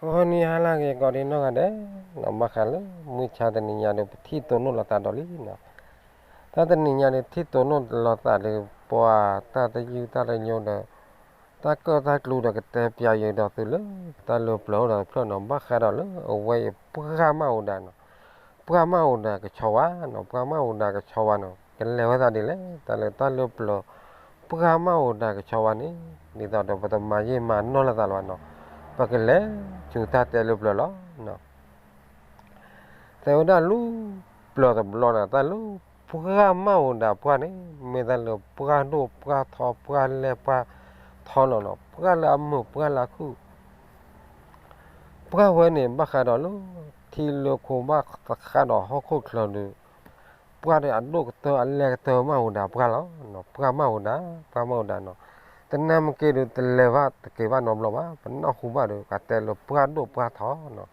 ဂီၤနံၤဟါလၢအဂ့ၤ ကိးဒံနီၢ်ဂၤဒဲး, ဘၣ်ဃးလၢမုၢ်ဆါတနံၤညါဒီး ပထံၣ်တိၢ်နီၣ်လိာ်သးဒီးလံနီၤ. တၢ်တနံၤညါန့ၣ် ထံၣ်တိၢ်နီၣ်လိာ်သးဒီး ပှၤတၢ်တယုၢ်တၢ်တညိဒီး တၢ်ကၢၣ်တၢ်ကျူဒီး ကတဲပၠးယံၤဒီးသုလၢ တၢ်လၢပျၢၤအိၣ်ဒီးတဖျၢၣ်နီၤ. ဘၣ်ဃးဒီးလၢအဝဲအံၤ ပှၢ်မၢ်အိၣ်ဒၣ်နီၤ. ပှၢ်မၢ်အိၣ်ဒၣ်ကဆီဝါနီၤ, ပှၢ်မၢ်အိၣ်ဒၣ်ကဆီဝါနီၤ, ကလဲၤဝဲသးဒ်လဲၣ်, တၢ်လၢတၢ်လၢပျၢၤ ပှၢ်မၢ်အိၣ်ဒၣ်ကဆီဝါန့ၣ် ဒ်သိးဒီးပတမၤယံာ်မၤနီၢ်လိာ်သးလၢၤဘၣ်နီၤ, ပကလဲၤဆူတၢ်တဲလၢပျၢၤလီၤ. တဲဝဲဒၣ်လၢပျၢၤတဘျီန့ၣ် တၢ်လၢပှၢ်မၢ်အိၣ်ဒၣ်ပှၢ်န့ၣ် မ့ၢ်တၢ်လၢပှၢ်ဒိၣ်ပှၢ်ထီပှၢ်လဲၢ်ပှၢ်ထီလီၤနီၤ, ပှၢ်လၢအမုာ်ပှၢ်လၢအခုၣ် ပှၢ်ဝဲန့ၣ် ဘၣ်ဃးဒီးလၢ ထံလၢခိဘၣ်သဃးဒီးဟီၣ်ခိၣ်ချၢဒီး ပှၢ်ဒီးအဒိၣ်ကတၢၢ်အလဲၢ်ကတၢၢ်မၢ်အိၣ်ဒၣ်ပှၢ်လီၤ. ပှၢ်မၢ်အိၣ်ဒၣ်, ပှၢ်မၢ်အိၣ်ဒၣ်နီၤ. တနၢ်မ့ၢ်က့ၤဒီး တလဲၤဘၣ်တက့ၤဘၣ်နီတဘျီဘၣ်, ပနၢ်ဟူဘၣ်ဒီး ကတဲလၢပှၢ်ဒိၣ်ပှၢ်ထီနီၤ.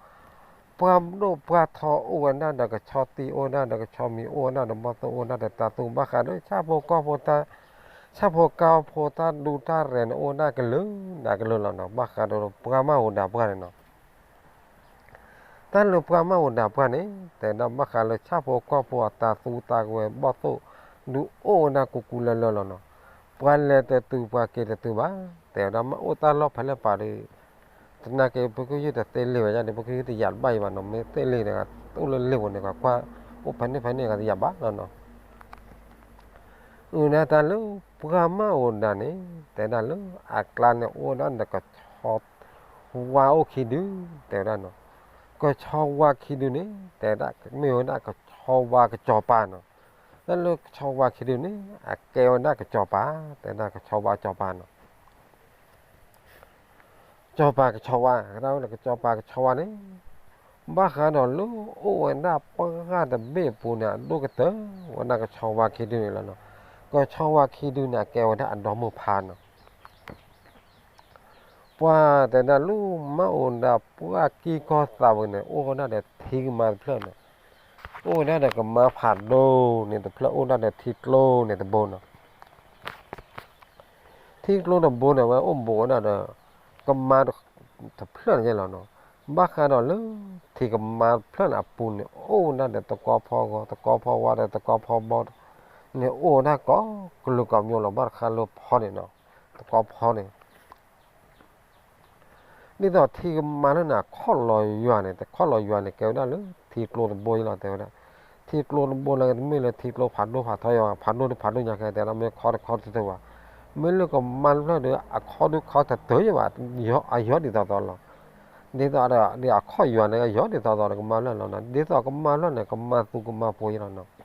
ပှၢ်ဒိၣ်ပှၢ်ထီအိၣ်ဝဲဒၣ်ဒီးကဆီတံၢ် အိၣ်ဝဲဒၣ်ဒီးကဆီမံၤ အိၣ်ဝဲဒၣ်ဒီးဘီၣ်သိၣ် အိၣ်ဝဲဒၣ်ဒီးတၢ်သူ ဘၣ်ဃးဒီးဆၣ်ဖိကီၢ်ဖိတၢ် ဆၣ်ဖိကီၢ်ဖိတၢ်ဒူတၢ်ရဲၣ်န့ၣ် အိၣ်ဝဲဒၣ်ကလုာ်ဒၣ်ကလုာ်လီၤနီၤ. ဘၣ်ဃးဒီးပှၢ်မၢ်အိၣ်ဒၣ်ပှၢ်န့ၣ်နီၤ. တၢ်လၢပှၢ်မၢ်အိၣ်ဒၣ်ပှၢ်န့ၣ် တဲဝဲဒၣ်ဘၣ်ဃးလၢဆၣ်ဖိကီၢ်ဖိအတၢ်သူတၢ်ဝဲၤဘီၣ်သိၣ် ဒုးအိၣ်ဝဲဒၣ်ကူကူလၢလၢလီၤနီၤ. ပှၤလဲၤတတုၤပှၤက့ၤတတုၤဘၣ်, တဲဝဲဒၣ်မ့ၢ်အိၣ်တၢ်လီၢ်ဖဲလဲၣ်ပာ်ဒီး သနာ်က့ပကယုၢ်တသ့လ့ၣ်ဝဲဒၣ်ဒီး ပကယုၢ်တယာ်တဘၣ်အံၤဘၣ်နီၤ, မ့ၢ်သ့လ့ၣ်ဒီး အိၣ်လၢလ့ၣ်ပူၤန့ၣ် ကွၢ်ကွၢ် အိၣ်ဖဲန့ၣ်ဖဲန့ၣ်ကတယာ်ဘၣ်လီၤနီၤ. အုၣ်ဒၣ်တၢ်လၢပှၢ်မၢ်အိၣ်ဒၣ်န့ၣ် တဲဒၣ်လၢအကျါန့ၣ် အိၣ်ဝဲဒၣ်ဒီးကဆီဝါအိၣ်ခံဒု တဲဝဲဒၣ်နီၤ. ကဆီဝါခံဒုန့ၣ် တဲဒၣ်မ့ၢ်ဝဲဒၣ်ကဆီဝါကစီၤပၤနီၤ. တၢ်လၢကဆီဝါခံဒုန့ၣ် အကဲဝဲဒၣ်ကစီၤပၤ, တဲဒၣ်ကဆီဝါကစီၤပၤနီၤ. ကစီၤပၤကဆီဝါ, ကဲဝဲဒၣ်ကစီၤပၤကဆီဝါန့ၣ် ဘၣ်ဃးဒီးလၢအိၣ်ဝဲဒၣ်ပှၢ်တဘ့ၣ်အပူၤန့ၣ် အဒိၣ်ကတၢၢ်ဝဲဒၣ်ကဆီဝါခံဒုန့ၣ်လီၤနီၤ. ကဆီဝါခံဒုန့ၣ် အကဲဝဲဒၣ်အဒီမုၢ်ဖါနီၤ. ပှၢ်တဲဒၣ်လၢမၢ်အိၣ်ဒၣ်ပှၢ်ကံၢ်ကီၢ်သးပူၤန့ၣ် အိၣ်ဝဲဒၣ်ဒီးထံကမါတဖျၢၣ်န့ၣ်, အိၣ်ဝဲဒၣ်ဒီးကမါဖးဒိၣ်န့ၣ်တဖျၢၣ် အိၣ်ဒၣ်ဒီးထံကျိန့ၣ်တဘိနီၤ. ထံကျိတဘိန့ၣ် အဝဲအိၣ်ဘူးဝဲဒၣ်ဒီး ကမါတဖျၢၣ်န့ၣ်လီၤနီၤ. ဘၣ်ဃးဒီးလၢထံကမါတဖျၢၣ်န့ၣ်အပူၤန့ၣ် အိၣ်ဝဲဒၣ်ဒီးသကီဖီဂီၤ သကီဖီဝါဒီးသကီဖီဘီန့ၣ် အိၣ်ဝဲဒၣ်ကိးကလုာ်ကိးကမျီလီၤ. ဘၣ်တခါလၢဖီန့ၣ်နီၤ သကီဖီန့ၣ် ဒ်သိးထံကမါလၢန့ၣ် အခီၣ်လီၤယွၤန့ၣ် တခီၣ်လီၤယွၤန့ၣ် ကဲဝဲဒၣ်လၢထံကျိတဘိအံၤလီၤ တဲဝဲဒၣ်. ထံကျိတဘိလၢတမ့ၢ်လၢထံကျိဖးဒိၣ်ဖးထီယွၤ ဖးဒိၣ်ဒုဖးဒိၣ်ညါခဲ တဲဒၣ်မ့ၢ်ခီတခီတတုၤဘၣ်. မ့ၢ်လၢကမါတဖျၢၣ်ဒီး အခီဒုခီတတုၤယဘၣ်, အယီၤဒ်သိးသိးလီၤ. ဒ်သိးဒီးအခီၣ်ယွၤန့ၣ် အယီၤဒ်သိးသိးဒီးကမါဖျၢၣ်လီၤနီၤ. ဒ်သိးကမါဖျၢၣ်န့ၣ် ကမါသူကမါပှ့ၤလီၤနီၤ.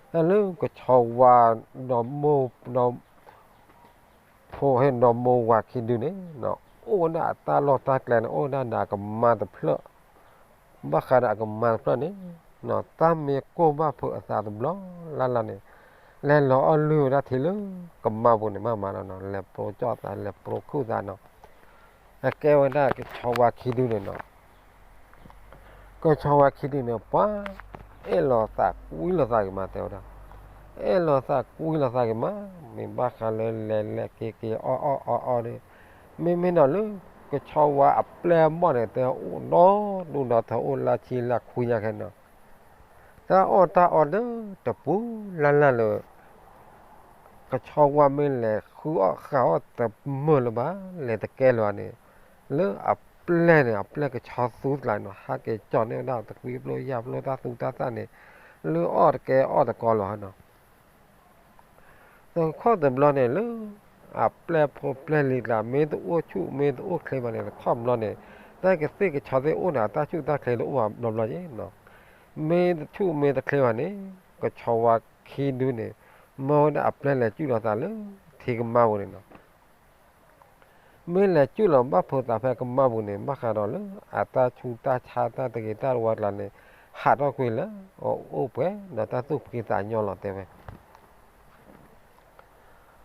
တၢ်လၢကဆီဝါဒီးမိၢ် ဒီး ဖိဟ့ၣ်ဒီးမိၢ်ဝၤခံဒုန့ၣ် အိၣ်ဝဲဒၣ်အတၢ်လီၢ်တၢ်ကျဲန့ၣ် အိၣ်ဝဲဒၣ်ဒီးအကမါတဖျၢၣ်, ဘၣ်ဃးဒီးအကမါတဖျၢၣ်န့ၣ် တၢ်မ့ၢ်ကိၢ်ဘၣ်ဖုးအသးတဘျီလၢ်လၢ်န့ၣ် လဲၤလီၤအီၣ်လုၢ်ဝဲဒၣ်ထံလၢကမါပူၤန့ၣ် မၤမၤလီၤနီၤ, လဲၤပျိကၠီၣ်သး လဲၤပျိခုၣ်သးနီၤ. အကဲဝဲဒၣ်ကဆီဝါခံဒုန့ၣ်နီၤ. ကဆီဝါခံဒုန့ၣ် ပှၤအဲၣ်လီၤသးကွံလိာ်သးဂ့ၤမး တဲဝဲဒၣ်, အဲၣ်လီၤသးကွံလိာ်သးဂ့ၤမး, မ့ၢ်ဘၣ်ဃးလၢလဲၤလဲၤက့ၤက့ၤအီၣ်အီၣ်အီအီဒီး မ့မ့ၢ်နီၤလၢကဆီဝါအပျဲၢ်အဘီၣ်န့ၣ် တဲအိၣ်ဒီဒူၣ်ဒီထၢ အိၣ်လါဆံလါခွံညါခဲနီၤ. တၢ်အီၣ်တၢ်အီဒီးတပူၤလၢ်လၢ်လၢ ကဆီဝါမ့ၢ်လဲၤဃုအီၣ်ဃုအီၣ်တမုာ်လၢၤဘၣ်, လဲၤတကဲလၢၤဘၣ်န့ၣ်, လၢအပျဲၢ်န့ၣ် အပျဲၢ်ကဆီသူကျါနီၤ ဟးက့ၤကၠီၣ်န့ၢ်ဝဲဒၣ်တကွံပျိယၢ်ပျိတၢ်သူတၢ်သၣ်န့ၣ် လၢအီၣ်တကဲအီၣ်တကီလၢၤဘၣ်နီၤ. တခီတဘျီန့ၣ်လၢ အပျဲၢ်ဖိပျဲၢ်လံၤကျါ မ့ၢ်တအိၣ်ဆူၣ်မ့ၢ်တအိၣ်ချ့ဘၣ်န့ၣ် တခီတဘျီန့ၣ် တၢ်ကသ့ၣ်ကဆီသ့ၣ်အိၣ်န့ၣ် အတၢ်ဆူၣ်တၢ်ချ့တအိၣ်ဘၣ်ဘျီဘျီယဲနီၤ. မ့ၢ်တဆူၣ်မ့ၢ်တချ့ဘၣ်န့ၣ် ကဆီဝါခံဒုန့ၣ် မၢဝဲဒၣ်အပျဲၢ်လဲၤစုၣ်လီၤသးလၢထံကမါပူၤန့ၣ်နီၤ. မ့ၢ်လဲၤစုၣ်လီၤဘၣ်ဖုးသးဖဲကမါပူၤန့ၣ် ဘၣ်ဃးဒီးလၢအတၢ်ဆူးတၢ်ဆါတၢ်တဂ့ၤတၢ်ဝါကျါန့ၣ် ဟးထီၣ်ကွံာ်လၢအအိၣ်ပှဲၤဒီးတၢ်သူၣ်ဖှံသးညီလီၤတဲဝဲ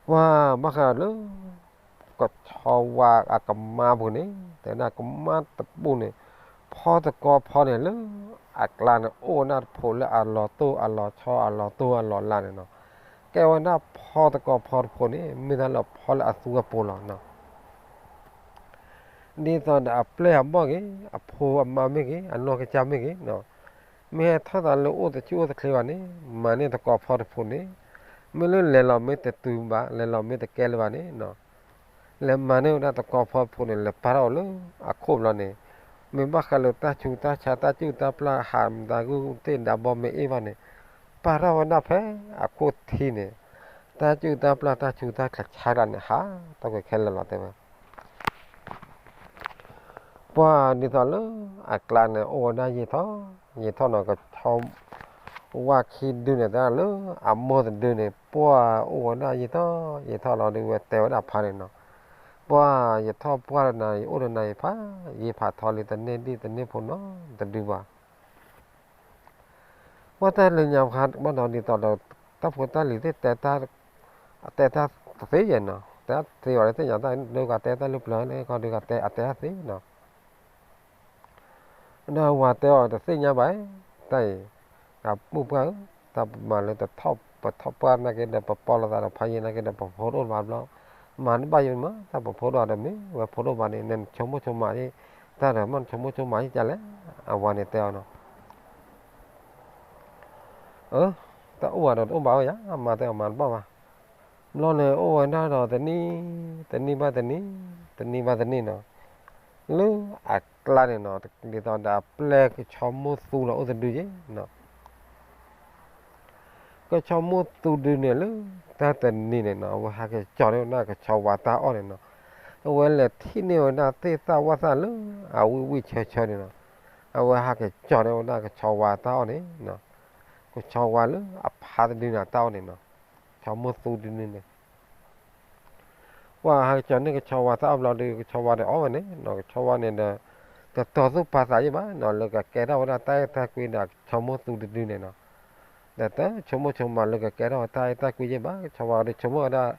ပှၤဘၣ်ဃးလၢ ကဆီဝါအကမါပူၤန့ၣ် တဲဒၣ်ကမါတပူၤန့ၣ် ဖီသကီဖီန့ၣ်လၢ အကျါန့ၣ် အိၣ်ဝဲဒၣ်တဖိးလၢအလီၤတိၢ်အလီၤဆီအလီၤတိၢ်အလီၤလါန့ၣ်နီၤ. ကဲဝဲဒၣ်ဖီသကီဖီတဖိးန့ၣ် မ့ၢ်တၢ်လၢဖီလၢအသူအပူၤလီၤနီၤ. ဒ်သိးဒီးအပျဲၢ်အဘီၣ်ဂ့ၤ, အဖိအမါမ့ၢ်ဂ့ၤ, အနီၢ်ကစၢ်မ့ၢ်ဂ့ၤ, မ့ၢ်ဟဲထီၣ်သးလၢအိၣ်တဆူၣ်အိၣ်တချ့ဘၣ်န့ၣ်, မၤန့ၢ်သကိးဖီတဖိန့ၣ်, မ့ၢ်လၢလဲၤလီၤမ့ၢ်တတုၤဘၣ်, လဲၤလီၤမ့ၢ်တကဲလၢၤဘၣ်န့ၣ်, လဲၤမၤန့ၢ်ဝဲဒၣ်သကိးဖီတဖိန့ၣ် လဲၤပာ်ထီၣ်အီၤလၢအခိၣ်ဘျီန့ၣ်, မ့ၢ်ဘၣ်ဃးလၢတၢ်ဆူးတၢ်ဆါ တၢ်စူၣ်တၢ်ပျၢ် ဟးမတၤဂုၢ်သ့ၣ်ဒါဘီမ့ၢ်အ့ၣ်ဘၣ်န့ၣ်, ပာ်ထီၣ်ဝဲဒၣ်ဖဲအခိၣ်ထံန့ၣ်, တၢ်စူၣ်တၢ်ပျၢ် တၢ်ဆူးတၢ်ဆါကျါန့ၣ် ဟးထီၣ်ကွံာ်ခဲလၢာ်လီၤ တဲဝဲ. ပှၢ်ဒ်သိးလၢအကျါန့ၣ် အိၣ်ဝဲဒၣ်ယံာ်ထီၣ်, ယံာ်ထီၣ်န့ၣ် ကဆီဝါခံဒုန့ၣ် တဲလၢအမိၢ်တဒုန့ၣ် ပှၢ်အိၣ်ဝဲဒၣ်ယံာ်ထီၣ်ယံာ်ထီၣ်လီၤဒီး ဝဲတဲဝဲဒၣ်ဖါန့ၣ်နီၤ, ပှၢ်ယထီၣ်ပှၢ်တနၤ ယအိၣ်တနၤယဖး, ယဖးထီလံတန့ၢ်ဒံၣ်တန့ၢ်ဖိနီတဒုဘၣ်. ပှၢ်တၢ်လၢညါဖးဘၣ်ဒီး ဒ်သိးဒီး တၢ်ဖိတၢ်လံၤသ့ၣ်တဲတၢ်, တဲတၢ်တသ့ယဲၢ်နီၤ, တဲတၢ်သ့ဝဲလၢသ့ၣ်ညါတၢ်ဒုးဂၤတဲတၢ်လၢပျၢၤန့ၣ် ခီဒုးဂၤတဲအတဲတၢ်သ့နီၤ. ဒီးဝၤတဲအီၤတသ့ၣ်ညါဘၣ်, တၢ်အံၤ, တၢ်ပုၢ်ပှၢ်ဧၢ, တၢ်ပမၤလၢတထီၣ်ပထီၣ်ပှၢ်နာ်က့ဒီး ပပီလိာ်သးဒီးဖးယံာ်နာ်က့ဒီး ပဖိတအိၣ်ဘၣ်ဘျီ, မၤတဘၣ်ယံာ်မး တၢ်ပဖိတအိၣ်ဒီး မ့ၢ်ဝဲဖိတအိၣ်ဘၣ်န့ၣ် နဆိကမိၣ်ဆိကမးယံာ်, တၢ်ဒီးမ့ၢ်နဆိကမိၣ်ဆိကမးယံာ်ကလဲၣ်, အဝၤန့ၣ်တဲအီၤနီၤ. အၢ, တၢ်အိၣ်ဘၣ်ဒီးတအိၣ်ဘၣ်ဝဲယၤ, မၤတဲအီၤမၤတဘၣ်ဘၣ်. ဘျီန့ၣ်အိၣ်ဝဲဒၣ်ဒီးတနံၣ်, တနံၣ်ဘၣ်တနံၣ်, တနံၣ်ဘၣ်တနံၣ်နီၤ, လၢအကျါန့ၣ်နီၤ, ဒ်သိးဒီးအပျဲၢ်ကဆီမိၢ်သူလီၤအိၣ်တဒုယဲၢ်နီၤ. ကဆီမိၢ်သူဒုန့ၣ်လၢ တၢ်တနံၤန့ၣ်နီၤ အဝဲဟးက့ၤကၠီၤန့ၢ်ဝဲဒၣ်ကဆီဝါတၢ်အီၣ်န့ၣ်နီၤ, အဝဲလဲၤထံၣ်န့ၢ်ဝဲဒၣ်သ့ၣ်သၣ်ဝၣ်သၣ်လၢအဝံၣ်ဝံၣ်ဆၢဆၢန့ၣ်နီၤ, အဝဲဟးက့ၤကၠီၤန့ၢ်ဝဲဒၣ်ကဆီဝါတၢ်အီၣ်န့ၣ်နီၤ, ကဆီဝါလၢအဖါတဒုန့ၣ်တၢ်အီၣ်န့ၣ်နီၤ, ကဆီမိၢ်သူတဒုန့ၣ် ပှၢ်ဟးက့ၤကၠီၤန့ၢ်ကဆီဝါတၢ်အီၣ်ဘျီဒီး ကဆီဝါဒီးအီၣ်ဝဲန့ၣ်နီၤ, ကဆီဝါန့ၣ်ဒီး တတီၤသူၣ်ပာ်သးယဲၢ်ဘၣ်နီၤ လၢကကဲထီၣ်ဝဲဒၣ်တၢ်အဲၣ်တၢ်ကွံဒီးကဆီမိၢ်သူတဒုန့ၣ်နီၤ, ဒီးတဆိကမိၣ်ဆိကမးလၢကကဲထီၣ်ဝဲတၢ်အဲၣ်တၢ်ကွံယဲၢ်ဘၣ်, ကဆီဝါဒီးဆိကမိၣ်ဝဲဒၣ်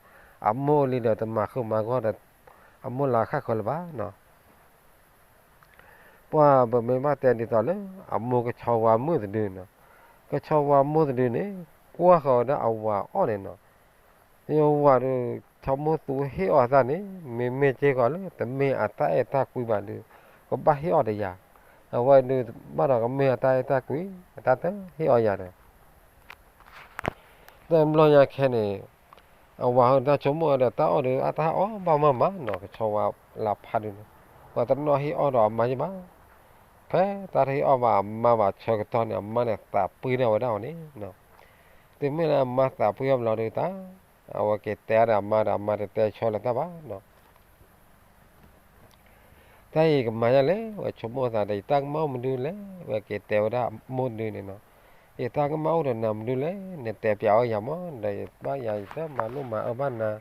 အမိၢ်လံဒီးတမၤဃုာ်မၤဂီၢ်ဒီး အမိၢ်လၢဃၣ်ဃၢၤလၢၤဘၣ်နီၤ. ပှၢ်ပမ့ၢ်ဘၣ်တဲဒ်သိးလၢ အမိၢ်ကဆီဝါမိၢ်တဒုနီၤ, ကဆီဝါမိၢ်တဒုန့ၣ် ကွၢ်ဃီၤဝဲဒၣ်အဝၤအီၣ်န့ၣ်နီၤ, ယဝၤဒီး ကဆီမိၢ်သူဟ့ၣ်အီၤသးန့ၣ် မ့မ့ၢ်က့ၤဃီၤလၢ တမ့ၢ်အတၢ်အဲၣ်တၢ်ကွံဘၣ်ဒီး ကဘၣ်ဟ့ၣ်အီၤဒီးယၤ, အဝဲဒုးဘၣ်ဒီးကမ့ၢ်အတၢ်အဲၣ်တၢ်ကွံ အတၢ်တဟ့ၣ်အီၤယၤဒီး တဘျီညါခဲန့ၣ် အဝၤဟဲတၢ်ဆိကမိၣ်ဝဲဒီးတၢ်အီၣ်ဒီး အတၢ်အီၣ်ဘၣ်မးမးနီၤ ကဆီဝါလၢဖါဒုန့ၣ်, ပှၤတနီၣ်ဟ့ၣ်အီၣ်ဒီးအမါယဲၢ်ဘၣ်, ဖဲတၢ်တဟ့ၣ်အီၣ်ဘၣ်အမါဘၣ်ဆၢကတီၢ်န့ၣ် အမါန့ၣ်သးပှ့ၤထီၣ်ဝဲဒၣ်အီၤန့ၣ်နီၤ, တုၤမ့ၢ်လၢအမါသးပှ့ၤထီၣ်ဘျီဒီးတၢ်, အဝဲက့ၤတဲဒီးအမါဒီးအမါတတဲဆၢလၢၤတၢ်ဘၣ်နီၤ တၢ်အံၤကမၤယၤလဲၣ်, ဝဲဆိကမိၣ်သးဒီး ယတၢ်ကမၣ်အိၣ်မနုၤလဲၣ်, ဝဲက့ၤတဲဝဲဒၣ်မိၢ်ဒုန့ၣ်နီၤ, ယတၢ်ကမၣ်အိၣ်ဒီးနၤမနုၤလဲၣ်, နတဲပျးအီၣ်ယၤမး, ဒီးယဘၣ်ယၤယတမၤလိမၤအၢဘၣ်နၤ,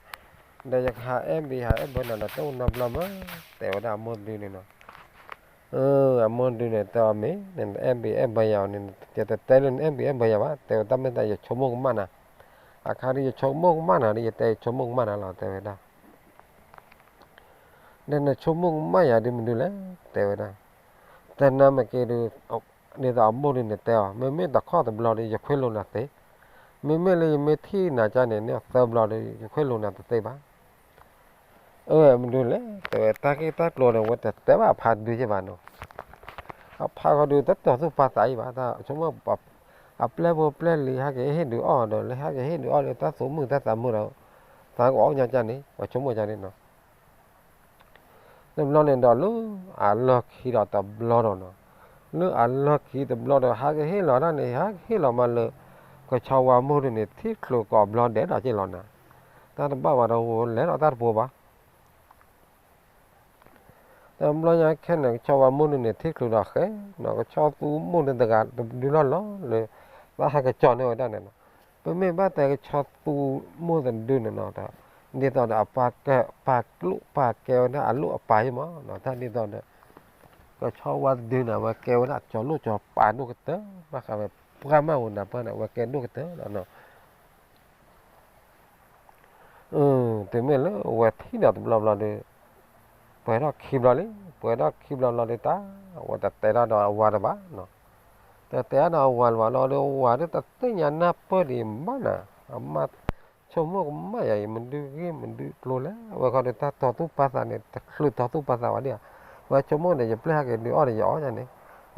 ဒီးယကဟးအဲၣ်ဘၣ်ဟးအဲၣ်ဘၢနၤဒီးတအိၣ်နီတဘျီမး, တဲဝဲဒၣ်အမိၢ်ဒုန့ၣ်နီၤ. အမိၢ်ဒုန့ၣ်တဲအီၤမ့ၢ် နအဲၣ်ဘၣ်အဲၣ်ဘၢယၤအီၤန့ၣ် ယတတဲလၢနအဲၣ်ဘၣ်အဲၣ်ဘၢယၤဘၣ်, တဲဝဲတၢ်မ့ၢ်တၢ် ယဆိကမိၣ်ကမၣ်နၤ, အခါဒုးယဆိကမိၣ်ကမၣ်နၤဒီး ယတဲယဆိကမိၣ်ကမၣ်နၤလီၤ တဲဝဲဒၣ် ဒီးနဆိကမိၣ်ကမၣ်ယၤဒ်မနုၤလဲၣ် တဲဝဲဒၣ်, တနၤမ့ၢ်က့ၤဒုး, ဒ်သိးအမိၢ်ဒုန့ၣ်တဲအီၤ မ့မ့ၢ်တခီတဘျီဒီး ယခွ့လိာ်နၤသ့, မ့မ့ၢ်လၢယမ့ၢ်ထံၣ်နၤကၢ်န့ၣ် န့ၢ်သၢဘျီဒီး ယခွ့လိာ်နၤတသ့ဘၣ်. အၢ မနုၤလဲၣ် တဲဝဲ တၢ်ဂ့ၢ်တၢ်ကျိၤန့ၣ် ဝဲတတဲဘၣ်အဖါဒုယဲၢ်ဘၣ်နီၤ, အဖါဃီဒုးတတီၤသူၣ်ပာ်သးအံၤဘၣ်, ဆိကမိၣ် အပျဲၢ်ဖိပျဲၢ်လံၤ ဟဲက့ၤဟ့ၣ်ဒုးအီၣ်ဒီး လၢဟဲက့ၤဟ့ၣ်ဒုးအီၣ်လၢတၢ်သူၣ်မုာ်တၢ်သးမုာ်ဒီး သးကအီၣ်ညါကၢ်န့ၣ် ပှၤဆိကမိၣ်ကၢ်န့ၣ်နီၤ. တဘျီန့ၣ်ဒီးလၢအလီၢ်ခံဒီးတဘျီဒီးနီၤ, လၢအလီၢ်ခံတဘျီဒီး ဟဲက့ၤဟ့ၣ်လီၤတၢ်န့ၣ် ဟဲက့ၤဟ့ၣ်လီၤမးလၢ ကဆီဝါမိၢ်ဒုန့ၣ် ထံၣ်ချုးကိးဘျီဒဲးဒီးက့ၤလီၤနၤ, တၢ်တဘၣ်ဝဲဒီးဝဲလဲၤဒီးတၢ်တပူၤဘၣ် တဘျီညါခဲန့ၣ် ကဆီဝါမိၢ်ဒုန့ၣ် ထံၣ်ချုးဒီးဃဲ, ကဆီသူမိၢ်ဒုတဂၤတဒုလီၢ်လီၢ်လၢ ဘၣ်ဟဲက့ၤကၠီၤန့ၢ်ဝဲဒၣ်န့ၣ်နီၤ. ပမ့ၢ်ဘၣ်တဲကဆီသူမိၢ်တဒုန့ၣ်နီၤ, ဒ်သိးဒီးအပာ်ကဲ, ပာ်ကျိၣ်ပာ်ကဲဝဲဒၣ်အလိၣ်အပာ်ယဲၢ်မး, တၢ်ဒ်သိးဒီး ကဆီဝါတဒုန့ၣ် အဝဲကဲဝဲဒၣ်ကၠီၤလိၣ်ကၠီၤပာ်ဒိၣ်ကတၢၢ်, ဘၣ်ဃးဝဲပှၢ်မၢ်ဝဲနၤပၢၢ်န့ၣ် အဝဲကဲဒိၣ်ကတၢၢ်လီၤနီၤ. တုၤမ့ၢ်လၢအဝဲထံၣ်ဒီးတဘျီဘျီဒီး ပှဲၤထီၣ်ခံဘျီလံ, ပှဲၤထီၣ်ခံဘျီဘျီဒီးတၢ်, အဝဲတတဲတၢ်ဒီးအဝၤတဘၣ်နီၤ, တတဲတၢ်ဒီးအဝၤတဘၣ်လီၤဒီး အဝၤဒုးတသ့ၣ်ညါနၢ်ပၢၢ်ဒံးဘၣ်နၤ, အမါဆိကမိၣ်ကမၣ်ယၤအံၤ မနုၤဂ့ၢ်မနုၤကျိၤလဲၣ်, အဝဲခီဒီးတၢ်တီၤသူၣ်ပာ်သးန့ၣ် တချုးတီၤသူၣ်ပာ်သးဘၣ်ဒံးဧါ ဝဲဆိကမိၣ်ဒီး ယပျဲၢ်ဟဲက့ၤဒုးအီၣ်ဒီးယအီၣ်ယၤန့ၣ်,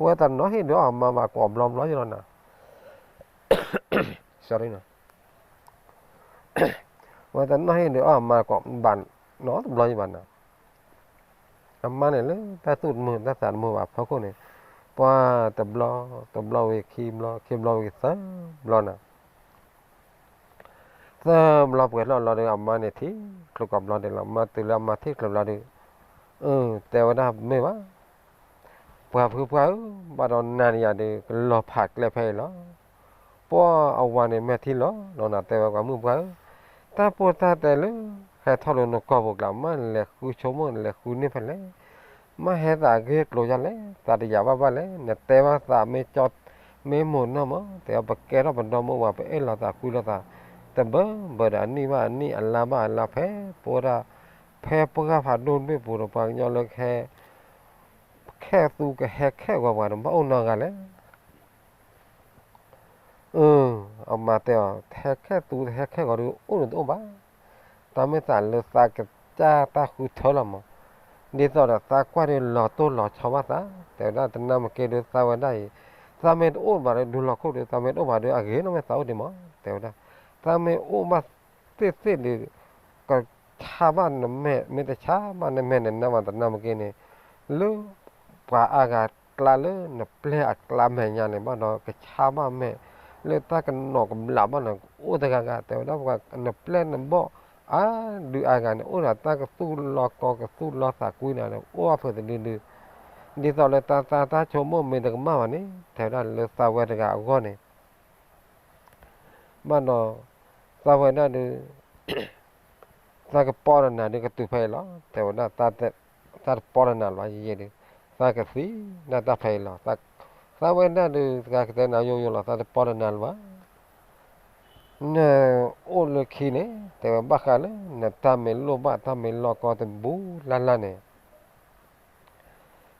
ဝဲတနီၤဟ့ၣ်ဒုးအီၣ်အမါဘၣ် ကိးဘျီဘျီယလီၤနၤ, ဝဲတနီၤဟ့ၣ်ဒုးအီၣ်အမါကိးဘၣ်နီတဘျီယဘၣ်နၤ, အမါန့ၣ်လၢတၢ်သူၣ်တမုာ်တၢ်သးတမုာ်ဘၣ်အဖီခိၣ်န့ၣ်, ပှၤတဘျီ, တဘျီဝံၤခံဘျီ, ခံဘျီဝံၤသၢဘျီနၤ, သၢဘျီပှဲၤထီၣ်လီၤဒီး အမါန့ၣ်ထံၣ်ချုးကိးဘျီဒဲးလီၤ. မၤတုၤလၢအမါထံၣ်ချုးဘျီဒီး, တဲဝဲဒၣ်မ့ၢ်ဘၣ်, ပှၤဖုပှၢ်ဧၢ, ဘၣ်ဒီးနၤန့ၣ်ယၤဒီး ကလီၤဖးကျဲဖဲအံၤလီၤ. ပှၤအဝၤန့ၣ်မဲာ်ထံလီၤလီၤနၤ, တဲဝဲပှၤမုၣ်ပှၢ်ဧၢ, တၢ်ပိၢ်တၢ်တဲလၢ ဟဲထီၣ်လၢနကိာ်ပူၤကျါ မ့ၢ်လဲၤဃုဆိကမိၣ် လဲၤဃုန့ၢ်ဖဲလဲၣ်, မ့ၢ်ဟဲသးအဂ့ၢ်ကျိၤယါလဲၣ်, သးတယာ်ဘၣ်ဘၣ်လဲၣ်, နတဲဘၣ်သးမ့ၢ်ကၠီ မ့ၢ်မိၢ်နီၢ်မး တဲဝဲ ပကဲထီၣ်ပဒီမါဝၤ ပအဲၣ်လိာ်သးကွံလိာ်သး တဘၢဘၢဒီး အနံၣ်ဘၣ်အနံၣ် အလါဘၣ်အလါ ဖဲပဝဲဒၣ် ဖဲပှၤဖးဒိၣ်ဒွဲၣ်ပူၤဒီး ပှၤကညီလၢကဟဲ ခဲသူကဟဲခဲဂီၤပှၤဒီး ဘၣ်အိၣ်နီတဂၤလဲၣ်. အမါတဲအီၤ ဟဲခဲသူတဟဲခဲဂီၤဒီး အိၣ်န့ၣ်တအိၣ်ဘၣ်. တၢ်မ့ၢ်သးလၢသးကစၢ်တၢ်ဃုထၢလီၤမး, ဒ်သိးဒီးသးကွၢ်ဒီးလီၤတိၢ်လီၤဆီဘၣ်သး တဲဝဲဒၣ် တနၢ်မ့ၢ်က့ၤဒီးသးဝဲဒၣ်အံၤ, သးမ့ၢ်တအိၣ်ဘၣ်ဒီး ဒုးလီၤခိၣ်ဒီး သးမ့ၢ်တအိၣ်ဘၣ်ဒီး အဂ့ၤနီၢ်မ့ၢ်သးအိၣ်ဒံးမး တဲဝဲဒၣ်, သးမ့ၢ်အိၣ်ဘၣ်သ့ၣ်သ့ၣ်ဒီး ကဆါဘၣ်နမဲာ် မ့ၢ်တဆါဘၣ်နမဲာ်န့ၣ် နမၤတနၢ်မ့ၢ်က့ၤန့ၣ် လၢ ပှၤအါဂၤကျါလၢနပျဲၢ်အကျါမဲာ်ညါန့ၣ် ဘၣ်ဒီးကဆါဘၣ်မဲာ် လၢတၢ်ကနီၤကဘျးဘၣ်န့ၣ် အိၣ်တဂၤဂၤ တဲဝဲဒၣ် ပှၤနပျဲၢ်နဘီၣ် အါဒုးအါဂၤန့ၣ် အိၣ်ဒီးတၢ်ကသူၣ်လီၤကီကသူၣ်လီၤသးကွံနၤန့ၣ် အိၣ်အဖုးတဒုဒု, ဒ်သိးလၢတၢ်သးတၢ်ဆိကမိၣ်မ့ၢ်တကမၣ်ဘၣ်န့ၣ် တဲဝဲဒၣ်လၢသးဝဲတဂၤအဂီၢ်န့ၣ် ဘၣ်ဒီး သးဝဲဒၣ်ဒီး သးကပီတနၤဒီးကတုၤဖဲအံၤလီၤ တဲဝဲဒၣ်, သးတပီတနၤလၢၤဘၣ် ယဲဒီး သးကသံဒၣ်တၢ်ဖဲအံၤလီၤ. သးဝဲဒၣ်ဒီး သးကတဲနၤယိယိလီၤ သးတပီတနၤလၢၤဘၣ်. နအိၣ်လၢခံန့ၣ် တဲဝဲဘၣ်ဃးလၢ နတၢ်မ့ၢ်လိၣ်ဘၣ်တၢ်မ့ၢ်လီၢ်ကီတဘူၣ်လၢ်လၢ်န့ၣ်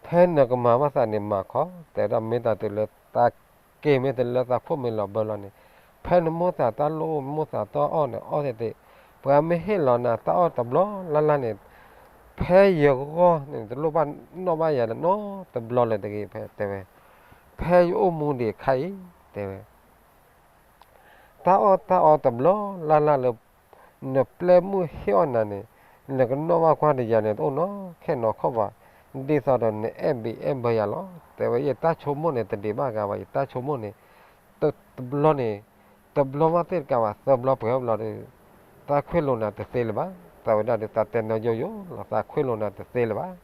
ဖဲနကမၤဘၣ်သးန့ၣ်မၤခီ, တဲဝဲဒၣ်မ့ၢ်တၢ်တုၤလၢတၢ်က့ၢ်မ့ၢ်တလၢသးခိၣ်မ့ၢ်လီၤဘၢလီၤန့ၣ်, ဖဲနမိၢ်သးတၢ်လိၣ်မိၢ်သးတၢ်အီၣ်န့ၣ် အီၣ်သ့ၣ်သ့ၣ်, ပှၤမ့ၢ်ဟ့ၣ်လီၤနၤတၢ်အီၣ်တဘျီလၢ်လၢ်န့ၣ်, ဖဲယဂီၢ်န့ၣ် တလိၣ်ဘၣ်နီၣ်ဘၣ်ယၤနီတဘျီလၢၤတဂ့ၤ ဖဲတဲဝဲ, ဖဲယအိၣ်မူဒံးအခါအံၤ တဲဝဲ တၢ်အီၣ်တၢ်အီတဘျီလၢ်လၢ်လၢ နပျဲၢ်မုၣ်ဟ့ၣ်အီၣ်နၤန့ၣ် နကနီၣ်ဘၣ်ကွၢ်တယၤန့ၣ် တအိၣ်နီၢ်ခဲနီၢ်ခီၣ်ဘၣ်, ဒ်သိးဒီးနအဲၣ်ဘၣ်အဲၣ်ဘၢယၤလီၤ. တဲဝဲယတၢ်ဆိကမိၣ်န့ၣ် တဒံးဘၣ်ဂၤဘၣ် ယတၢ်ဆိကမိၣ်န့ၣ် တဘျီန့ၣ် တဘျီဘၣ်သ့ၣ်တကးဘၣ် သၢဘျီပှဲၤဘျီဒီး သးခွ့ၣ်လိာ်နၤတသ့လၢၤဘၣ်. သးဝဲဒၣ်ဒီး သးတဲနီၤယိယိလီၤ သးခွ့ၣ်လိာ်နၤတသ့လၢၤဘၣ်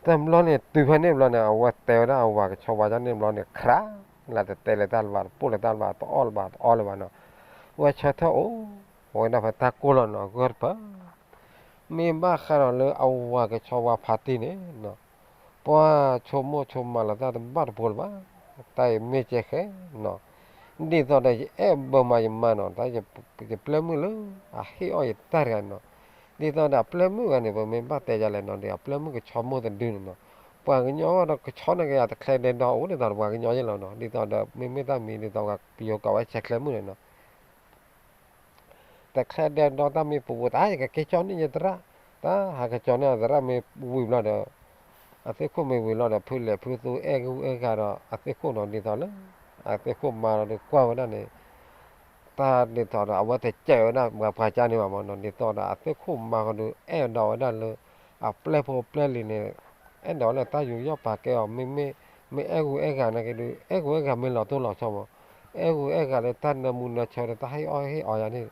တဘျီန့ၣ် တုၤဖဲန့ၣ်ဘျီန့ၣ် အဝဲတဲဝဲဒၣ်အဝၤကဆီဝါကန့ၣ်ဘျီန့ၣ် ခရးလၢတတဲလၢၤတၢ်လၢၤဘၣ် တပိၢ်လၢၤတၢ်လၢၤဘၣ် တအီၣ်လၢၤဘၣ် တအီလၢၤဘၣ်နီၤ, ဝဲဆၢထၢၣ်အိၣ်ဝဲဒၣ်ဖဲတၢ်ကိၢ်လီၤနီၤ ဂၢၢ်တပၢၢ်, မ့ၢ်ဘၣ်ဃးဒီးလၢအဝၤကဆီဝါဖးတံၢ်န့ၣ် ပှၤဆိကမိၣ်ဆိကမးလီၤတၢ်တဘၣ်တပှိၤလၢၤဘၣ်, တၢ်အံၤမ့ၢ်ကဲဃဲနီၤ, ဒ်သိးဒီးယအဲၣ်ဘၢမးယမါနီၤ တၢ်ယပျဲၢ်မုၣ်လၢအဟ့ၣ်အီၣ်ယတၢ်တဂၤနီၤ, ဒ်သိးဒီးအပျဲၢ်မုၣ်ဂၤန့ၣ် ပမ့ၢ်ဘၣ်တဲယၤလဲၣ်နီၤဒီး အပျဲၢ်မုၣ်ကဆီမိၢ်တဒုန့ၣ်နီၤ, ပှၤကညီဒီးကဆီန့ၣ်ကယၤတချဲဒဲဒီအိၣ်ဒ်သိးဒီးပှၤကညီယဲၢ်လီၤနီၤ, ဒ်သိးဒီးမ့မ့ၢ်တၢ်မံၤဒ်သိးပယီၤကိးဝဲဆဲးချဲမုၣ်န့ၣ်နီၤ တချဲဒဲဒီတၢ်မ့ၢ်ပူၤပူၤ တၢ်ယကက့ၤကၠီန့ၢ်ယသရၣ်, တၢ်ဟးကကၠီန့ၢ်အသရၣ်မ့ၢ်ဝံၤဘျီဒီး အသ့ၣ်ခိၣ်မ့ၢ်ဝံၤလီၤဒီး ဖုလဲၤဖုသူအဲၣ်ဂူၢ်အဲၣ်ဂၤဒီး အသ့ၣ်ခိၣ်နီၤ ဒ်သိးလၢ အသ့ၣ်ခိၣ်မါလီၤဒီးကွၢ်ဝဲဒၣ်န့ၣ် တၢ်ဒ်သိးဒီး အဝဲတစဲးဝဲဒၣ်ပှၤပှၤကါန့ၣ်ဘၣ်မးနီၤ, ဒ်သိးဒီးအသ့ၣ်ခိၣ်မါဃီဒီး အဲၣ်ဒိးဝဲဒၣ်လၢ အပျဲၢ်ဖိပျဲၢ်လံၤန့ၣ် အဲၣ်ဒိးလၢတၢ်ယူးယီၣ်ပာ်ကဲအီၤ မ့မ့ၢ် မ့ၢ်အဲၣ်ဂူၢ်အဲၣ်ဂၤနာ်က့ဒုး အဲၣ်ဂူၢ်အဲၣ်ဂၤမ့ၢ်လီၤတိၢ်လီၤဆီမး, အဲၣ်ဂူၢ်အဲၣ်ဂၤလၢတၢ်နၢမူနၢဆၢဒီးတၢ်ဟ့ၣ်အီၣ်ဟ့ၣ်အီယၤန့ၣ်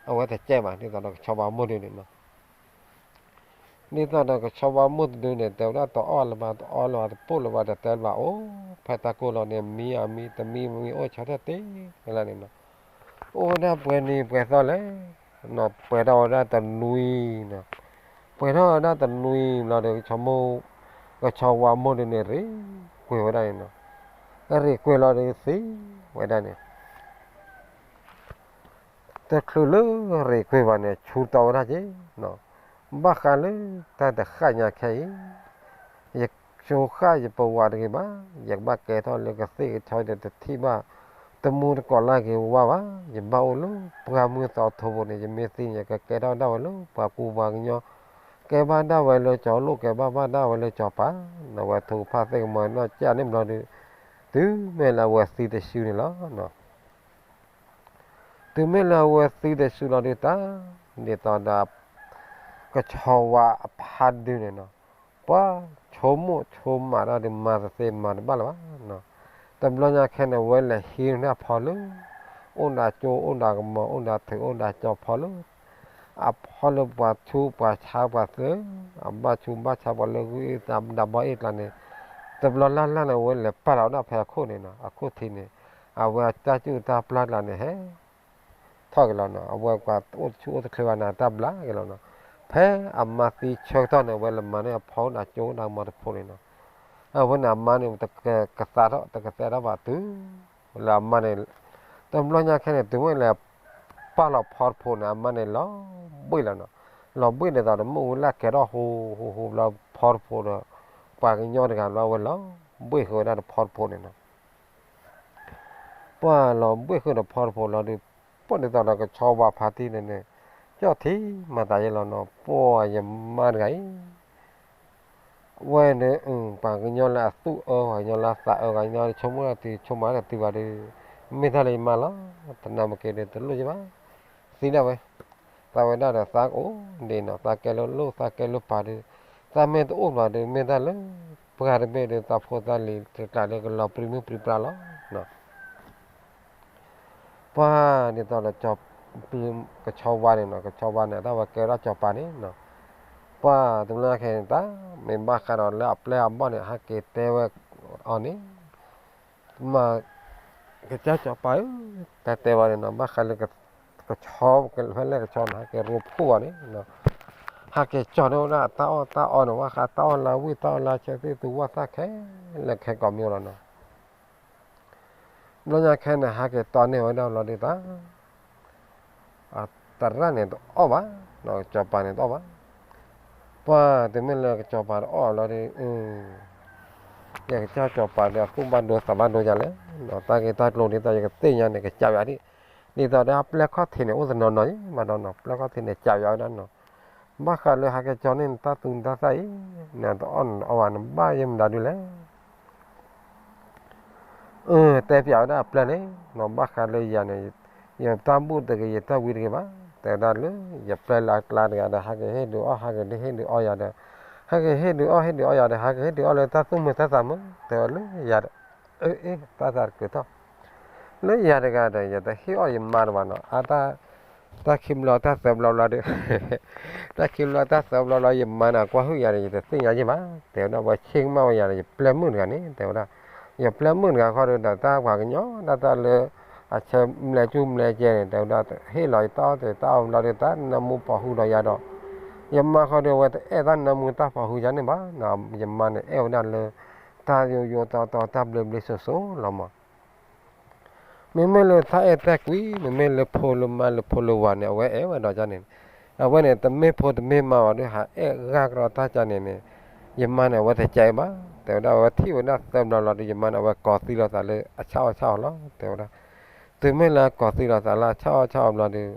အဝဲတစဲးဘၣ် ဒ်သိးဒီးကဆီဝါမိၢ်ဒုန့ၣ်မး ဒ်သိးဒီးကဆီဝါမိၢ်တဒုန့ၣ် တဲဝဲဒၣ်တအီၣ်လၢၤဘၣ် တအီလၢၤဘၣ် တပိၢ်လၢၤဘၣ် တတဲလၢၤဘၣ် အိၣ် ဖဲတၢ်ကိၢ်လီၤန့ၣ် မံအမံ တမံမံ အိၣ်ဆီထၢၣ်တ့ၢ်လၢန့ၣ်နီၤ, အိၣ်ဝဲဒၣ်ပှဲၤနံၤပှဲၤသီလဲၣ်နီၤ, ပှဲၤထီၣ်ဝဲဒၣ်တနွံနီၤ, ပှဲၤထီၣ်ဝဲဒၣ်တနွံလီၤဒီး ကဆီမိၢ် ကဆီဝါမိၢ်ဒုန့ၣ် ရ့ကွံာ်ဝဲဒၣ်န့ၣ်နီၤ, ရ့ကွံာ်လီၤဒီးသံဝဲဒၣ်န့ၣ် တချုးလၢရ့ကွံာ်ဘၣ်န့ၣ် ဆူတီဝဲဒၣ်က့ၤနီၤ, ဘၣ်ဃးလၢတၢ်တဃၣ်ညါခဲအံၤ, ယဆိဃၣ်ယပဝးတဂ့ၤဘၣ်, ယကဘၣ်ကဲထီၣ်လၢကသ့ၣ်ကထီဒီးတထံၣ်ဘၣ် တမူတကိးလၢက့ၤဝါဘၣ်, ယဘၣ်အိၣ်လၢပှၢ်မုၢ်သီထိပူၤန့ၣ် ယမ့ၢ်သံန့ၣ် ယကကဲထီၣ်ဒၣ်ဝဲလၢပှၤကူပှၤကညီ က ကဲဘၣ်ဒၣ်ဝဲလၢကၠီၤလိၣ် ကဲဘၣ်ဘၣ်ဒၣ်ဝဲလၢကၠီၤပၤ, အဝဲထိၣ်ဖးသ့ၣ်ကမီၤနီၢ်ကၠၢ်န့ၣ်ဘျီဒီး တုၤမ့ၢ်လၢအဝဲသံတစုန့ၣ်လီၤ. တုၤမ့ၢ်လၢအဝဲသံတစုလီၤဒုးတၢ်, ဒ်သိးဒီး ကဆီဝါအဖါဒုန့ၣ်နီၤ, ပှၤဆိကမိၣ်ဆိကမးတၢ်ဒုးမၤတသ့မၤတဘၣ်လၢၤဘၣ်နီၤ. တဘျီညါခဲန့ၣ် အဝဲလဲၤဟံးန့ၢ်အဖီလၢ အိၣ်ဒီးကၠိအိၣ်ဒီးကမီၤ အိၣ်ဒီးထုးအိၣ်ဒီးကၠီၤဖီလၢ အဖီလၢပှၤဆူးပှၤဆါပှၤသၢ, အဘၣ်ဆူးဘၣ်ဆါပှၤလၢဂုၢ်အ့ၣ်သးဒးဘီအ့ၣ်ကျါန့ၣ်, တဘျီလၢ်လၢ်န့ၣ် အဝဲလဲၤပာ်လီၤဝဲဒၣ်ဖဲအခိၣ်န့ၣ်နီၤ, အခိၣ်ထံးန့ၣ်, အဝဲအတၢ်စူၢ်တၢ်ပျၢ်ကျါန့ၣ်ဟဲ ထီၣ်က့ၤလီၤနီၤ, အဝဲပှၤအိၣ်တဆူၣ်အိၣ်တချ့ဘၣ်န့ၣ် တၢ်ဘျါက့ၤလီၤနီၤ. ဖဲအမါသံဆၢကတီၢ်န့ၣ် အဝဲလဲၤမၤန့ၢ်အဖီအိၣ်ဒီးကၠိအိၣ်ဒီးကမီၤတဖိန့ၣ်နီၤ, အဝဲန့ၣ်အမါန့ၣ် တကသးထီၣ် တကသဲထီၣ်ဘၣ်တုၤ လၢအမါန့ၣ်, တဘျီညါခဲန့ၣ် တုၤမ့ၢ်လဲၤပာ်လီၤဖီတဖိန့ၣ် အမါန့ၣ်လီၤဘှ့ၣ်လီၤနီၤ, လီၤဘှ့ၣ်ဒ်သိးဒီးမ့ၣ်အူလၢ်ကဲထီၣ်ဟူဟူဟူဘျီဖီတဖိဒီး ပှၤကညီတဂၤဘျီဝဲလီၤဘှ့ၣ်ဃုာ်ဝဲဒၣ်ဒီးဖီတဖိန့ၣ်နီၤ. ပှၤလီၤဘှ့ၣ်ဃုာ်ဒီးဖီတဖိလီၤဒီး ပှၢ်ဒ်သိးဒီးကဆီဝါဖါတံၢ်န့ၣ်န့ၣ်, ကၠီၣ်ထံမၤသးယဲလီၤနီၤ, ပှၢ်ယမါတဂၤအံၤ ဝဲန့ၣ် ပှၤကညီလၢအသူၣ်အၢ ပှၤကညီလၢအသးအၢ ပှၤကညီဆိကမိၣ်တၢ်တုၤဆိကမးတၢ်တုၤဘၣ်ဒီး မ့ၢ်တၢ်လၢယမါလီၤ, တနၢ်မ့ၢ်က့ၤဒီးတလိၣ်ယဘၣ်, သံဒၣ်ဝဲ, သးဝဲဒၣ်ဒီးသးကအိၣ်ဒံးနီၤ, သးကဲလၢလိၣ် သးကဲလၢပၤဒီး, သးမ့ၢ်တအိၣ်ဘၣ်ဒီး မ့ၢ်တၢ်လၢ ပှၤတဘ့ၣ်ဒီး သးဖိသးလံၤတကျးဒီး ကလီၤပြံမုၢ်ပြံပြါလီၤ. ပှၢ်ဒ်သိးဒီး ကဆီဝါန့ၣ်နီၤ, ကဆီဝါန့ၣ် တၢ်ဝဲကဲဝဲဒၣ်ကၠီၤပၤန့ၣ်နီၤ, ပှၢ်တဘျီညါခဲန့ၣ် တၢ်မ့ၢ်ဘၣ်ဃးဒီးလၢအပျဲၢ်အဘီၣ်န့ၣ် ဟဲက့ၤတဲဝဲအီၤန့ၣ်, မ့ၢ် ကစၢ်ကၠီၤပၤဧၢ, တၢ်တဲဝဲန့ၣ်နီၤ, ဘၣ်ဃးလၢ ကဆီ ဖဲလဲၣ်ကဆီန့ၣ် ဟဲက့ၤရိဖှိၣ်အီၤန့ၣ်, ဟဲက့ၤကၠီၤန့ၢ်ဝဲဒၣ်တၢ်အီၣ်တၢ်အီန့ၣ် ဘၣ်ဃးတၢ်အီၣ်လၢဝံၣ် တၢ်အီၣ်လၢဆၢသ့ၣ်သူဝၣ်သၣ်ခဲလၢာ်ခဲကိးမံၤလီၤနီၤ. တဘျီညါခဲန့ၣ် ဟဲက့ၤတီန့ၢ်ဝဲဒၣ်ဘျီဒုးတၢ် သရၣ်န့ၣ်တအီၣ်ဘၣ်, ကစီၤပၤန့ၣ်တအီၣ်ဘၣ်, ပှၢ်တမ့ၢ်လၢကစီၤပၤတအီၣ်လီၤဒီး, ယကစၢ်ကစီၤပၤဒီးအသူၣ်ဘၣ်ဒိသးဘၣ်ဒိယၤလဲၣ်, တၢ်ဂ့ၢ်တၢ်ကျိၤဒ်သိးယကသ့ၣ်ညါန့ၣ် ကစးယၤဒ်, ဒ်သိးဒီးအပျဲၢ်ခီၣ်ထံးန့ၣ် အိၣ်တနီၤနီၤယံၤမးဒီးနီၤ, ပျဲၢ်ခီၣ်ထံးန့ၣ် ကစးယၤဝဲဒၣ်နီၤ, ဘၣ်ဃးလၢဟဲက့ၤကၠီန့ၢ်နတၢ်သူနတၢ်သၣ်အံၤ, နတအီၣ်နတအီဘၣ် နဘၣ်ယဲၢ်မတၤဒုလဲၣ် အၢ တဲပၠးဝဲဒၣ်အပျဲၢ်န့ၣ်နီၤ, ဘၣ်ဃးလၢယၤန့ၣ်, ယတၢ်ဘူၣ်တဂ့ၤ ယတၢ်ဝံတဂ့ၤဘၣ်, တဲဝဲဒၣ်လၢ ယပျဲၢ်လၢအကျါတဂၤဒီး ဟဲက့ၤဟ့ၣ်ဒုးအီၣ် ဟဲက့ၤဟ့ၣ်ဒုးအီၣ်ယၤဒီး, ဟဲက့ၤဟ့ၣ်ဒုးအီၣ် ဟ့ၣ်ဒုးအီၣ်ယၤဒီး ဟဲက့ၤဟ့ၣ်ဒုးအီၣ်လၢတၢ်သူၣ်မုာ်တၢ်သးမုာ် တဲဝဲလၢယၤဒီး, အၢ အ့ တၢ်သးတကုာ်ထီၣ်, လၢယၤတဂၤဒီး ယတဟ့ၣ်အီၣ်ယမါတဘၣ်နီၤ, အါ တၢ်ခံဘျီတၢ်သၢဘျီဘျီဒီး, တၢ်ခံဘျီတၢ်သၢဘျီဘျီ ယမါန့ၣ် ကွၢ်ဟုၣ်ယၤဒီး ယတသ့ၣ်ညါယံၤဘၣ်, တဲဝဲဒၣ် ပှၤဆ့ၣ်ကမၣ်ဝဲယၤဒီး ယပျဲၢ်မုၣ်တဂၤန့ၣ် တဲဝဲဒၣ်, ယပျဲၢ်မုၣ်တဂၤခီဒီး တၢ်ပှၤကညီ တၢ်တၢ်လၢ အဆၢမလဲၤကၠူမလဲၤကဲန့ၣ် တဲဝဲဒၣ် ဟ့ၣ်လီၤယတၢ်အီၣ်တၢ်အီဘျီဒီး တၢ်နၢမူပိာ်ဃုာ်ဒီးယၤဒီး, ယမါခီဒီး အဝဲတအဲၣ်တၢ်နၢမူတၢ်ပိာ်ဃုာ်ယၤန့ၣ်ဘၣ်, ယမါန့ၣ် အဲၣ်ဝဲဒၣ်လၢ တၢ်ယိယိတီတီ တၢ်ဘျ့ဘျ့စိစိလီၤမး မ့မ့ၢ်လၢတၢ်အဲၣ်တၢ်ကွံ မ့မ့ၢ်လၢဖိလၢမါလၢဖိလၢဝၤန့ၣ် အဝဲအဲၣ်ဝဲဒီးန့ၣ်, အဝဲန့ၣ် တမ့ၢ်ဖိတမ့ၢ်မါဘၣ်ဒီး ဟးအဲၣ်ဂၢ်ကရီတၢ်ကန့ၣ်န့ၣ်, ယမါန့ၣ် အဝဲတကဲဘၣ်, တဲဝဲဒၣ် အဝဲထံၣ်ဝဲဒၣ်သၢဘျီလီၤဒီး ယမါန့ၣ် အဝဲကိးသံလိာ်သးလၢအဆၣ်အီၣ်ဆၣ်အီလီၤ တဲဝဲဒၣ်, တုၤမ့ၢ်လၢကိးသံလိာ်သးလၢအဆၣ်အီၣ်ဆၣ်အီဘျီဒီး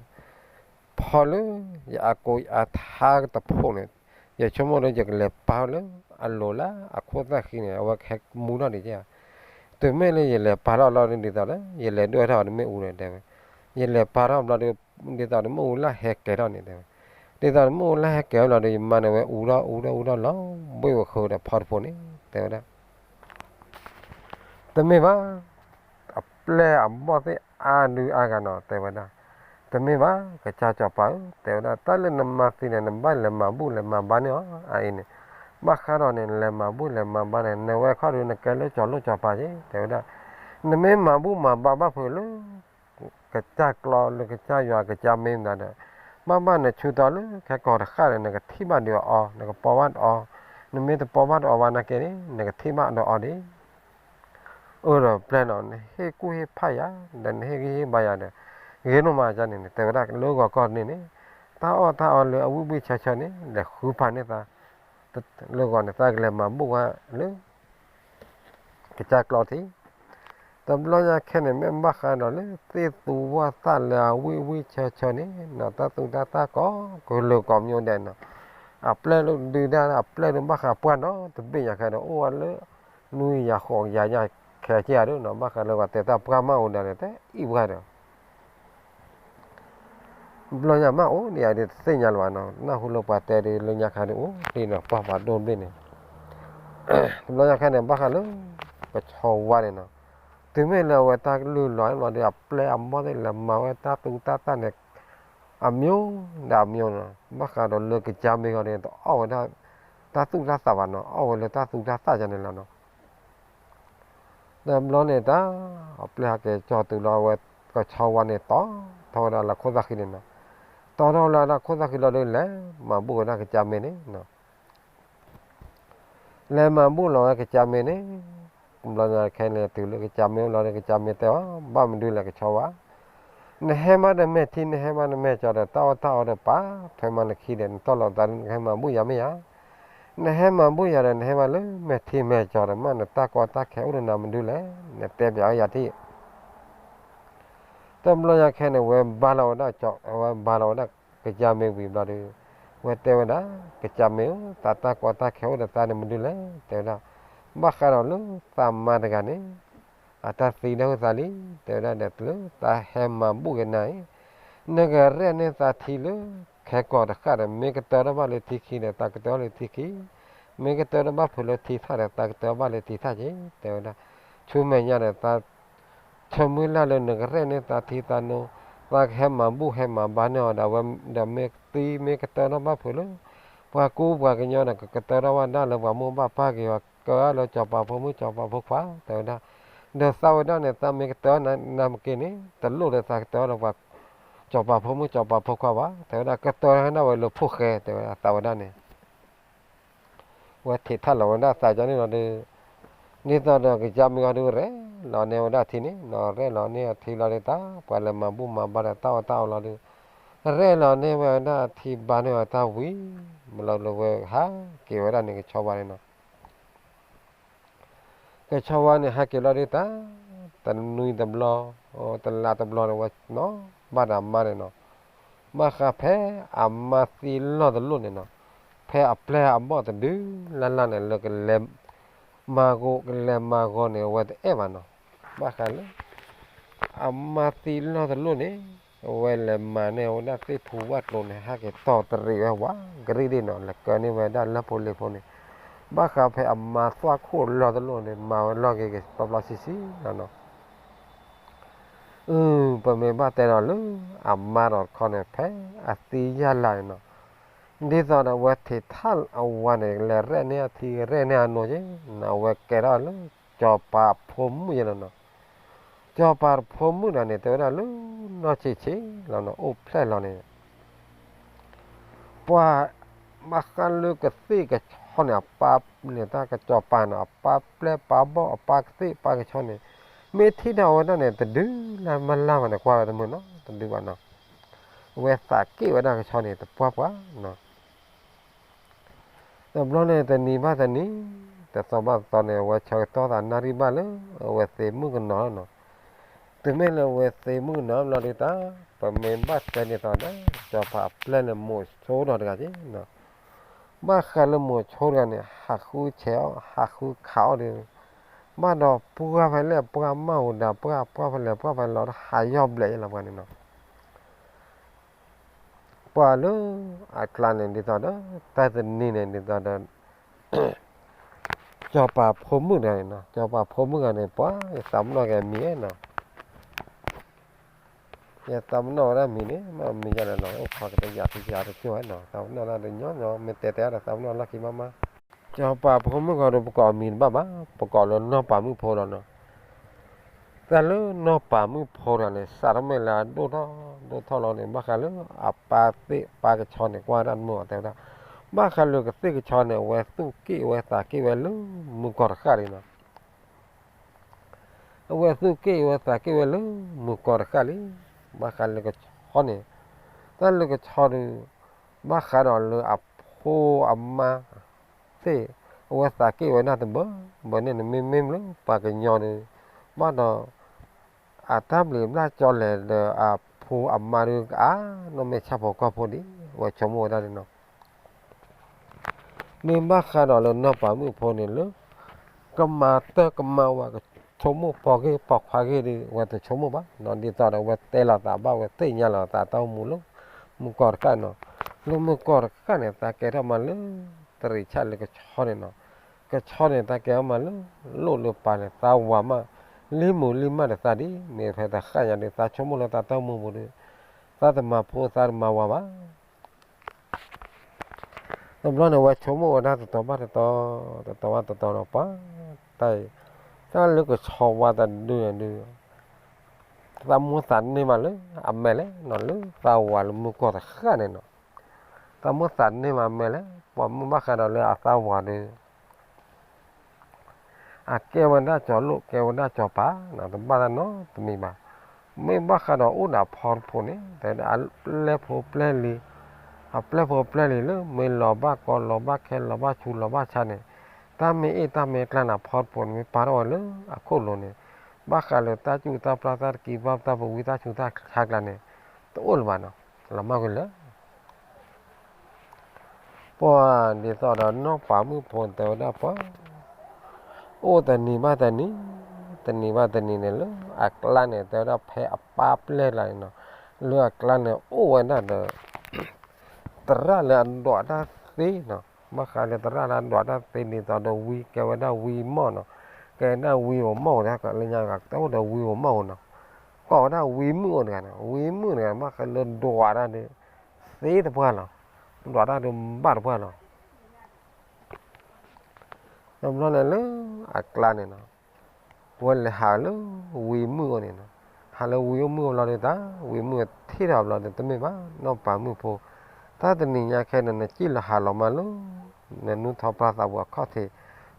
ဖီလၢ ယအကိးအထါတဖိးန့ၣ်, ယဆိကမိၣ်ဒီး ယကလဲၤပာ်ထီၣ်လၢအလိၤလၢအခိၣ်သၣ်ဃံန့ၣ် အဝဲကဟဲမူထီၣ်ဒံးဧါ, တုၤမ့ၢ်လၢယလဲၤပာ်ထီၣ်လီၤဒီး ဒ်သိးဒီး ယလဲၤဒွဲၣ်ထီၣ်တမ့ၣ်အူဒီး တဲဝဲ, ယလဲၤပာ်ထီၣ်ဘျီဒီး ဒ်သိးတမ့ၣ်အူလၢဟဲကဲၤထီၣ်န့ၣ် တဲဝဲ, ဒ်သိးတမ့ၣ်အူလၢဟဲကဲၤထီၣ်လီၤဒီး ယမါန့ၣ် အဝဲအူထီၣ်အူထီၣ်အူထီၣ်လီၤ, ဘှ့ၣ်ဝဲဃုာ်ဒီးဖီတဖိးန့ၣ် တဲဝဲဒၣ် တမ့ၢ်ဘၣ်, အပျဲၢ်အဘီၣ်သ့ၣ်အါဒုအါဂၤနီၤ တဲဝဲဒၣ်, တမ့ၢ်ဘၣ် ကစၢ်စီၤပၤဧၢ, တဲဝဲဒၣ် တၢ်လၢနမါသံန့ၣ် နဘၣ်လဲၤမၤဘူၣ်လဲၤမၤဘါန့ၢ်အီၤ အအံၤန့ၣ်, ဘၣ်ဃးဒီးန့ၣ် နလဲၤမၤဘူၣ်လဲၤမၤဘါန့ၣ် နဝဲခီဒီး နကဲလၢစီၤလိၣ်စီၤပၤက့ၤ တဲဝဲဒၣ်, နမ့ၢ်မၤဘူၣ်မၤဘါဘၣ်ဖုးလၢ ကစၢ်ကျီလၢကစၢ်ယွၤကစၢ်မ့ၢ်မတၤဒီး, ဘၣ်ဘၣ်နဆူးတီၤလၢခဲကိာ်တဃၣ်ဒီး နကထံၣ်ဘၣ်ဒုးအီၤ နကပီၢ်ဘၣ်ဒီးအီၤ, နမ့ၢ်တပီၢ်ဘၣ်ဒီးအီၤဘၣ်နာ်က့န့ၣ် နကထံၣ်ဘၣ်ဒီးအီၤဒံး အၢဒီးပျဲၢ်နီၤ နဟ့ၣ်ကူၣ်ဟ့ၣ်ဖးယၤ ဒီးနဟ့ၣ်ဂံၢ်ဟ့ၣ်ဘါယၤဒီး ဂ့ၤနီၢ်မးန့ၣ်န့ၣ် တဲဝဲဒၣ်လၢဂီၤကီၢ်န့ၣ်န့ၣ် တၢ်အီၣ်တၢ်အီလၢအဝံၣ်ဝံၣ်ဆၢဆၢန့ၣ် လဲၤဃုဖးန့ၢ်သး လၢဂီၤန့ၣ် သးကလဲၤမၤဘူၣ်ဝဲလၢ ကစၢ်ကျီထံး တဘျီညါခဲန့ၣ် မ့ၢ်ဘၣ်ဃးဒီးလၢသ့ၣ်သူဝၣ်သၣ်လၢအဝံၣ်ဝံၣ်ဆၢဆၢန့ၣ်နီၤ တၢ်သူတၢ်သၣ်ကိးကလုာ်ကိးမံၤဒဲးနီၤ အပျဲၢ်ဒုးဒၣ် အပျဲၢ်ဒုးဘၣ်ဃးပှၢ်နီတဘ့ၣ်ညါခဲဒီး အိၣ်ဝဲလၢ နွံကယၤဃိးကယၤညါခဲကဲဒီးနီၤ ဘၣ်ဃးလၢပှၤတဲတၢ်ပှၢ်မးအိၣ်ဒီးန့ၣ် တအံၣ်ပှၢ်ဒီး တဘျီညါမးအိၣ်ဒံးယၤဒုးတသ့ၣ်ညါလၢၤဘၣ်နီၤ နၢ်ဟူလၢပှၤတဲဒုးလၢညါခါဒုးအိၣ်ဒံးနီၤ ပှၢ်ပှၤဒိၣ်တဘ့ၣ်န့ၣ် တဘျီညါခဲန့ၣ် ဘၣ်ဃးလၢ ကဆီဝါန့ၣ်နီၤ တုၤမ့ၢ်လၢအဝဲတၢ်လုၢ်လီၤလီၤဒီး အပျဲၢ်အဘီၣ်သ့ၣ်လဲၤမၤဝဲတၢ်သူတၢ်သၣ်န့ၣ် အမျိုးဒီးအမျိုးနီၤ ဘၣ်ဃးဒီးလၢကစၢ်မ့ၢ်ဂီၤန့ၣ် တအီၣ်ဝဲဒၣ် တၢ်သူၣ်တၢ်သၣ်ဘၣ်နီၤ အီၣ်ဝဲလၢတၢ်သူတၢ်သၣ်ယါန့ၣ်လီၤနီၤ တဘျီန့ၣ်တၢ် အပျဲၢ်ဟဲက့ၤကၠီၤတုၤလီၤအဝဲ ကဆီဝါန့ၣ် တီထီၣ်ဝဲဒၣ်လၢခိၣ်သၣ်ဃံန့ၣ်နီၤ တီထီၣ်လၢခိၣ်သၣ်ဃံလီၤဒီး လဲၤမၤဘူၣ်ဝဲဒၣ်ကစၢ်မ့ၢ်န့ၣ်နီၤ လဲၤမၤဘူၣ်လီၤဝဲကစၢ်မ့ၢ်န့ၣ် ဘျီညါခဲန့ၣ် တုၤလၢကစၢ်မ့ၢ်အိၣ်လီၤဒီး ကစၢ်မ့ၢ်တဲအီၤ ဘၣ်မနုၤလဲၣ်ကဆီဝါ နဟဲမးဒီးမဲာ်ထံ နဟဲမးဒီးမဲာ်ကၠီဒီး တၢ်အီၣ်တၢ်အီဒီးပာ်ထွဲမးနခံဒီး နတီၢ်လီၤသးဒုး နကဟဲမၤဘူၣ်ယၤမ့ၢ်ဧါ နဟဲမၤဘူၣ်ယၤဒီး နဟဲမးလၢမဲာ်ထံမဲာ်ကၠီဒီး မ့ၢ်နတၢ်ကီတၢ်ခဲအိၣ်ဒီးနၤမနုၤလဲၣ် နတဲပၠးအီၤယၤထံၣ် တဘျီညါခဲန့ၣ် ဝဲဘါလီၤဝဲဒၣ် ဝဲဘါလီၤဝဲဒၣ်ကစၢ်မ့ၢ်ဝံၤဘျီဒီး ဝဲတဲဝဲဒၣ် ကစၢ်မ့ၢ်ဧၢ သးတၢ်ကီတၢ်ခဲအိၣ်ဒီးသးန့ၣ်မနုၤလဲၣ် တဲဝဲဒၣ် ဘၣ်ဃးဒီးလၢသးမါတဂၤန့ၣ် အတၢ်သံဒၣ်ဝဲသးလံ တဲဝဲဒၣ်ဒီးလၢသးဟဲမၤဘူၣ်က့ၤနၤအံၤ နကရဲၣ်န့ၢ်သးထံလၢ ခဲကီၢ်တဃၣ်ဒီး မ့ၢ်ကတၢၢ်ထီၣ်ဘၣ်လၢထံခံဒီး သးကတၢၢ်လၢထံခံ, မ့ၢ်ကတၢၢ်ထီၣ်ဘၣ်ဖုးလၢထံထၣ်ဒီး သးကတၢၢ်ဘၣ်လၢထံထၣ်က့ၤ တဲဝဲဒၣ်. ဆူမဲာ်ညါဒီး သး ဆၢမုၢ်လၢ်လၢနကရဲၣ်န့ၢ်သးထံသးနိ, သးကဟဲမၤဘူၣ်ဟဲမၤဘါန့ၢ်အီၤဒီး အဝဲဒီးမ့ၢ်သံမ့ၢ်ကတၢၢ်ထီၣ်ဘၣ်ဖုးလၢ ပှၤကူပှၤကညီဒီး ကကတၢၢ်ထီၣ်ဘၣ်ဒၣ်လၢပှၤမိၢ်ဘၣ်ပၢ်က့ၤအီၤ ကၢလၢစီၤပၤဖိမုၣ်စီၤပၤဖိခွါ တဲဝဲဒၣ်. ဒီးသးဝဲဒၣ်န့ၣ် သးမ့ၢ်ကတၢၢ်နၤမ့ၢ်က့ၤန့ၣ် တလိၣ်ဒီးသးကတၢၢ်ဒီးပှၤ စီၤပၤဖိမုၣ်စီၤပၤဖိခွါဘၣ် တဲဝဲဒၣ်. ကတၢၢ်ဒၣ်ဝဲလၢဖိၣ်ဃဲ တဲဝဲဒၣ် သးဝဲဒၣ်န့ၣ် ဝဲထံးထၣ်လီၤဝဲဒၣ်သးကန့ၣ်လီၤဒီး ဒ်သိးဒီးကစၢ်မ့ၢ်ဂီၤဒုးရဲၣ်လီၤန့ၢ်ဝဲဒၣ်ထံန့ၣ် ဒီးရဲၣ်လီၤန့ၢ်အထံလီၤဒီး တၢ်ပှၤလဲၤမၤဘူၣ်မၤဘါဒီးတၢ်အီၣ်တၢ်အီလီၤဒီး ရဲၣ်လီၤန့ၢ်ဝဲဒၣ်ထံဘါန့ၢ်ဝဲတၢ်ဝံၤ မ့ၢ်လီၤလၢဝဲဟးက့ၤဝဲဒၣ်န့ၣ် ကဆီဝါန့ၣ်နီၤ. ကဆီဝါန့ၣ် ဟဲက့ၤလီၤဒုးတၢ် တနွံတဘျီ တလါတဘျီန့ၣ် ဝဲနီၤ ဘၣ်ဒီးအမါန့ၣ်နီၤ. ဘၣ်ဃးဖဲအမါသံလီၢ်တလိၣ်န့ၣ်နီၤ ဖဲအပျဲၢ်အဘီၣ်တဒုလၢ်လၢ်န့ၣ် လၢကလဲၤမၤဂီၤ ကလဲၤမၤဂီၤန့ၣ် အဝဲတအဲၣ်ဘၣ်နီၤ. ဘၣ်ဃးလၢ အမါသံလီၢ်တလိၣ်န့ၣ် အဝဲလဲၤမၤန့ၢ်ဝဲဒၣ်သ့ၣ်ဖူဝၣ်ကျိၤန့ၣ် ဟဲက့ၤတီၢ်တရံးဝဲဝးကရံၣ်ဒ့ၣ်နီၤ လဲၤကၢန့ၢ်ဝဲဒၣ်လၢဖိလ့ၤဖိန့ၣ်. ဘၣ်ဃးဖဲအမါသွၣ်ခိၣ်လီၢ်တလိၣ်န့ၣ် မၤဝဲလီၢ်က့ၤက့ၤပျီပျီဆံးဆံးလီၤနီၤ. အု ပမ့ၢ်ဘၣ်တဲဒီးလၢ အမါဒီးတခီန့ၣ် ဖဲအသံယၢ်လၢ်န့ၣ်နီၤ ဒ်သိးဒီးအဝဲထံးထၣ်အဝၤန့ၣ် လဲၤရဲၣ်န့ၢ်အထံရဲၣ်န့ၢ်အနိက့ၤ အဝဲကဲထီၣ်လၢ စီၤပၤဖိမုၣ်ယဲလီၤနီၤ. စီၤပၤဖိမုၣ်ဒီးန့ၣ် တဲဝဲဒၣ်လၢ နီၢ်ဆံးဆံးလီၤနီၤ အိၣ်ဖျဲၣ်လီၤန့ၣ် ပှၤ ဘၣ်ဃးလၢကသ့ၣ်ကဆီန့ၣ် အပၢ်န့ၣ် တၢ်ကစီၤပၤန့ၣ် အပၢ်ပျဲၢ်ပၢ်ဘီၣ်အပၢ်ကသ့ၣ်ပၢ်ကဆီန့ၣ် မ့ၢ်ထံၣ်ဒၣ်ဝဲဒၣ်န့ၣ် တဒုလၢ်မၢ်လၢ်ဘၣ်န့ၣ် ကွၢ်ဝဲတမုာ်နီၤ တဒုဘၣ်နီၤ. အဝဲသးက့ၣ်ဝဲဒၣ်ကဆီန့ၣ် တပှၢ်ပှၢ်နီၤ. တဘျီန့ၣ် တနံၤဘၣ်တနံၤ တသီဘၣ်တသီန့ၣ် အဝဲဆၢကတီၢ်သးနၣ်ရံၣ်ဘၣ်လၢ အဝဲသ့မုၣ်ကနီၤလီၤနီၤ. တုၤမ့ၢ်လၢအဝဲသ့မုၣ်ကနီၤဘျီဒုးတၢ် ပမ့ၢ်ဘၣ်တဲဒ်သိးဒီး စီၤပၤအပျဲၢ်န့ၣ် မိၤဆိဒီးတဂၤက့ၤနီၤ. ဘၣ်ဃးလၢမိၤဆိတဂၤန့ၣ် ဟးဃုဆဲးအီၣ် ဟးဃုခးအီၣ်ဒီး ဘၣ်ဒီးပှၢ်ဖဲလဲၣ် ပှၢ်မၢ်ဟူဒၣ် ပှၢ်ပှၢ်ဖဲလဲၣ် ပှၢ်ဖဲလဲၣ်ဒီး ဟးယီၢ်ဘျဲးယဲလီၤပှၤန့ၣ်နီၤ. ပှၤလၢအကျါန့ၣ် ဒ်သိးဒီး တၢ်တနံၤန့ၣ် ဒ်သိးဒီး စီၤပၤဖိမုၣ်တဂၤန့ၣ်နီၤ စီၤပၤဖိမုၣ်တဂၤန့ၣ် ပှၤ ယသးပနီၣ်က့ၤအမံၤနီၤ ယသးပနီၣ်ဝဲဒၣ်မံၤန့ၣ် မ့ၢ်မံၤယါလဲၣ်နီၤ အိၣ်ခိးကတယၤကယၤတကၠိၣ်ဝဲနီၤ သးပနီၣ်ဒၣ်တညီညီ မ့ၢ်တဲတဲအါဒီးသးပနီၣ်လီၢ်ခံမးမး စီၤပၤဖိမုၣ်ဂီၤဒီး ပကိးအမံၤတဘၣ်ဘၣ် ပကိးလၢနီၢ်ပၤမုၣ်ဖိလီၤနီၤ. တၢ်လၢနီၢ်ပၤမုၣ်ဖိတဂၤန့ၣ် စးထီၣ်မ့ၢ်လၢအဒိၣ်ထီၣ်ဒိၣ်ထီၣ်လီၤန့ၣ် ဘၣ်ဃးလၢအပၢ်သ့ၣ်ပၢ်ကဆီန့ၣ် ကွၢ်ဝဲဒၣ်တမုာ်အီၤတဲဝဲဒၣ် ဘၣ်ဃးလၢကသ့ၣ်ကဆီန့ၣ် အဝဲသူၣ်က့ၣ်ဝဲသးက့ၣ်ဝဲလၢမုၢ်ကီၢ်တဃၣ်လံနီၤ. အဝဲသူၣ်က့ၣ်ဝဲသးက့ၣ်ဝဲလၢမုၢ်ကီၢ်တဃၣ်လံ. ဘၣ်ဃးလၢကဆီန့ၣ် တၢ်လၢကဆီဒီး ဘၣ်ဃးဒီးလၢအဖိအမါသ့ၣ် အဝဲသးက့ၣ်ဝဲဒၣ်တဘၢဘၢန့ၣ်န့ၣ် မ့မ့ၢ်လၢပှၤကညီဒီး ဘၣ်ဒီး အတၢ်ဘျံးဘျၣ်ကၠီလဲၣ်ဒီးအဖိအမါဒီး ကအါနီၢ်မ့ၢ်ဆၣ်ဖိကီၢ်ဖိဒံး အဝဲဆိကမိၣ်ဝဲဒၣ်န့ၣ်နီၤ. မ့ၢ်ဘၣ်ဃးဒီးလၢနီၢ်ပၤမုၣ်ဖိန့ၣ်လၢ ကမၤတၢ်ကမၤဝၤ ကဆိကမိၣ်ပိာ်ဂ့ၢ်ပိာ်ခွါဂ့ၢ်ဒီး အဝဲတဆိကမိၣ်ဘၣ်နီၤ, ဒ်သိးဒီးအဝဲတဲလီၤသးဘၣ် အဝဲသ့ၣ်ညါလီၤသးတၢ်အိၣ်မူလၢ မုၢ်ကီၢ်တဃၣ်နီၤ, လၢမုၢ်ကီၢ်တဃၣ်န့ၣ် သးကဲထီၣ်မးလၢ တရံးဆၣ်လၢကဆီန့ၣ်နီၤ, ကဆီန့ၣ် သးကဲထီၣ်မးလၢ လိၣ်လၢပၤန့ၣ် သးဝၤမး, လံမုာ်လံမၢ်ဒီးသးဒ် မ့ၢ်ဖဲတဃၣ်ညါဒီး သးဆိကမိၣ်လၢသးတၢ်အိၣ်မူပူၤဒီး သးတမၤဖိသးတမၤဝၤဘၣ် တဘျီန့ၣ် ဝဲဆိကမိၣ်ဝဲဒၣ်တတီၤဘၣ်တတီၤ, တတီၤဘၣ်တတီၤဒီးပှၤ, တၢ်အံၤ, တၢ်လၢကဆီဝါတဒုန့ၣ်ဒုး, သးမိၢ်သးန့ၢ်မးလၢ အမဲာ်လဲၣ်နီၤ လၢသးဝၤလၢမုၢ်ကီၢ်တဃၣ်န့ၣ်နီၤ, သးမိၢ်သးန့ၢ်မးအမဲာ်လဲၣ် ပှၤမုၢ်ဘၣ်ဃးဒီးလၢအသးဝၤဒီး အကဲဝဲဒၣ်ကၠီၤလိၣ် ကဲဝဲဒၣ်ကၠီၤပၤနီၤ တဘၣ်တၢ်နီတမံၤဘၣ်. မ့ၢ်ဘၣ်ဃးဒီးအိၣ်ဒီးအဖီတဖိးန့ၣ် တဲဝဲဒၣ်အပျဲၢ်ဖိပျဲၢ်လံၤ, အပျဲၢ်ဖိပျဲၢ်လံၤလၢ မ့ၢ်လီၤဘၣ်ကီလီၤဘၣ်ခဲလီၤဘၣ်ဆူလီၤဘၣ်ဆါန့ၣ်, တၢ်မ့ၢ်အ့ၣ်တၢ်မ့ၢ်ကျါန့ၣ် အဖီတဖိးန့ၣ် မ့ၢ်ပာ်ထီၣ်ဝဲလၢအခိၣ်လိၤန့ၣ်, ဘၣ်ဃးလၢတၢ်စူၢ်တၢ်ပျၢ်တၢ်တကံဘၣ်တၢ်ပဝံတၢ်ဆူးတၢ်ဆါကျါန့ၣ် တအိၣ်လၢၤဘၣ်နီၤ, လီၤမၢ်ကွံာ်လၢ ပှၤဒ်သိးဒီးနီၢ်ပၤမုၣ်ဖိတဲဝဲဒၣ်ပှၤ, အိၣ်တနံၤဘၣ်တနံၤ, တနံၤဘၣ်တနံၤန့ၣ်လၢအကျါန့ၣ် တဲဝဲဒၣ်ဖဲအပၢ်ပျဲၢ်ကျါန့ၣ်နီၤ, လၢအကျါန့ၣ်အိၣ်ဝဲဒၣ်ဒီး သရၣ်လၢအဒွးတၢ်သ့နီၤ, ဘၣ်ဃးလၢသရၣ်လၢအဒွးတၢ်သ့ဒ်သိးဒီးဝံကဲဝဲဒၣ်ဝံမီၢ်နီၤ, ကဲဒၣ်ဝံဧိၤမီၢ်ဧိၤ လၢညါဂၤတဲအိၣ်ဒီးဝံဧိၤမီၢ်ဧိၤနီၤ, ကိးဝဲဒၣ်ဝံမုၣ်အိၣ်တဂၤနီၤ, ဝံမုၣ်တဂၤ ဘၣ်ဃးလၢဒွးတၢ်ဒီး သ့တပှၢ်လီၤ, ဒွးတၢ်ဒီးဘၣ်တပှၢ်လီၤ. တဘျီန့ၣ်လၢအကျါန့ၣ်နီၤ, ဝဲလဲၤဟးလၢဝံမုၣ်အအိၣ်န့ၣ်နီၤ, ဟးလၢဝံမုၣ်အအိၣ်ဘျီဒီးတၢ် ဝံမုၣ်ထံၣ်ထီၣ်ဘျီဒီး တမ့ၢ်ဘၣ်နီၢ်ပၤမုၣ်ဖိ, တၢ်တနံၤညါခဲန့ၣ် နစံၣ်လီၤဟးလီၤမးလၢ နနူထီၣ်ပျၢ်သးပူၤအခီၣ်ထံး,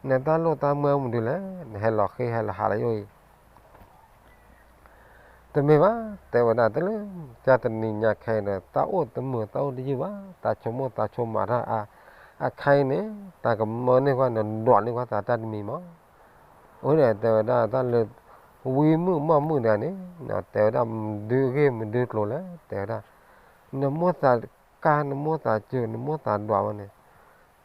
နတၢ်လိၣ်တၢ်မၢမနုၤလဲၣ်, နဟဲလီၤဃ့ဟဲလီၤဟးလၢယအိၣ်အံၤ တမ့ၢ်ဘၣ်, တဲဝဲဒၣ်တလၢ ကၢ်တနံၤညါခဲအံၤဒီး တၢ်အိၣ်တမုာ်တၢ်အိၣ်တယုၢ်ဘၣ်, တၢ်ဆိကမိၣ်တၢ်ဆိကမးတၢ်အါ, အခါအံၤန့ၣ် တၢ်ကမၢန့ၢ်ကွၢ် နဒွးန့ၢ်ကွၢ်သးတၢ်တမံၤမး, အဃိန့ၣ် တဲဝဲဒၣ်တၢ်လၢ ဝံမုၣ်မီၢ်မုၣ်တဂၤန့ၣ် တဲဝဲဒၣ်မဒုဂ့ၢ်မဒုကျိၤလဲၣ်, တဲဝဲဒၣ် နမိၢ်သးကၢ် နမိၢ်သးစၢၤ နမိၢ်သးဒွးဝဲန့ၣ်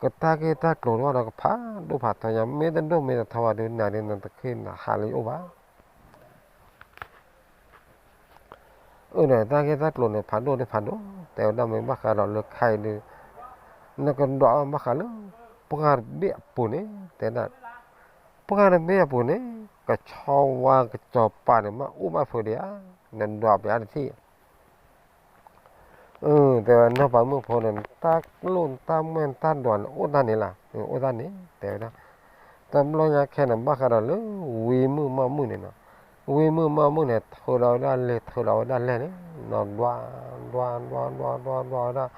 ကတၢ်ဂ့ၢ်တၢ်ကျိၤတအိၣ်ဒီးကဖးဒိၣ်ဖးထီညါ, မ့ၢ်တဒိၣ်မ့ၢ်တထီဘၣ်ဒီး နၤဒ်နတဃ့နဟးလၢယအိၣ်ဘၣ်. အၢ ဒီးတၢ်ဂ့ၢ်တၢ်ကျိၤန့ၣ် ဖးဒိၣ်ဒီးဖးဒိၣ်, တဲဝဲဒၣ်မ့ၢ်ဘၣ်ဃးဒီးလၢခါအံၤဒီး နကဒွးဘၣ်ဃးလၢ ပှၢ်တဘ့ၣ်အပူၤန့ၣ်, တဲဒၣ် ပှၢ်တဘ့ၣ်အပူၤန့ၣ် ကဆီဝါကစီၤပၤန့ၣ် မ့ၢ်အိၣ်ဘၣ်ဖုးဒံးဧါ, နဒွးပျးတထံၣ် အၢ တဲဝဲနီၢ်ပၤမုၣ်ဖိန့ၣ် တၢ်လိၣ်တၢ်မၢတၢ်ဒွးန့ၣ် အိၣ်တၢ်န့ၣ်လီၤ, အိၣ်တၢ်န့ၣ် တဲဝဲဒၣ်, တဘျီညါခဲန့ၣ် ဘၣ်ဃးဒီးလၢ ဝံမုၣ်မီၢ်မုၣ်န့ၣ်နီၤ, ဝံမုၣ်မီၢ်မုၣ်န့ၣ် ထုးဒီးဝဲဒၣ်လဲၤ ထုးဒီးဝဲဒၣ်လဲၤန့ၣ်, နီၤဒွး ဒွး ဒွး ဒွး ဒွး ဒွးဝဲဒၣ်,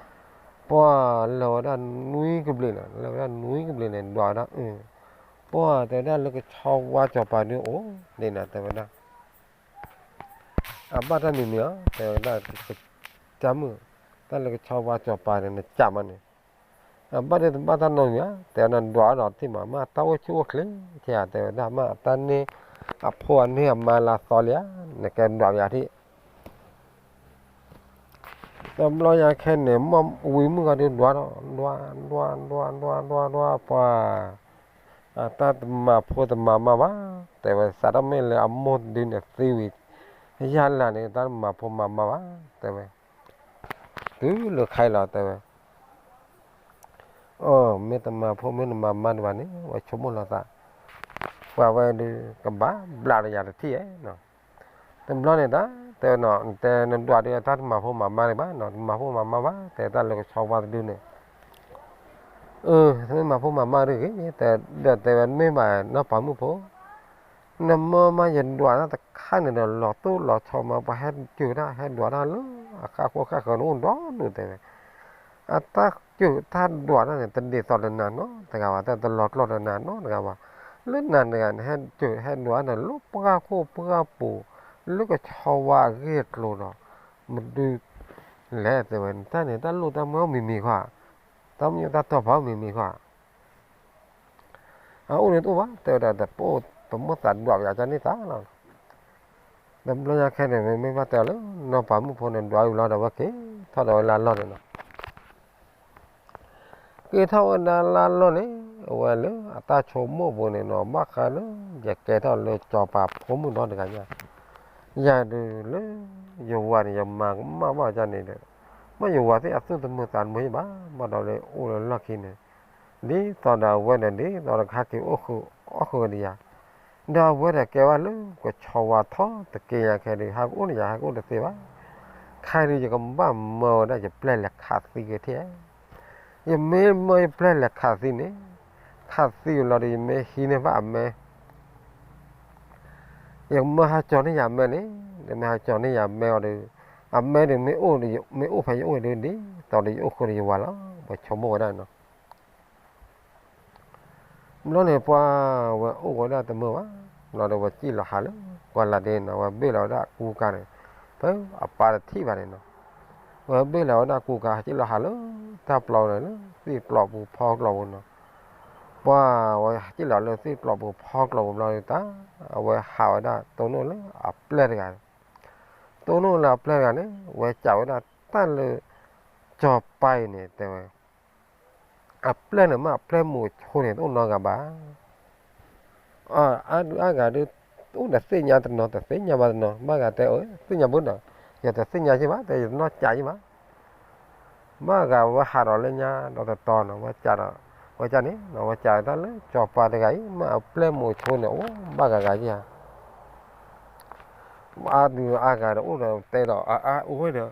ပှၢ်လၢာ်ဝဲဒၣ်နွံကဘျံးန့ၣ်, လၢာ်ဝဲဒၣ်နွံကဘျံးန့ၣ် ဒွးဝဲဒၣ်အၢ, ပှၢ်တဲဝဲဒၣ်လၢကဆီဝါစီၤပၤဒုးအိၣ်ဒ်န့ၣ် တဲဝဲဒၣ် အဘၣ်တၢ်မံၤမံၤဧါ, တဲဝဲဒၣ် ကမုၣ်, တၢ်လၢကဆီဝါစီၤပၤန့ၣ် နစံးမးန့ၣ်, အဘၣ်ဒ်တဘၣ်တၢ်နီတမံၤဧါ, တဲဝဲဒၣ်ဒွးဒီးထံၣ်မး မ့ၢ်တၢ်အိၣ်ဆူၣ်အိၣ်ချ့ထံဧါ, တဲဝဲဒၣ်မ့ၢ်အတၢ်န့ၢ် အဖိအန့ၢ်အမါလၢအသီလံဧါ, နကဲဒွးပယၤထံၣ် တဘျီညါခဲန့ၣ် ဝံမုၣ်ဂၤဒုးဒွးဒီး ဒွး ဒွး ဒွး ဒွး ဒွး ဒွး ပှၢ်, အတၢ်တမၤဖိတမၤမါဘၣ်, တဲဝဲသးတၢ်မ့ၢ်လၢအမိၢ်တဒုန့ၣ်သံဝံၤ ယၢ်လၢ်န့ၣ် တၢ်တမၤဖိမၤမါဘၣ်, တဲဝဲ, တုၤလၢခါအံၤလီၤ တဲဝဲ အၢ မ့ၢ်တမၤဖိမ့ၢ်တမၤမါဒံးဘၣ်န့ၣ် ဝဲဆိကမိၣ်လီၤသး, ပှၤဝဲဒုးကဘၣ်ဘျးဒီးယၤတထံၣ်ဧါ, တဘျီန့ၣ်တၢ် တဲဝဲနီၤ တဲနဒွးဒုးတၢ်တမၤဖိမၤမါဒံးဘၣ်နီၤ, တမၤဖိမၤမါဘၣ် တဲတၢ်လၢကဆီဝါတဒုန့ၣ်, အၢ မ့ၢ်မၤဖိမၤမါဒုးဂ့ၤ ဒီးတဲဝဲမ့ၢ်ဘၣ်နီၢ်ပၤမုၣ်ဖိ နမၢမါယဒွးတၢ်တခါန့ၣ်ဒီး လီၤတိၢ်လီၤဆီမး ပှၤဟဲစၢၤတၢ်ဟဲဒွးတၢ်လၢအဃၣ်ဃိဃၣ်ဃၢၤန့ၣ်အိၣ်ဒီဒူၣ်တဲဝဲ, အတၢ်စၢၤတၢ်ဒွးတၢ်န့ၣ် တဒ်သိးဒီးနၤနီတဂၤဘၣ်, တၢ်တလီၤကျိာ်ဒီးနၤနီတဂၤဘၣ်, လၢနၤတဂၤန့ၣ် ဟဲစၢၤဟဲဒွးန့ၣ် လၢပှၢ်ဃိပှၢ်ပူၤ လၢကဆီဝါအဂ့ၢ်အကျိၤဒီး မဒုးလဲၣ်တဲဝဲ, တၢ်န့ၣ် တၢ်လိၣ်တၢ်မၢမံၤမံၤခီ, တၢ်မညိၣ်တၢ်တီၢ်ဖးမံၤမံၤခီ အအိၣ်န့ၣ်တအိၣ်ဘၣ် တဲဝဲဒၣ် တပိၢ်တမိၣ်သးဒွးပယၤကန့ၢ်သးလီၤ. တဘျီညါခဲန့ၣ် မ့မ့ၢ်ဘၣ်တဲလၢ နီၢ်ပၤမုၣ်ဖိန့ၣ် ဒွးဝံၤလီၤဒီး ဝဲက့ၤထီၣ်ဒီးဝဲလၢအလီၢ်န့ၣ်လီၤ. ကဲထီၣ်ဝဲဒၣ်လၢလီၢ်န့ၣ်, အဝဲလၢအတၢ်ဆိကမိၣ်ပူၤန့ၣ်နီၤ ဘၣ်ဃးလၢ ယကဲထီၣ်လၢစီၤပၤဖိမုၣ်ဒီတဂၤညါ, ယၤဒုးလၢ ယဝၤန့ၣ် ယမၤကမၣ်ဘၣ်ဒ်န့ၣ်ဒီး, မ့ၢ်ယဝၤသ့ၣ်အသူၣ်တမုာ်သးတမုာ်ယဘၣ်, ဘၣ်ဒီးလၢအိၣ်လၢလီၢ်ခံန့ၣ်, ဒ်သိးဒီးအဝဲဒီး ဒ်သိးဒီးကဟဲက့ၤအိၣ်ဃုာ်အီၣ်ဃုာ်ဝဲဒၣ်ယၤ, ဒီးအဝဲဒီးကဲဝဲလၢ ကဆီဝါထီၣ်တက့ၢ်ညါခဲဒုး ဟဲကအိၣ်န့ၣ်ယၤ ဟဲကအိၣ်တသ့ဘၣ်, ခဲဒုးယကဘၣ်မၢဝဲဒၣ်ယပျဲၢ်လဲၤခးသံက့ၤထံၣ် ယမ့ၢ်မၢယပျဲၢ်လဲၤခးသံန့ၣ်, ခးသံလီၤဒီး ယမ့ၢ်ဟံးန့ၢ်ဘၣ်အမဲ, ယကမၢဟးကၠီၤန့ၢ်ယၤအမဲန့ၣ်, ယမ့ၢ်ဟးကၠီၤန့ၢ်ယၤအမဲအီၤဒီး, အမဲဒီး မ့ၢ်အိၣ်ဖဲယအိၣ်ဒုး ဒ်သိးဒီးယအိၣ်ဃုာ်ဒီးယဝၤလီၤ, ပှၤဆိကမိၣ်ဝဲဒၣ်နီၤ. ဘျီန့ၣ် ပှၤဝဲအိၣ်ဝဲဒၣ်တမုာ်ဘၣ်, ဘျီဒီး ဝဲစံၣ်လီၤဟးလၢ ပှၢ်လၢ်ဒ့နီၤ, ဝဲဘ့ၣ်လီၤဝဲဒၣ်ကူကၤန့ၣ်, ဖဲအပၢ်တထံၣ်ဘၣ်န့ၣ်နီၤ, ဝဲဘ့ၣ်လီၤဝဲဒၣ်ကူကၤ ဟးစံၣ်လီၤဟးလၢ တၢ်ပျီန့ၣ်လၢ သ့ၣ်ပျီပူၤဖီကျိၤပူၤနီၤ, ပှၤဝဲဟးစံၣ်လီၤလၢသ့ၣ်ပျီပူၤဖီကျိၤပူၤဘျီဒီး တၢ် အဝဲဟးဝဲဒၣ်တိၢ်နီၣ်လၢအပျဲၢ်တဂၤန့ၣ်, တိၢ်နီၣ်လၢအပျဲၢ်တဂၤန့ၣ် ဝဲစံးဝဲဒၣ်တၢ်လၢ စီၤပၤအံၤန့ၣ် တဲဝဲ အပျဲၢ်န့ၣ်မ့ၢ်အပျဲၢ်မိၤဆိန့ၣ် တအိၣ်နီတဂၤဘၣ်. အါဒုးအါဂၤဒုး အိၣ်ဒီးသ့ၣ်ညါတနီၤ တသ့ၣ်ညါဘၣ်တနီၤ, ဘၣ်ဂၤတဲအီၤ သ့ၣ်ညါဘၣ်နီၤ, ယတသ့ၣ်ညါယဘၣ် တဲယတနီၢ်ကးယဘၣ်. ဘၣ်ဂၤဝဲဟးဒီးလၢညါဒီးတတီၤနီၤ, ဝဲစံးဒီး ဝဲစံးန့ၣ် ဝဲစံးတၢ်လၢစီၤပၤတဂၤအံၤ မ့ၢ်အပျဲၢ်မိၤဆိန့ၣ် အိၣ်ဘၣ်ဂၤဂၤယၤ အါဒုးအါဂၤဒီးအိၣ်ဒီးတဲဒီးအါအါအိၣ်ဝဲဒီး,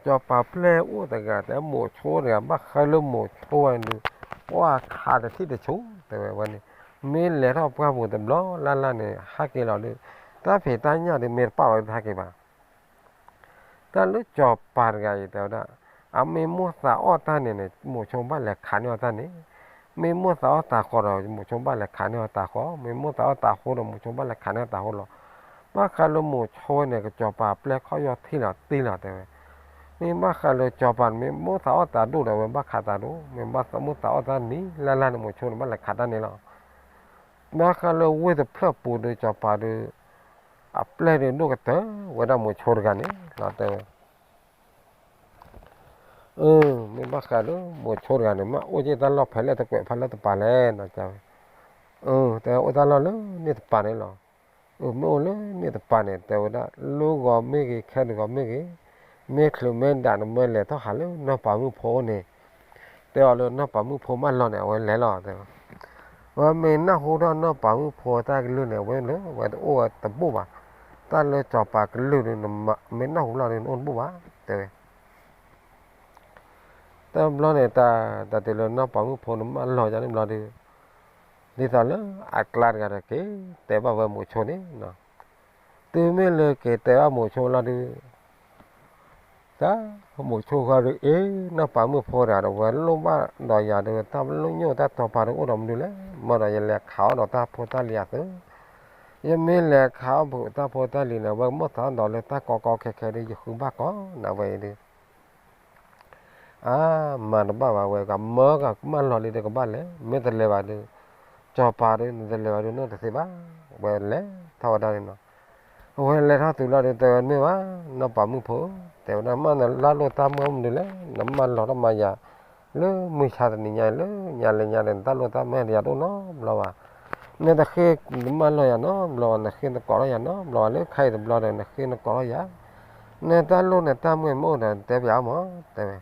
စီၤပၤပျဲၢ်အိၣ်တဂၤ တဲမိၤဆိတဂၤ ဘၣ်ဃးလၢမိၤဆိဝဲဒုး, ပှၤခးတထံၣ်တဆူၣ် တဲဝဲဝဲန့ၣ်, မ့ၢ်လဲၤထီၣ်ပှၢ်ပူၤတဘျီလၢ်လၢ်န့ၣ် ဟးက့ၤလီၤဒုး, တၢ်ဖံးတၢ်ညၣ်ဒုး မ့ၢ်တပာ်ဝဲတဟးက့ၤဘၣ်. တၢ်လၢစီၤပၤတဂၤအံၤ တဲဝဲဒၣ်, အမ့ၢ်မိၣ်သးအီၣ်တၢ်န့ၣ်န့ၣ် မိၤဆိဘၣ်လဲၤခးန့ၢ်အီၤတၢ်န့ၣ်, မ့ၢ်မိၣ်သးအီၣ်တၤဃီဒီး မိၤဆိဘၣ်လဲၤခးန့ၢ်အီၤတၤဃီ, မ့ၢ်မိၣ်သးအီၣ်တၤဃီဒီး မိၤဆိဘၣ်လဲၤခးန့ၢ်အီၤတၤဃီလီၤ. ဘၣ်ဃးလၢမိၤဆိဝဲန့ၣ် ကစီၤပၤပျဲၢ်ခီၣ်ယီၢ်ထံလီၤတံၢ်လီၤ တဲဝဲ, မ့ၢ်ဘၣ်ဃးလၢစီၤပၤန့ၣ် မ့ၢ်မိၣ်သးအီၣ်တၤဒိၣ်ဒီး အဝဲဘၣ်ခးတၤဒိၣ်, မ့ၢ်ဘၣ်သးမိၣ်သးအီၣ်တၢ်နံၤလၢ်လၢ်န့ၣ် မိၤဆိန့ၣ် ဘၣ်လဲၤခးတၢ်န့ၣ်လီၤ. ဘၣ်ဃးလၢဝ့ၢ်တဖျၢၣ်ပူၤဒီး စီၤပၤဒီး အပျဲၢ်ဒီးဒိၣ်ကတၢၢ်ဝဲဒၣ်မိၤဆိတဂၤန့ၣ်လီၤ တဲဝဲ. အၢ မ့ၢ်ဘၣ်ဃးဒီး မိၤဆိတဂၤန့ၣ် မ့ၢ်အိၣ်က့ၤတၢ်လီၢ်ဖဲလဲၣ်တကွဲးဖးလၢတပၤလဲၣ်နီၤ တဲဝဲ. အၢ တဲဝဲအိၣ်တၢ်လီၢ်လၢန့ၣ်တပၤန့ၣ်လီၤ. အၢ မ့ၢ်အိၣ်လၢန့ၣ်တပၤန့ၣ် တဲဝဲဒၣ် လၢဂီၤမ့ၢ်ဂ့ၤ ခဲတဂီၤမ့ၢ်ဂ့ၤ, မ့ၢ်ချုးမ့ၢ်ဒၣ်နမ့ၢ်လဲၤထီၣ်ဟးလၢနီၢ်ပၤမုၣ်ဖိန့ၣ်, တဲအီၤလၢနီၢ်ပၤမုၣ်ဖိမၢလီၤန့ၣ် အဝဲလဲၤလီၤ တဲဝဲ. ဝဲမ့ၢ်နၢ်ဟူထီၣ်နီၢ်ပၤမုၣ်ဖိတၢ်ကလုၢ်န့ၣ် အဝဲလၢဝဲတအိၣ်ဝဲတဘူၣ်ဘၣ်. တၢ်လၢစီၤပၤကလုၢ်ဒီး မ့ၢ်နၢ်ဟူလီၤဒီး နအိၣ်တဘူၣ်ဘၣ် တဲဝဲ. တဘျီန့ၣ် တၢ် တၢ်တုၤလၢနီၢ်ပၤမုၣ်ဖိန့ၣ် မၢလီၤယါန့ၣ်ဘျီဒီး, ဒ်သိးလၢအကျါတဂၤဒီးက့ၤတဲဘၣ်ဝဲမိၤဆိန့ၣ်, တုၤမ့ၢ်လၢက့ၤတဲဘၣ်မိၤဆိလီၤဒုး, တၢ်မိၤဆိဃီဒီး အ့ နီၢ်ပၤမုၣ်ဖိတဂၤဒီး ဝဲလိၣ်ဘၣ်ဒီးယၤဒီး တၢ်လိၣ်ညိၣ်တၢ်တီၤပာ်ဒီးအိၣ်ဒီးမနုၤလဲၣ်, မၢဒီးယလဲၤခးအီၣ်ဒီးတၢ်ဖိတၢ်လံၤအသိး, ယမ့ၢ်လဲၤခးအီၣ်ဘၣ်တၢ်ဖိတၢ်လံၤန့ၣ် ဝဲကမိၣ်သးဒီးလၢတၢ်ကီကီခဲခဲဒီး ယဃုဘၣ်ကီးနၤဝဲအံၤဒီး အါ မၤတဘၣ်ဘၣ်ဝဲ ကမၢကမၢလီၤလံဒီးကဘၣ်လဲၤ မ့ၢ်တလဲၤဘၣ်ဒီး စီၤပၤဒီး နတလဲၤဘၣ်ဒီး နီၢ်တသ့ဘၣ်, ဝဲလဲၤထီၣ်ဝဲဒၣ်န့ၣ်နီၤ, အဝဲလဲၤထီၣ်တုၤလီၤဒီး တဲဝဲမ့ၢ်ဘၣ် နီၢ်ပၤမုၣ်ဖိ, တဲဝဲဒၣ် မ့ၢ်နတၢ်လိၣ်တၢ်မၢမနုၤလဲၣ်, နမၢလီၤထီၣ်မၤယၤ လၢမုၢ်ဆါတနံၤညါအံၤ လၢညါလၢညါဒီး နတၢ်လိၣ်တၢ်မၢဒီးယၤတအိၣ်နီတဘျီဘၣ်, နတဃ့ နမၢလီၤယၤနီတဘျီဘၣ်, နဃ့နကိးထီၣ်ယၤနီတဘျီဘၣ်, လၢခါအံၤတဘျီဒီး နဃ့နကိးထီၣ်ယၤ, နတၢ်လိၣ်နတၢ်မၢမ့ၢ်အိၣ်ဒီး နတဲပၠးအီၤမး တဲဝဲ.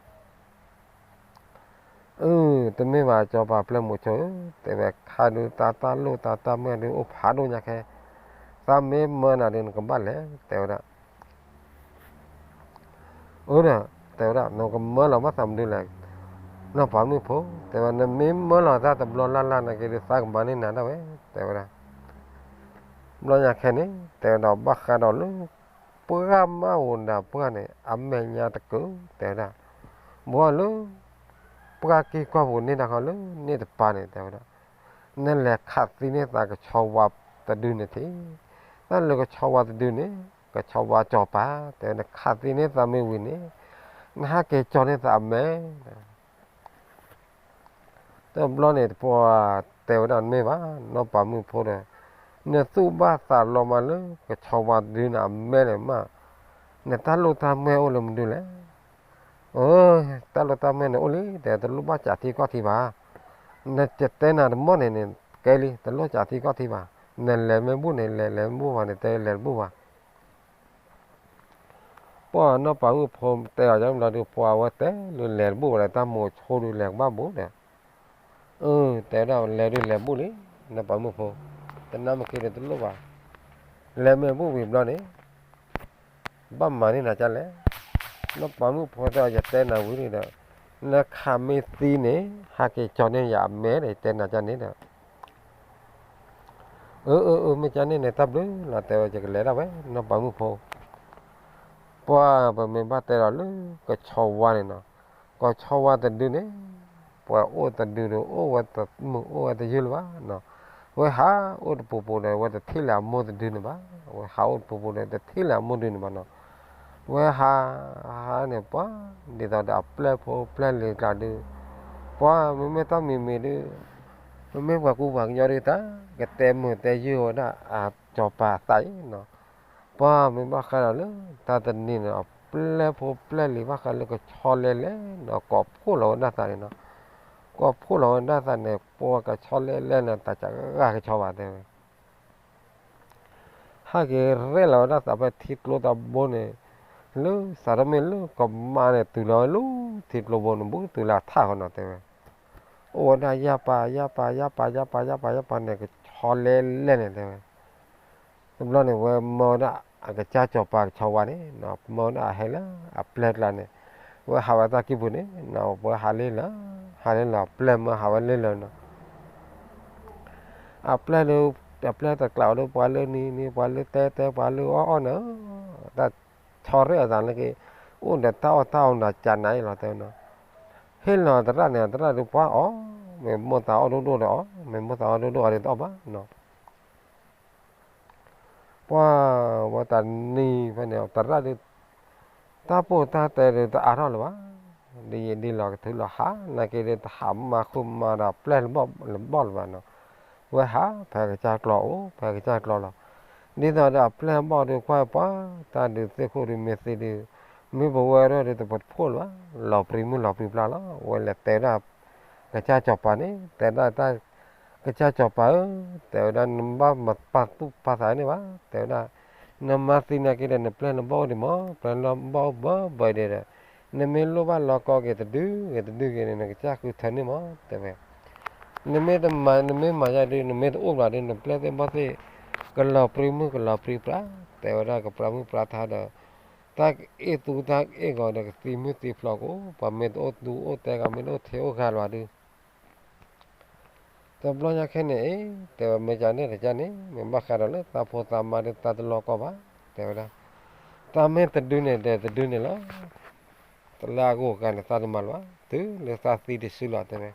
အၢ တမ့ၢ်ဘၣ် စီၤပၤပျဲၢ်မိၤဆိဧၢ, တဲဝဲ ခါဒုး တၢ်တၢ်လိၣ်တၢ်တၢ်မၢဒုး အိၣ်ဖးဒိၣ်ညါခဲ, သးမ့ၢ်မၢနၤဒီး နကဘၣ်လဲၤ တဲဝဲဒၣ်. အၢ ဒီး တဲဝဲဒၣ် နကမၢလီၤဘၣ်သးမနုၤလဲၣ်, နီၢ်ပၤမုၣ်ဖိ, တဲဝဲ နမ့ၢ်မၢလီၤတၢ်တဘျီလၢ်လၢ်နာ်က့ဒီး သးကမၤန့ၢ်နၤဒၣ်ဝဲ, တဲဝဲဒၣ်. ဘျီညါခဲန့ၣ် တဲဝဲဒၣ် ဘၣ်ဃးဒီးလၢ ပှၢ်မးအိၣ်ဒၣ်ပှၢ်န့ၣ် အမဲာ်ညါတကၢၢ် တဲဝဲဒၣ်, ဘၣ်လၢ ပှၢ်က့ၢ်ကီၢ်ပူၤန့ၣ်တၢ်ဃီလၢန့ၣ်တပၤန့ၣ် တဲဝဲဒၣ်, နလဲၤခးသံန့ၢ်သးကဆီဝါတဒုန့ၣ်ထံၣ်, တၢ်လၢကဆီဝါတဒုန့ၣ် ကဆီဝါစီၤပၤ, တဲဝဲ နခးသံန့ၢ်သးမ့ၢ်ဝံၤန့ၣ် နဟးက့ၤကၠီန့ၢ်သးအမဲာ် တဘျီန့ၣ် တပှၢ်တဲဝဲဒၣ် မ့ၢ်ဘၣ် နီၢ်ပၤမုၣ်ဖိဒီး နသူၣ်ဘၣ်သးလီၤမးလၢ ကဆီဝါတဒုန့ၣ်အမဲာ်န့ၣ်မး, နတၢ်လိၣ်တၢ်မၢအိၣ်လၢမနုၤလဲၣ်, အၢ တၢ်လိၣ်တၢ်မၢန့ၣ်အိၣ်လံ တဲ တလိၣ်ဘၣ်စးထံကီၢ်ထံဘၣ်, နတဲနၤတမီၢ်န့ၣ်န့ၣ် ကဲလံ တလိၣ်စးထံကီၢ်ထံဘၣ်, နလဲၤမ့ၢ်ဘူၣ်န့ၣ် လဲၤလဲၤမ့ၢ်ဘူၣ်ဘၣ်န့ၣ် တဲလဲၤတဘူၣ်ဘၣ် ပှၢ်နီၢ်ပၤမုၣ်ဖိတဲအီၤ ယဘျီဒုး ပှၤဝဲတဲလၢလဲၤတဘူၣ်ဘၣ်ဒီး တၢ်မိၤဆိဒုးလဲၤကဘၣ်ဘူးဒီး, အၢ တဲဝဲဒၣ်လဲၤဒုးလဲၤဘူၣ်လံ, နီၢ်ပၤမုၣ်ဖိ, တနၢ်မ့ၢ်ခံဒီးတလိၣ်ဘၣ်, လဲၤမ့ၢ်ဘူၣ်ဝံၤဘျီန့ၣ် ဘၣ်မၤန့ၢ်နၤကလဲၣ်, နီၢ်ပၤမုၣ်ဖိတဲအီၤ ယတဲနၤဝံၤန့ၣ်ဒီး, နခးမ့ၢ်သံန့ၣ် ဟးက့ၤကၠီန့ၢ်ယၤအမဲဒီး ယတဲနၤကန့ၣ်ဒီး အၢ အၢ အၢ မ့ၢ်ကန့ၣ်န့ၣ် တၢ်ဘျုးလီၤ တဲဝဲ ယကလဲၤဒၣ်ဝဲ နီၢ်ပၤမုၣ်ဖိ, ပှၢ်ပမ့ၢ်ဘၣ်တဲဒီးလၢ ကဆီဝါန့ၣ်နီၤ, ကဆီဝါတဒုန့ၣ်, ပှၤအိၣ်တဒုဒီး အိၣ်ဝဲတမုာ်အိၣ်ဝဲတယုၢ်လၢၤဘၣ်နီၤ, ဝဲဟးအိၣ်တပူၤပူၤဒီး ဝဲတထံၣ်လၢအမိၢ်တဒုန့ၣ်ဘၣ်, ဝဲဟးအိၣ်တပူၤပူၤဒီး တထံၣ်လၢအမိၢ်ဒုန့ၣ်ဘၣ်နီၤ, ဝဲဟး ဟးန့ၣ် ပှၢ် ဒ်သိးဒီးအပျဲၢ်ဖိပျဲၢ်လံၤကျါဒုး, ပှၢ်မ့မ့ၢ်တၢ်မံၤမံၤဒုး, မ့မ့ၢ်ပှၤကူပှၤကညီဒုး တၢ်ကတဲမုာ်တဲယုၢ်ဝဲဒၣ်အစီၤပၤအသးအံၤနီၤ, ပှၢ်မ့ၢ်ဘၣ်ဃးဒီးလၢ တၢ်တနံၤန့ၣ် အပျဲၢ်ဖိပျဲၢ်လံၤဘၣ်ဃးလၢကဆီလဲလဲနီၤ ကိးဖှိၣ်လီၤဝဲဒၣ်သးန့ၣ်နီၤ, ကိးဖှိၣ်လီၤဝဲဒၣ်သးန့ၣ် ပှၤကဆီလဲလဲန့ၣ် တၢ်ကဂၤကဆီဘၣ်တဲဝဲ ဟဲက့ၤရဲၣ်လီၤဝဲဒၣ်သးဖဲထံကျိတဘိန့ၣ်, လၢစးထီၣ်မ့ၢ်လၢကမါန့ၣ် တုၤလီၤဝဲလၢထံကျိဘိန့ၣ် ဘူးတုၤလၢအထးဃီနီၤတဲဝဲ, အိၣ်ဝဲဒၣ်ယၢ်ပၤ ယၢ်ပၤ ယၢ်ပၤ ယၢ်ပၤ ယၢ်ပၤ ယၢ်ပၤန့ၣ် ကဆီလဲလဲန့ၣ်တဲဝဲ, တဘျီန့ၣ် ဝဲမၢဝဲဒၣ်အကစၢ်စီၤပၤကဆီဝါန့ၣ် မၢဝဲဒၣ်အဟဲလၢအပျဲၢ်ကျါန့ၣ်, ဝဲဟးဝဲတၢ်ကံၢ်ပူၤန့ၣ် ဝဲဟးလၢလၢ, ဟးလၢလၢအပျဲၢ်မၢဟးဝဲလၢလၢနီၤ အပျဲၢ်လၢ, အပျဲၢ်တကျးဝဲလၢပှၤလၢနံၤနံၤ ပှၤလၢတဲတဲ ပှၤလၢအီၣ်အီၣ်န့ၣ်, တၢ်ဆီရဲၣ်အသးလၢက့ၤ, အိၣ်ဒီးတၢ်အီၣ်တၢ်အီနၤကနၤအံၤလီၤတဲဝဲနီၤ, ဟ့ၣ်လီၤသရၣ်န့ၣ် သရၣ်ဒုးပှၤအီၣ်, မ့ၢ်မိၢ်သးအီၣ်ဒိၣ်ဒိၣ်ဒီးအီၣ်, မ့ၢ်မိၢ်သးအီၣ်ဒိၣ်ဒိၣ်အီၤဒုးတအီၣ်ဘၣ်နီၤ ပှၢ်ဝဲတနံၤဖဲန့ၣ် သရၣ်ဒုး, တၢ်ပိၢ်တၢ်တဲဒုးတအါထီၣ်လၢၤဘၣ်, ဒ်ယံာ်ဒ်လီၤကထုးလီၤဟး နာ်က့ဒုးတဟးမၤဃုာ်မၤဒီး ပျဲၢ်လၢဘီၣ်လၢၤဘၣ်လၢၤဘၣ်နီၤ, ဝဲဟးဖဲကစၢ်ကျီအိၣ် ဖဲကစၢ်ကျီလီၤ, ဒ်သိးဒီးအပျဲၢ်ဘီၣ်ဒုးကွၢ်ပှၤ, တၢ်ဒုးသ့ၣ်ခိၣ်ဒုးမ့ၢ်သ့ဒုး, မ့ၢ်ပဝဲဒၣ်ဒုးတပတဖှိၣ်လၢၤဘၣ်, လီၤပြံမုၢ်လီၤပြံပျၢ်လီၤ, ဝဲလဲၤတဲဝဲဒၣ် ကစၢ်စီၤပၤန့ၣ် တဲဒၣ်တၢ်, ကစၢ်စီၤပၤဧၢ, တဲဝဲဒၣ်နဘၣ်မၤပာ်သူၣ်ပာ်သးန့ၣ်ဘၣ်, တဲဝဲဒၣ်, နမါသံနာ်က့ဒီး နပျဲၢ်နဘီၣ်အိၣ်ဒံးမး, ပျဲၢ်နဘီၣ်အိၣ်ဘၢဘၢဒံးဒီး, နမ့ၢ်လိၣ်ဘၣ်လီၤကီက့ၤတဒုဂ့ၤတဒုဂ့ၤန့ၣ် နကစၢ်ဃုထၢန့ၢ်မး တဲဝဲ, နမ့ၢ်တမၤ နမ့ၢ်မၤယါဒုး နမ့ၢ်တအိၣ်ဘၣ်ဒုး နပျဲၢ်သ့ၣ်ဘီၣ်သ့ၣ် ကလီၤပြံမုၢ်ကလီၤပြံပြါ, တဲဝဲဒၣ်ကပြးမုၢ်ပြးထါဒီး တၢ်ကအ့ၣ်သူတၢ်ကအ့ၣ်ဂီၤဒီး ကသံမုၢ်သံဖျိးကအိၣ်, ပှၤမ့ၢ်တအိၣ်သူအိၣ်တဲဂၤ မ့ၢ်တအိၣ်ထဲအိၣ်ဂၤလၢၤဘၣ်ဒုး တဘျီညါခဲန့ၣ်အံၤ တဲဝဲမ့ၢ်ကန့ၣ်တကန့ၣ် မ့ၢ်ဘၣ်ဃးဒီးလၢသးဖိသးမါဒီးသးတလီၤကီဘၣ်, တဲဝဲဒၣ်, တၢ်မ့ၢ်တဒုန့ၣ်ဒီးတဒုန့ၣ်လီၤ, တလၢအဂိၢ်အဂၤန့ၣ် သးတမၤလၢၤဘၣ်, တုၤလၢသးသံတစုလီၤ တဲဝဲ,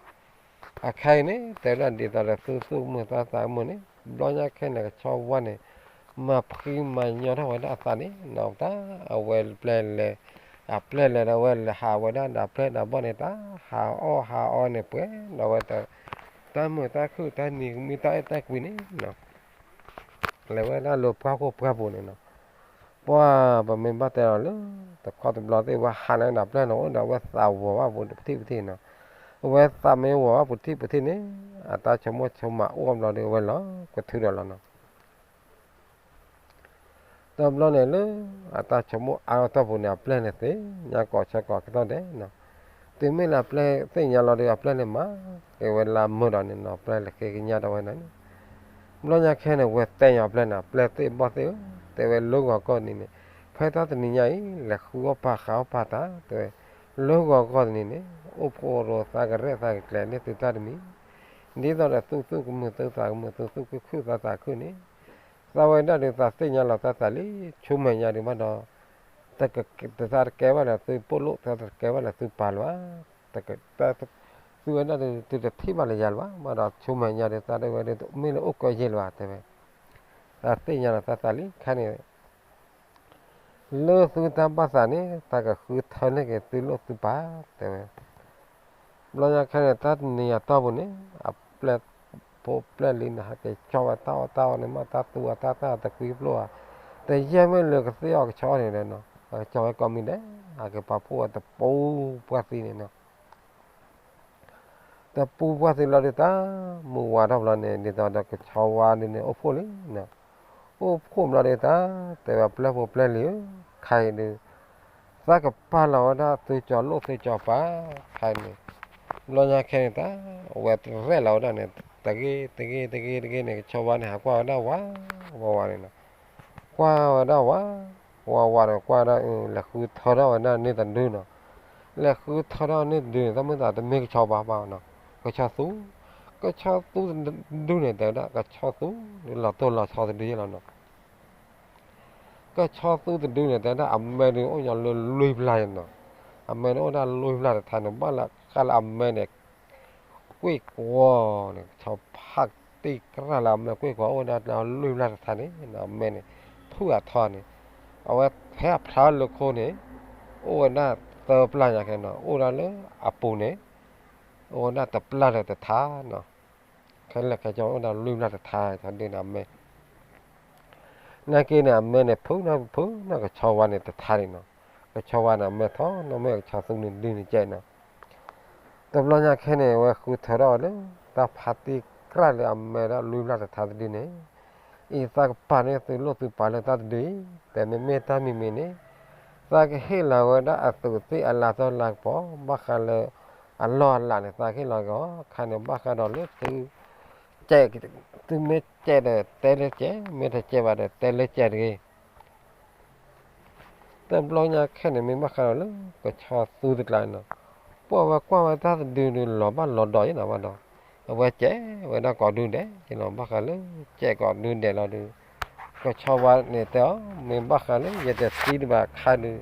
အခဲအံၤန့ၣ် တဲဝဲဒၣ်ဒ်သိးဒီးသူသူကမုာ်သးသးကမုာ်န့ၣ် ဘျီညါခဲန့ၣ် ကဆီဝါန့ၣ် မၤဖှံမၤညီထီၣ်ဝဲဒၣ်အသးန့ၣ် နီၢ်တၢ်အဝဲပျဲၢ်လဲၤ, အပျဲၢ်လဲၤဒီးဝဲလဲၤဟးဝဲဒၣ်ဒီးအပျဲၢ်ဒီးဘီၣ်န့ၣ် တၢ်ဟးအီၣ်ဟးအီန့ၣ်ပှဲၤဒီးဝဲ တၢ်မုာ်တၢ်ခုၣ်တၢ်နံၤကမံတၢ်အဲၣ်တၢ်ကွံန့ၣ်နီၤ, လဲၤဝဲဒၣ်လၢပှၢ်ခိၣ်ပှၢ်ပူၤန့ၣ်နီၤ, ပှၢ်ပမ့ၢ်ဘၣ်တဲဒီးလၢ တခီတဘျီသ့ၣ်ဝဲဟးလၢဒၣ်ပျဲၢ်န့ၣ် အိၣ်ဒီးဝဲသးဝီၤဘၣ်ပူၤတထံၣ်ပထံၣ်နီၤ, အဝဲသးမ့ၢ်ဝီၤဘၣ်ပူၤတထံၣ်ပထံၣ်န့ၣ် အတၢ်ဆိကမိၣ်ဆိကမးအိၣ်ဘျီဒီးဝဲလီၤကထုးဒီးလီၤနီၤ တဘျီန့ၣ်လၢ အတၢ်ဆိကမိၣ်အါထီၣ်ပူၤန့ၣ် အပျဲၢ်န့ၣ်သ့ၣ်ညါကိးဆၢကိးကတီၢ်ဒဲးနီၤ, တုၤမ့ၢ်လၢအပျဲၢ်သ့ၣ်ညါလီၤဒီး အပျဲၢ်န့ၣ်မၤက့ၤဝဲလၢမုာ်ဒီးန့ၣ်နီၤ ပျဲၢ်လဲၤဃ့ကညးဒီးဝဲန့ၣ်, ဘျီညါခဲန့ၣ် ဝဲတဲညါအပျဲၢ်န့ၣ် ပျဲၢ်သ့ၣ်ဘီၣ်သ့ၣ်ဧၢ, တဲဝဲလၢဂီၤဂီၢ်တနံၤန့ၣ်, ဖဲတၢ်တနံၤညါအံၤ လဲၤဃုအီၣ်ပာ်ဃးအီၣ်ပာ်တၢ် တဲဝဲ, လၢဂီၤဂီၢ်တနံၤန့ၣ် အိၣ်ဖှိၣ်ရိသးကရဲၣ်သးကကျဲၤန့ၢ်သုတၢ်တမံၤ, ဒ်သိးဒီးသုသူၣ်ကမုာ်သုသးကမုာ် သုသူၣ်ခုၣ်ခုၣ်သးသးခုၣ်န့ၣ်, သးဝဲဒၣ်ဒုးသးသ့ၣ်ညါလီၤသးသးလံ, ဆူမဲာ်ညါဒုးဘၣ်ဒီး တသးတကဲဘၣ်ဒီးသုပိာ်လိၣ် သးတကဲဘၣ်ဒီးသုပာ်လၢၤဘၣ်, သုဝဲဒၣ်ဒုး သုတထံၣ်ဘၣ်လၢယၤလၢၤဘၣ်, ဘၣ်ဒီးဆူမဲာ်ညါဒုးသးဒၣ်ဝဲဒၣ်မ့ၢ်လၢအိၣ်ကၢယ့ၢ်လၢၤဘၣ် တဲဝဲ, သးသ့ၣ်ညါလီၤသးသးလံခဲန့ၣ် လၢသုတၢ်ဘၣ်သးန့ၣ် သးကဃုထၢန့ၢ်က့ၤသုလိၣ်သုပာ် တဲဝဲ. ဘျီညါခဲန့ၣ် တၢ်တနံၤအတီၢ်ပူၤန့ၣ် အပျဲၢ်ဖိပျဲၢ်လံန့ၣ် ဟဲက့ၤကၠီဝဲတၢ်အီၣ်တၢ်အီန့ၣ် မ့ၢ်တၢ်သူအတၢ်တၢ်တကွံဖျိဧါ, တယဲၢ်မ့ၢ်လၢကသ့ၣ်အီၣ်ကဆီအီၣ်န့ၣ်ဒီးနီၤ ကၠီဝဲကိးမံၤဒဲး အကပာ်ဖှိၣ်ဝဲတပူၤပှၢ်သံန့ၣ်နီၤ. တပူၤပှၢ်သံလီၤဒုးတၢ် မုၢ်ဝါထီၣ်ဘျီန့ၣ် ဒ်သိးဒီးကဆီဝါဒုးန့ၣ် အိၣ်ဖှိၣ်လံနီၤ. အိၣ်ဖှိၣ်ဘျီဒုးတၢ် တဲဝဲပျဲၢ်ဖိပျဲၢ်လံၤဧၢ, ခဲအံၤဒုး သးကပာ်လီၤဝဲဒၣ်သုကၠီၤလိၣ်သုကၠီၤပၤ ခဲအံၤန့ၣ်, ဘျီညါခဲန့ၣ်တၢ် အဝဲရဲၣ်လီၤဝဲဒၣ်န့ၣ် တဂ့ၤတဂ့ၤတဂ့ၤတဂ့ၤန့ၣ် ကဆီဝါန့ၣ် ဟးကွၢ်ဝဲဒၣ်ဝးဝးဝးန့ၣ်နီၤ. ကွၢ်ဝဲဒၣ်ဝးဝးဝးဒီး ကွၢ်ဒၣ် လဲၤဃုထၢထီၣ်ဝဲဒၣ်န့ၣ်တဒုနီၤ. လဲၤဃုထၢထီၣ်န့ၣ်တဒုန့ၣ် တၢ်မ့ၢ်သးတမ့ၢ်ကဆီဘၣ်ဘၣ်နီၤ. ကဆီသူ, ကဆီသူတဒုန့ၣ် တဲဝဲဒၣ် ကဆီသူ လီၤတိၢ်လီၤဆီတဒုယဲလီၤနီၤ. ကဆီသူတဒုန့ၣ် တဲဝဲဒၣ်အမဲဒုးအိၣ်ညီလၢလွံၢ်ဘျၢ်နီၤ. အမဲန့ၣ်အိၣ်ဒၣ်လွံၢ်ဘျၢ်တထါန့ၣ် ဘၣ်လၢဃၣ်လၢအမဲန့ၣ် ကွ့ၢ်ကွီၤန့ၣ် ကဆီဖးတံၢ်ကြၢ်လၢအမဲကွ့ၢ်ကွီၤ အိၣ်ဝဲဒၣ်လွံၢ်ဘျၢ်တထါန့ၣ် အမဲန့ၣ် ဖုၣ်အထီန့ၣ်, အဝဲဖဲအဖျါလၢခိန့ၣ် အိၣ်ဝဲဒၣ်သၢဘျၢ်ညါခဲနီၤ. အိၣ်ဒၣ်လၢအပူၤန့ၣ် အိၣ်ဝဲဒၣ်တဘျၢ်ဒီးတထါနီၤ. ခဲလၢာ်ခဲဆ့အိၣ်ဒၣ်လွံၢ်ဘျၢ်တထါ ဒုန့ၣ်အမဲ နာ်က့န့ၣ် အမဲန့ၣ် ဖုၣ်နီၢ်ဖုၣ်နီၢ် ကဆီဝါန့ၣ်တထါန့ၣ်နီၤ. ကဆီဝါန့ၣ် အမဲထီၣ်နီၢ်မ့ၢ်ကဆီသူန့ၣ်ဒုန့ၣ်ကဲနီၤ. တဘျီညါခဲန့ၣ် အဝဲဃုထၢထီၣ်ဝဲလၢ တၢ်ဖးတံၢ်ကြၢ်လၢအမဲဒၣ်လွံၢ်ဘျၢ်တထါတဒုန့ၣ်, အံၤသးကပာ်န့ၢ်သုလိၣ်သုပၤလၢတၢ်တဒုအံၤ, တဲမ့မ့ၢ်တၢ်မံၤမံၤန့ၣ် သးကဟ့ၣ်လီၤဝဲဒၣ်အသူးသ့ၣ်အလၤသီလၤကပီၤ ဘၣ်ဃးလၢ အလီၢ်အလၤန့ၣ် သးကဟ့ၣ်လီၤက့ၤအီၤ ခါန့ၣ် ဘၣ်ဃးဒီးလၢသု ကဲ, သုမ့ၢ်ကဲဒီးတဲလၢကဲ, မ့ၢ်တကဲဘၣ်ဒီးတဲလၢကဲတဂ့ၤ. တဘျီညါခဲန့ၣ် မ့ၢ်ဘၣ်ဃးဒီးလၢကဆီသူတကျါန့ၣ်နီၤ, ပှၢ်ဝဲကွၢ်ဝဲတၢ်တဒုဒုးလီၤဘၣ်လီၤဒီးယဲနီၤဘၣ်ဒီး, အဝဲကဲဝဲဒၣ်ကိးဒုဒဲးယဲနီၤ ဘၣ်ဃးလၢကဲကိးဒုဒဲးလီၤဒုး, ကဆီဝါန့ၣ်တဲအီၤ မ့ၢ်ဘၣ်ဃးလၢယတသံတဘၣ်ခါဒုး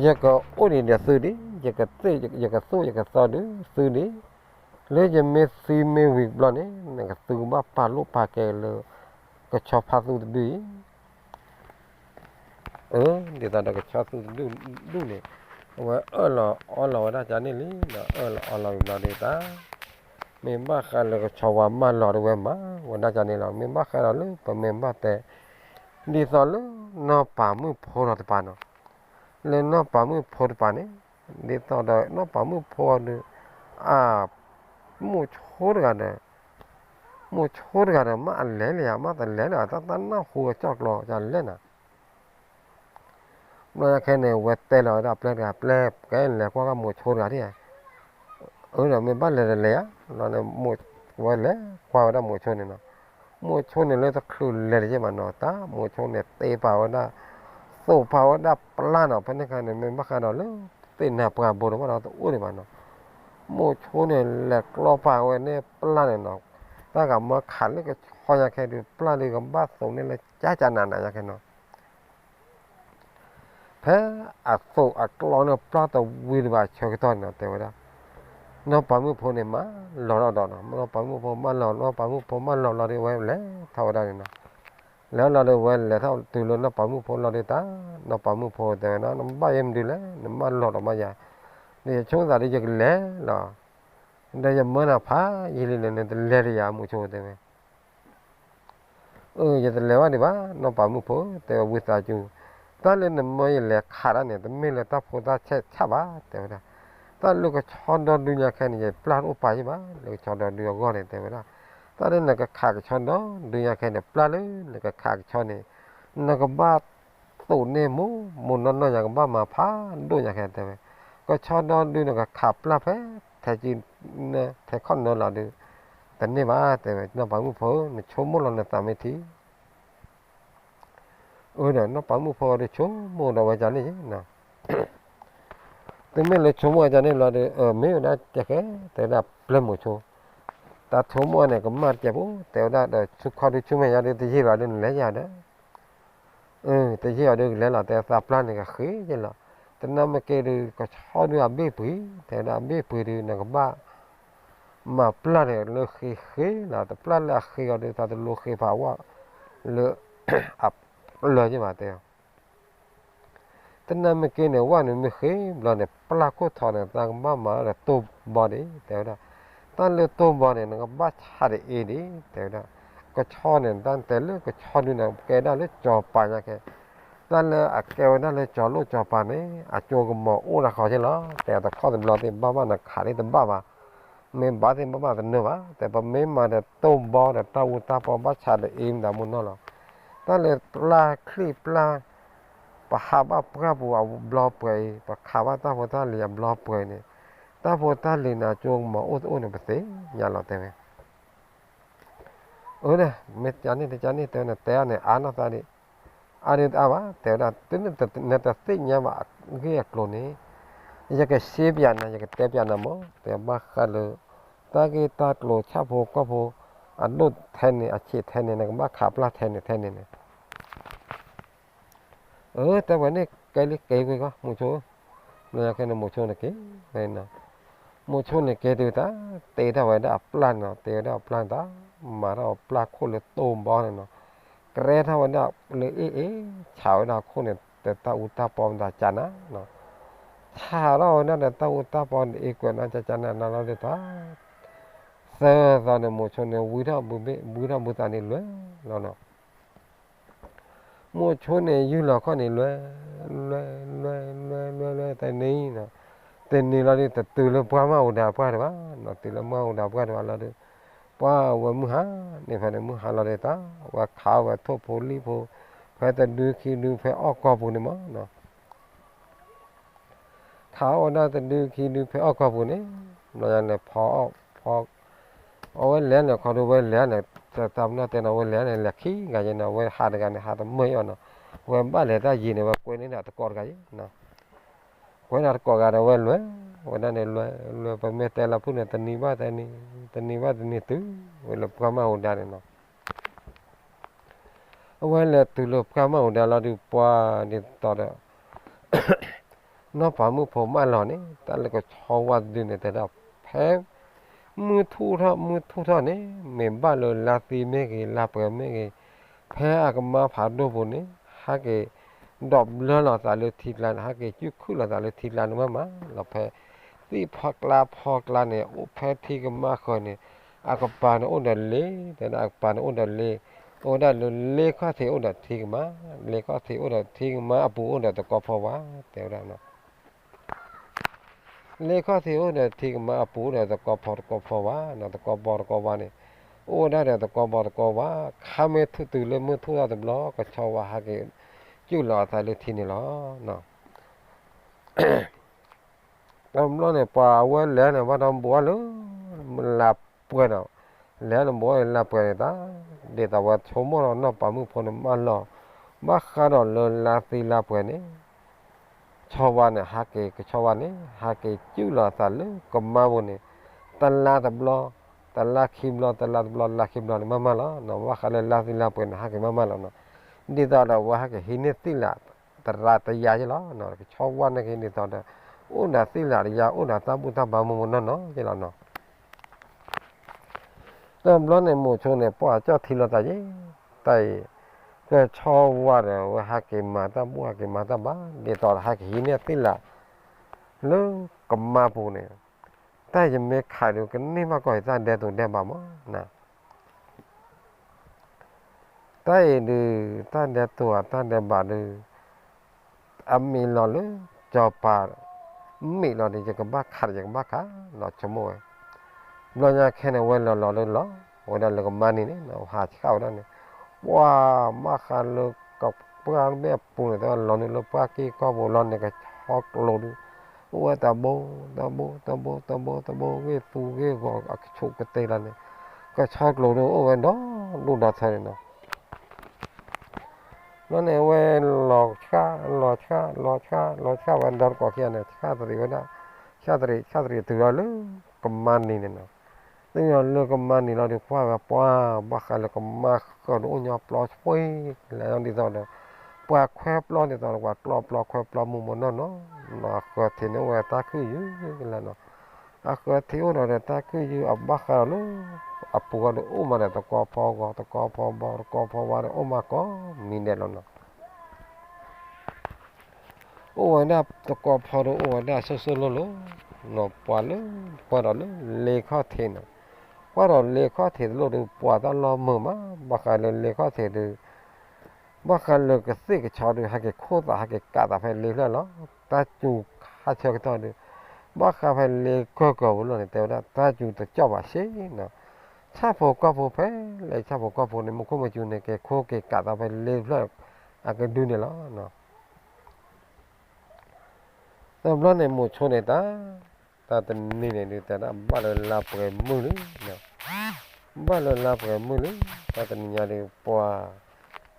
ယကအိၣ်ဒံးဒီးသုဒံး, ယကသ့ၣ်ယကသိၣ်ယကသီဒုးသုဒံး, လၢယမ့ၢ်သံမ့ၢ်ဝံၤဘျီန့ၣ် နကသုကဘၣ်ပာ်လိာ်ပာ်ကဲလၢ ကဆီဖါသူတဒုအံၤ အၢ ဒ်သိးဒီးကဆီသူတဒုဒုန့ၣ် အဝဲအၢၣ်လီၤအီလီၤဝဲဒၣ်ကန့ၣ်လံနီၤ, အၢၣ်လီၤအီလီၤဝံၤဘျီဒုးတၢ် မ့ၢ်ဘၣ်ဃးလၢကဆီဝါမၢလီၤဒုးဝဲမၤဝဲဒၣ်ကန့ၣ်လီၤ. မ့ၢ်ဘၣ်ဃးဒီးလၢပမ့ၢ်ဘၣ်တဲ ဒ်သိးလၢနီၢ်ပၤမုၣ်ဖိဒီးတပၤနီၤ, လၢနီၢ်ပၤမုၣ်ဖိတပၤန့ၣ် ဒ်သိးဒီးနီၢ်ပၤမုၣ်ဖိဒုး အ မိၢ်ဆိတဂၤဒီး မိၢ်ဆိတဂၤဒီး မ့ၢ်အလဲၤလၢယၤ မ့ၢ်တလဲၤလၢၤ တၢ်တၢ်နၢ်ဟူအကၠီၣ်ကျီယၤလဲၣ်နၤ. ဘျီညါခဲန့ၣ် ဝဲတဲလီၤဝဲဒၣ်ပျဲၢ်တဂၤ ပျဲၢ် ကဲလဲၤကွၢ်ကမိၢ်ဆိတဂၤဒၣ်ဧါ. အၢဒီးမ့ၢ်ဘၣ်လဲၤတလဲၤဧါ, လီၤန့ၣ် ဝဲလဲၤကွၢ်ဝဲဒၣ်မိၢ်ဆိန့ၣ်နီၤ. မိၢ်ဆိန့ၣ်လၢတချုးလဲၤတယဲၢ်မးနီၤ တၢ်မိၢ်ဆိန့ၣ် တ့ပာ်ဝဲဒၣ် သိးပာ်ဝဲဒၣ်ပျၢ်နီၤ. ဖဲန့ၣ်ခါန့ၣ် မ့ၢ်ဘၣ်ဃးဒီးလၢ သ့ၣ်နၤပှၢ်ဘိဒီးဘၣ်ဒီးတအိၣ်ဒံးဘၣ်နီၤ. မိၢ်ဆိန့ၣ် လဲၤကျီပာ်ဝဲန့ၣ်ပျၢ်န့ၣ်နီၤ. တၢ်ဂၤမၢခးလၢကဆီညါခဲဒုး ပျၢ်ဒုးကဘၣ်သိးန့ၢ်လၢကၠၢ်ကၠၢ်နးနးညါခဲနီၤ. ဖဲအသိးအကျီန့ၣ်ပျၢ်တဝံၤတဘၣ်ဆၢကတီၢ်န့ၣ်နီၤ တဲဝဲဒၣ် နီၢ်ပၤမုၣ်ဖိန့ၣ် မၢလီၤထီၣ်ဒီးနီၤ. နီၢ်ပၤမုၣ်ဖိမၢလီၤ နီၢ်ပၤမုၣ်ဖိမၢလီၤလီၤဒီး ဝဲလဲၤထီၣ်ဝဲဒၣ်န့ၣ်နီၤ. လဲၤလီၤဒီး ဝဲလဲၤထီၣ်တုၤလၢနီၢ်ပၤမုၣ်ဖိလီၤဒီးတၢ် နီၢ်ပၤမုၣ်ဖိတဲဝဲဒၣ် နဘၣ်ယဲမနုၤလဲၣ် နမၢလီၤဒီးမးယၤ, ဒီးယဆိကမိၣ်သးဒီးယကလဲၤလီၤ ဒီးယမၢနၤဖးယံာ်လံန့ၣ် နတလဲၤဒီးယၤ မိၢ်ဆိတဲဝဲ အၢ ယတလဲၤဘၣ်ဒံးဘၣ် နီၢ်ပၤမုၣ်ဖိ တဲဝဲဝံသးစူၤ, တၢ်လၢနမၢယလဲၤခးတၢ်န့ၣ် တမ့ၢ်လၢတၢ်ဖိတၢ်ဆဲးဆးဘၣ် တဲဝဲဒၣ်, တၢ်လၢကဆီဒီဒုညါခဲန့ၣ် ယပျၢ်တအိၣ်ပာ်ယဲဘၣ် လၢကဆီဒီဒုအဂီၢ်န့ၣ် တဲဝဲဒၣ်, တၢ်လၢနကခးကဆီဒီဒုညါခဲန့ၣ် ပျၢ်လၢနကခးကဆီန့ၣ် နကဘၣ်သိးန့ၢ်မိၢ်မိၢ်နီၢ်နီၢ်ညါ ကဘၣ်မၤဖးဒိၣ်ညါခဲတဲဝဲ, ကဆီဒီဒုနကခးပျၢ်ဖဲ ထဲးကံ ထဲးခီၣ်နၢလီၤဒုး တန့ၢ်ဘၣ် တဲဝဲ, နီၢ်ပၤမုၣ်ဖိ နဆိကမိၣ်လီၤနသးမ့ၢ်ထံ အၢဒီး နီၢ်ပၤမုၣ်ဖိဒီးဆိကမိၣ်ဒီးဝဲဒ်န့ၣ်, တမ့ၢ်လၢဆိကမိၣ်ဝဲဒ်န့ၣ်လီၤဒီး မ့ၢ်ဝဲဒၣ်တဲခဲ တဲဝဲဒၣ်ပျဲၢ်မိၢ်ဆိ, တၢ်ဆိကမိၣ်န့ၣ် ကမၣ်တကဲးဖိ တဲဝဲဒၣ်ဒီး ဆူခီဒုဆူမဲာ်ညါဒုး တယံာ်ဘၣ်ဒီး နလဲၤယၤဒီး အၢ တယံာ်ဘၣ်ဒီးကလဲၤလီၤ တဲသးပျၢ်န့ၣ်ကဃ့က့လီၤ, တနာ်မ့ၢ်က့ဒုး ကဆီဒုးအဘ့ၣ်ပှ့ၤ တဲဝဲဒၣ် အဘ့ၣ်ပှ့ၤဒုး နကဘၣ် မၤပျၢ်န့ၣ်လၢဃ့ဃ့လီၤ, တပျၢ်လၢအဃ့အီၤဒုး သးတလိၤဃ့ဖးဝဲ လၢ အပျၢ်က့ဘၣ်တဲ တနာ်မ့ၢ်က့န့ၣ် ဝဲန့ၣ်မ့ၢ်ဃ့ဘျီန့ၣ် ပျၢ်ခိၣ်ထီန့ၣ် သးကဘၣ်မၤဒီးတိၢ်ဘီဒံး တဲဝဲဒၣ်, တၢ်လၢတိၢ်ဘီန့ၣ် နကဘၣ်ဆးတအ့ဒံး တဲဝဲဒၣ်, ကဆီန့ၣ် တၢ်တဲလၢကဆီဒုန့ၣ် ကဲဒၣ်လၢကၠီၤပၤညါခဲ တၢ်လၢအကဲဝဲဒၣ်လၢကၠီၤလိၣ်ကၠီၤပၤန့ၣ် အကၠိကမီၤအိၣ်တၢ်ဃီက့လီၤ. တဲတခီတဘျီသ့ၣ်ဘၣ်ဘၣ်နခးသ့ၣ်တဘၣ်ဘၣ်, မ့ၢ်ဘၣ်သ့ၣ်ဘၣ်ဘၣ်တနၢၤဘၣ်, တဲပမ့ၢ်မၤဒီးတိၢ်ဘီဒီးတၢ်အူတၢ်ပီဘၣ်ဆးဒီးအ့မတၤမူနီၢ်လီၤ. တၢ်လၢပျၢ်ချံပျၢ် ပဟးဘၣ်ပှၢ်ပူၤအဘျီပှဲၤအံၤ, ပခးဘၣ်တၢ်ဖိတၢ်လံၤအဘျီပှဲၤအံၤန့ၣ်, တၢ်ဖိတၢ်လံၤန့ၣ် အကၠိကမီၤအိၣ်တအိၣ်န့ၣ် ပသ့ၣ်ညါလီၤတဲဝဲ. အၢ, မ့ၢ်ကန့ၣ်တကန့ၣ်တဲနတဲအန့ၣ် အါနီၢ်သးဒံး, အါဒံးတအါဘၣ်, တဲဝဲဒၣ် တုၤနတသ့ၣ်ညါဘၣ်အဂ့ၢ်အကျိၤန့ၣ်, ယကရှင်းပြနၤ, ယကတဲပြနၤမး, တဲဘၣ်ဃးလၢ တၢ်ဂ့ၢ်တၢ်ကျိၤဆၣ်ဖိကီၢ်ဖိ အဒိၣ်ထဲန့ၣ် အဆံးထဲန့ၣ် နကဘၣ်ခးပျၢ်ထဲန့ၣ်ထဲန့ၣ်န့ၣ် အၢ တဲဝဲန့ၣ် ကဲလံက့ၤကွံာ်ကီး မုဆိ, လၢခဲန့ၣ် မုဆိန့ၣ်က့ၤ, မုဆိန့ၣ်က့ၤတုၤတၢ် တ့ထီၣ်ဝဲဒၣ်အပျၢ်န့ၣ်နီၤ, တ့ဝဲဒၣ်အပျၢ်န့ၣ်တၢ်, မၤထီၣ်အပျၢ်ခိၣ်လၢတိၢ်ဘီန့ၣ်နီၤ, ကရဲထီၣ်ဝဲဒၣ်လၢအ့ၣ်အ့ၣ်, ဆးဝဲဒၣ်အခိၣ်န့ၣ် တၢ်အူတၢ်ပီမတၤကနၤနီၤ, ဆးထီၣ်ဝဲဒၣ်ဒီးတၢ်အူတၢ်ပီန့ၣ် အ့ၣ်ကွဲးနီၤကနၤနီၤလီၤဒ်တၢ် သၢသီန့ၣ် မုဆိန့ၣ် ဝံထီၣ်ဘုဘ့ၣ် ဝံထီၣ်ဘုသးန့ၣ်လွဲၢ်လီၤနီၤ. မုဆိန့ၣ် ယုၢ်လီၤခီၣ်န့ၣ်လွဲၢ်, လွဲၢ်, လွဲၢ်, လွဲၢ်, လွဲၢ်, လွဲၢ်, တနံၤ, တနံၤလီၤဒီး တတုၤလၢပှၢ်မၢ်အိၣ်ဒၣ်ပှၢ်တဘၣ်နီၤ, တုၤလၢမၢ်အိၣ်ဒၣ်ပှၢ်တဘၣ်လီၤဒီး ပှၢ်ဝဲမုၢ်ဟါန့ၣ် ဖဲန့ၣ်မုၢ်ဟါလီၤဒီးတၢ် ဝဲခးဝဲထိၣ်ဖိလံၣ်ဖိ ဖဲတဒုခံဒုဖဲအီၣ်ကီၢ်ပူၤန့ၣ်မးနီၤ. ခးအီၣ်ဝဲဒၣ်တဒုခံဒုဖဲအီၣ်ကီၢ်ပူၤန့ၣ်, ဘျီညါန့ၣ် ဖီအီၣ်ဖီ, အဝဲလဲၤန့ၣ်ခီဒုဝဲလဲၤန့ၣ်, တၢ်ပနီၣ်တဲန့ၣ် ဝဲလဲၤန့ၣ် လဲၤခံဂၤယဲန့ၣ် အဝဲဟးတဂၤန့ၣ် ဟးတမုာ်အီၤနီၤ, ဝဲဘၣ်လဲၤတၢ်ယံၤန့ၣ် ဝဲကွဲးန့ၢ်ဒၣ်တကိးတဂၤယဲနီၤ, ကွဲးန့ၢ်တကိးဂၤဒီးဝဲလဲၤ, ဝဲဒၣ်န့ၣ်လဲၤ, လဲၤပမ့ၢ်တဲလီၤဖုၣ်န့ၣ် တနံၤဘၣ်တနံၤ, တနံၤဘၣ်တနံၤတုၤဝဲလၢပှၢ်မၢ်အိၣ်ဒၣ်န့ၣ်နီၤ. အဝဲလဲၤတုၤလၢပှၢ်မၢ်အိၣ်ဒၣ်လီၤဒုးပှၢ်ဒ်သိးဒီး နီၢ်ပၤမုၣ်ဖိမၢလီၤန့ၣ် တၢ်လၢကဆီဝါတဒုန့ၣ် တဲဒၣ် ဖဲမုၢ်ထူၣ်ထီၣ် မုၢ်ထူၣ်ထီၣ်န့ၣ် မ့ၢ်ဘၣ်လၢလါသံမ့ၢ်ဂ့ၤ လါပှဲၤမ့ၢ်ဂ့ၤ, ဖဲအကမါဖးဒိၣ်ပူၤန့ၣ် ဟဲက့ၤဒိးဘျၢလီၤသးလၢထံကျါန့ၣ် ဟဲက့ၤစုၣ်ခုၣ်လီၤသးလၢထံကျါန့ၣ်မးမးလီၤ. ဖဲ သ့ၣ်ဖီကျါဖီကျါန့ၣ် အိၣ်ဖဲထံကမါဃၢၤန့ၣ် အကပၤန့ၣ်အိၣ်ဒီးလ့, တဲဒၣ်အကပၤန့ၣ်အိၣ်ဒီးလ့, အိၣ်ဝဲဒၣ်လၢလ့ခီၣ်ထံးအိၣ်ဒီးထံကမါ, လ့ခီၣ်ထံးအိၣ်ဒီးထံကမါအပူၤအိၣ်ဒီးသကိးဖီဝါ, တဲဝဲဒၣ် လ့ခီၣ်ထံးအိၣ်ဒီးထံကမါအပူၤအိၣ်ဒီးသကိးဖီသကိးဖီဝါနီၤ, သကိးဘီသကိးဝါန့ၣ် အိၣ်ဝဲဒၣ်ဒီးသကိးဘီသကိးဝါ, ခါမ့ၢ်ထူၣ်တုၤလၢမုၢ်ထူၣ်ထီၣ်တဘျီ ကဆီဝါဟဲက့ၤ စုၣ်လီၤအသးလၢထံန့ၣ်လီၤ. တဘျီန့ၣ် ပှၤအဝဲလဲၤန့ၣ် ဘၣ်ဒီးဘူးအီၤလၢ လါပှဲၤဒီး လဲၤန့ၣ်ဘူးအီၤလၢလါပှဲၤန့ၣ်တၢ်, ဒ်သိးဝဲဆိကမိၣ်ဒီးနီၢ်ပၤမုၣ်ဖိန့ၣ်မၢလီၤ, ဘၣ်ဃးဒီးလၢလါသံလါပှဲၤန့ၣ် ဆီဝါန့ၣ် ဟးက့ၤ ကဆီဝါန့ၣ် ဟးက့ၤစုၣ်လီၤအသးလၢကမါပူၤန့ၣ် တလါတဘျီ, တလါခံဘျီ, တလါတဘျီ လါခံဘျီန့ၣ် မၢမၢလီၤနီၤ, ဘၣ်ဃးလၢလါသံလါပှဲၤန့ၣ် ဟးက့ၤမၢမၢလီၤနီၤ, ဒ်သိးဒီးဝဲဟဲက့ၤဟံးန့ၢ်သ့ၣ်လး သရၣ်တယါယဲလီၤနီၤ, ကဆီဝါန့ၣ်က့ၤဒ်သိးဒီး အိၣ်ဒီးသ့ၣ်လးတယါ အိၣ်ဒီးတၢ်ဘူၣ်တၢ်ဘါမူမူနီၢ်နီၢ်ယဲလီၤနီၤ. တဘျီန့ၣ် မိၤဆိန့ၣ် ပှၢ်ကၠီၣ်ထံလီၤသးယဲ, တၢ်အံၤ ကဆီဝါဒီး အဝဲဟဲက့ၤမၤတၢ်ဘူၣ် ဟဲက့ၤမၤတၢ်ဘါ ဒ်သိးဒီးဟဲက့ၤဟံးန့ၢ်သ့ၣ်လး လၢကမါပူၤန့ၣ်, တၢ်ယမ့ၢ်ခးဒုး ကန့ၢ်ဘၣ်ကီၢ်အံၤ တၢ်ဒဲးတိၤဒဲးဘးမး တၢ်အံၤဒုး တၢ်ဒဲးတိၤဧါ တၢ်ဒဲးဘးဒုး အမံၤလီၤလၢ စီၤပၤ မံၤလီၤဒီး ယကဘၣ်ခးဒီး ယကဘၣ်ခး လီၤဆိကမိၣ်ဝဲ. ဘျီညါခဲန့ၣ် ဝဲလီၤလီၤလၢလီၤ ဝဲဒၣ်လၢကမါနံၤန့ၣ် ဟးဆှၣ်ဝဲဒၣ်န့ၣ် ပှၤဘၣ်ဃးလၢကပှၢ်ဘဲၣ်ပူၤန့ၣ် တၢ်လီၤနုာ်လၢပှၢ်က့ၢ်ကီၢ်ပူၤလီၤန့ၣ် ကဆီကျိၤဒုး အိၣ်ဝဲတဘိ တဘိ တဘိ တဘိ တဘိ ဂ့ၢ်သူဂ့ၢ်ဂီၤ အကဆူးကတ့ၢ်လီၤန့ၣ် ကဆီကျိၤဒုးအိၣ်ဝဲဒီဒူၣ်ဒီထၢန့ၣ်နီၤ. ဘျီန့ၣ် အဝဲလီၤဆှၣ် လီၤဆှၣ် လီၤဆှၣ် လီၤဆှၣ်ဝဲဒီတကိးခံဂၤန့ၣ် ဆှၣ်တရံးဝဲဒၣ် ဆှၣ်တရံး ဆှၣ်တရံးတုၤလီၤလၢကမါနံၤန့ၣ်နီၤ. တုၤလီၤလၢကမါနံၤလီၤဒီး ကွၢ်ဝဲပှၤ ဘၣ်ဃးလၢကမါဃၢၤဒီး အိၣ်ညီပျီဆွံ လဲၤဒ်သိးဒီး ပှၤခွဲပျီဒ်သိးဒီး ပှၤကျီပျီခွဲပျီမူးမူးနီၢ်နီၢ်နီၤ. အဃၢၤထံးန့ၣ် အိၣ်ဝဲတၢ်ခုၣ်ယုၢ်ကလဲာ်နီၤ. အဃၢၤထံးအိၣ်ဒီးတၢ်ခုၣ်ယုၢ် အဘၣ်ဃးဒီးလၢ အပူၤဃီဒီးအိၣ်မးဒီး သကိးဖီဂီၤ သကိးဖီဘီ သကိးဖီဝါဒီး အိၣ်မးကိးမံၤဒဲးလီၤနီၤ. အိၣ်ဝဲဒၣ်သကိးဖီဒီး အိၣ်ဝဲဒၣ်ဆိၣ်ဆိၣ်လိၣ်လိၣ် နီၤ. ပှၤလၢ ကွၢ်ဒီးလၢလ့ခီၣ်ထံးနီၤ. ကွၢ်ဒီးလ့ခီၣ်ထံးတလိၣ်ဒီး ပှၤတၢ်လီၢ်မုာ်မး ဘၣ်ဃးလၢလ့ခီၣ်ထံးဒီး ဘၣ်ဃးလၢကသ့ၣ်ကဆီဒုး ဟဲက့ၤခိၣ်သး ဟဲက့ၤကးသးဖဲလ့ဖျၢၣ်လီၤ. တၢ်စူၤခါဆၢကတီၢ်ဒုး ဘၣ်ဃးဖဲလ့ကၢၢ်ကၢၢ်ပူၤလီၤန့ၣ် တဲဝဲဒၣ် တၢ်စူၤတကၠီၣ်ဘၣ်စ့နီၤ. ဆၣ်ဖိကီၢ်ဖိဖဲလဲၣ် ဆၣ်ဖိကီၢ်ဖိန့ၣ် မူခိၣ်မစူၤန့ၣ် က့ၤခိၣ်က့ၤကးသးဖဲလ့ဖျၢၣ်အကဒုန့ၣ်လီၤ. တဘျီန့ၣ် မိၤဆိန့ၣ်တၢ်, တၢ်တနံၤန့ၣ်ဒုး တဲဒၣ်ဘၣ်လၢလါပှဲၤမုၢ်လံ, ဘၣ်လၢလါပှဲၤမုၢ်လံ, တၢ်တနံၤညါဒုး ပှၤ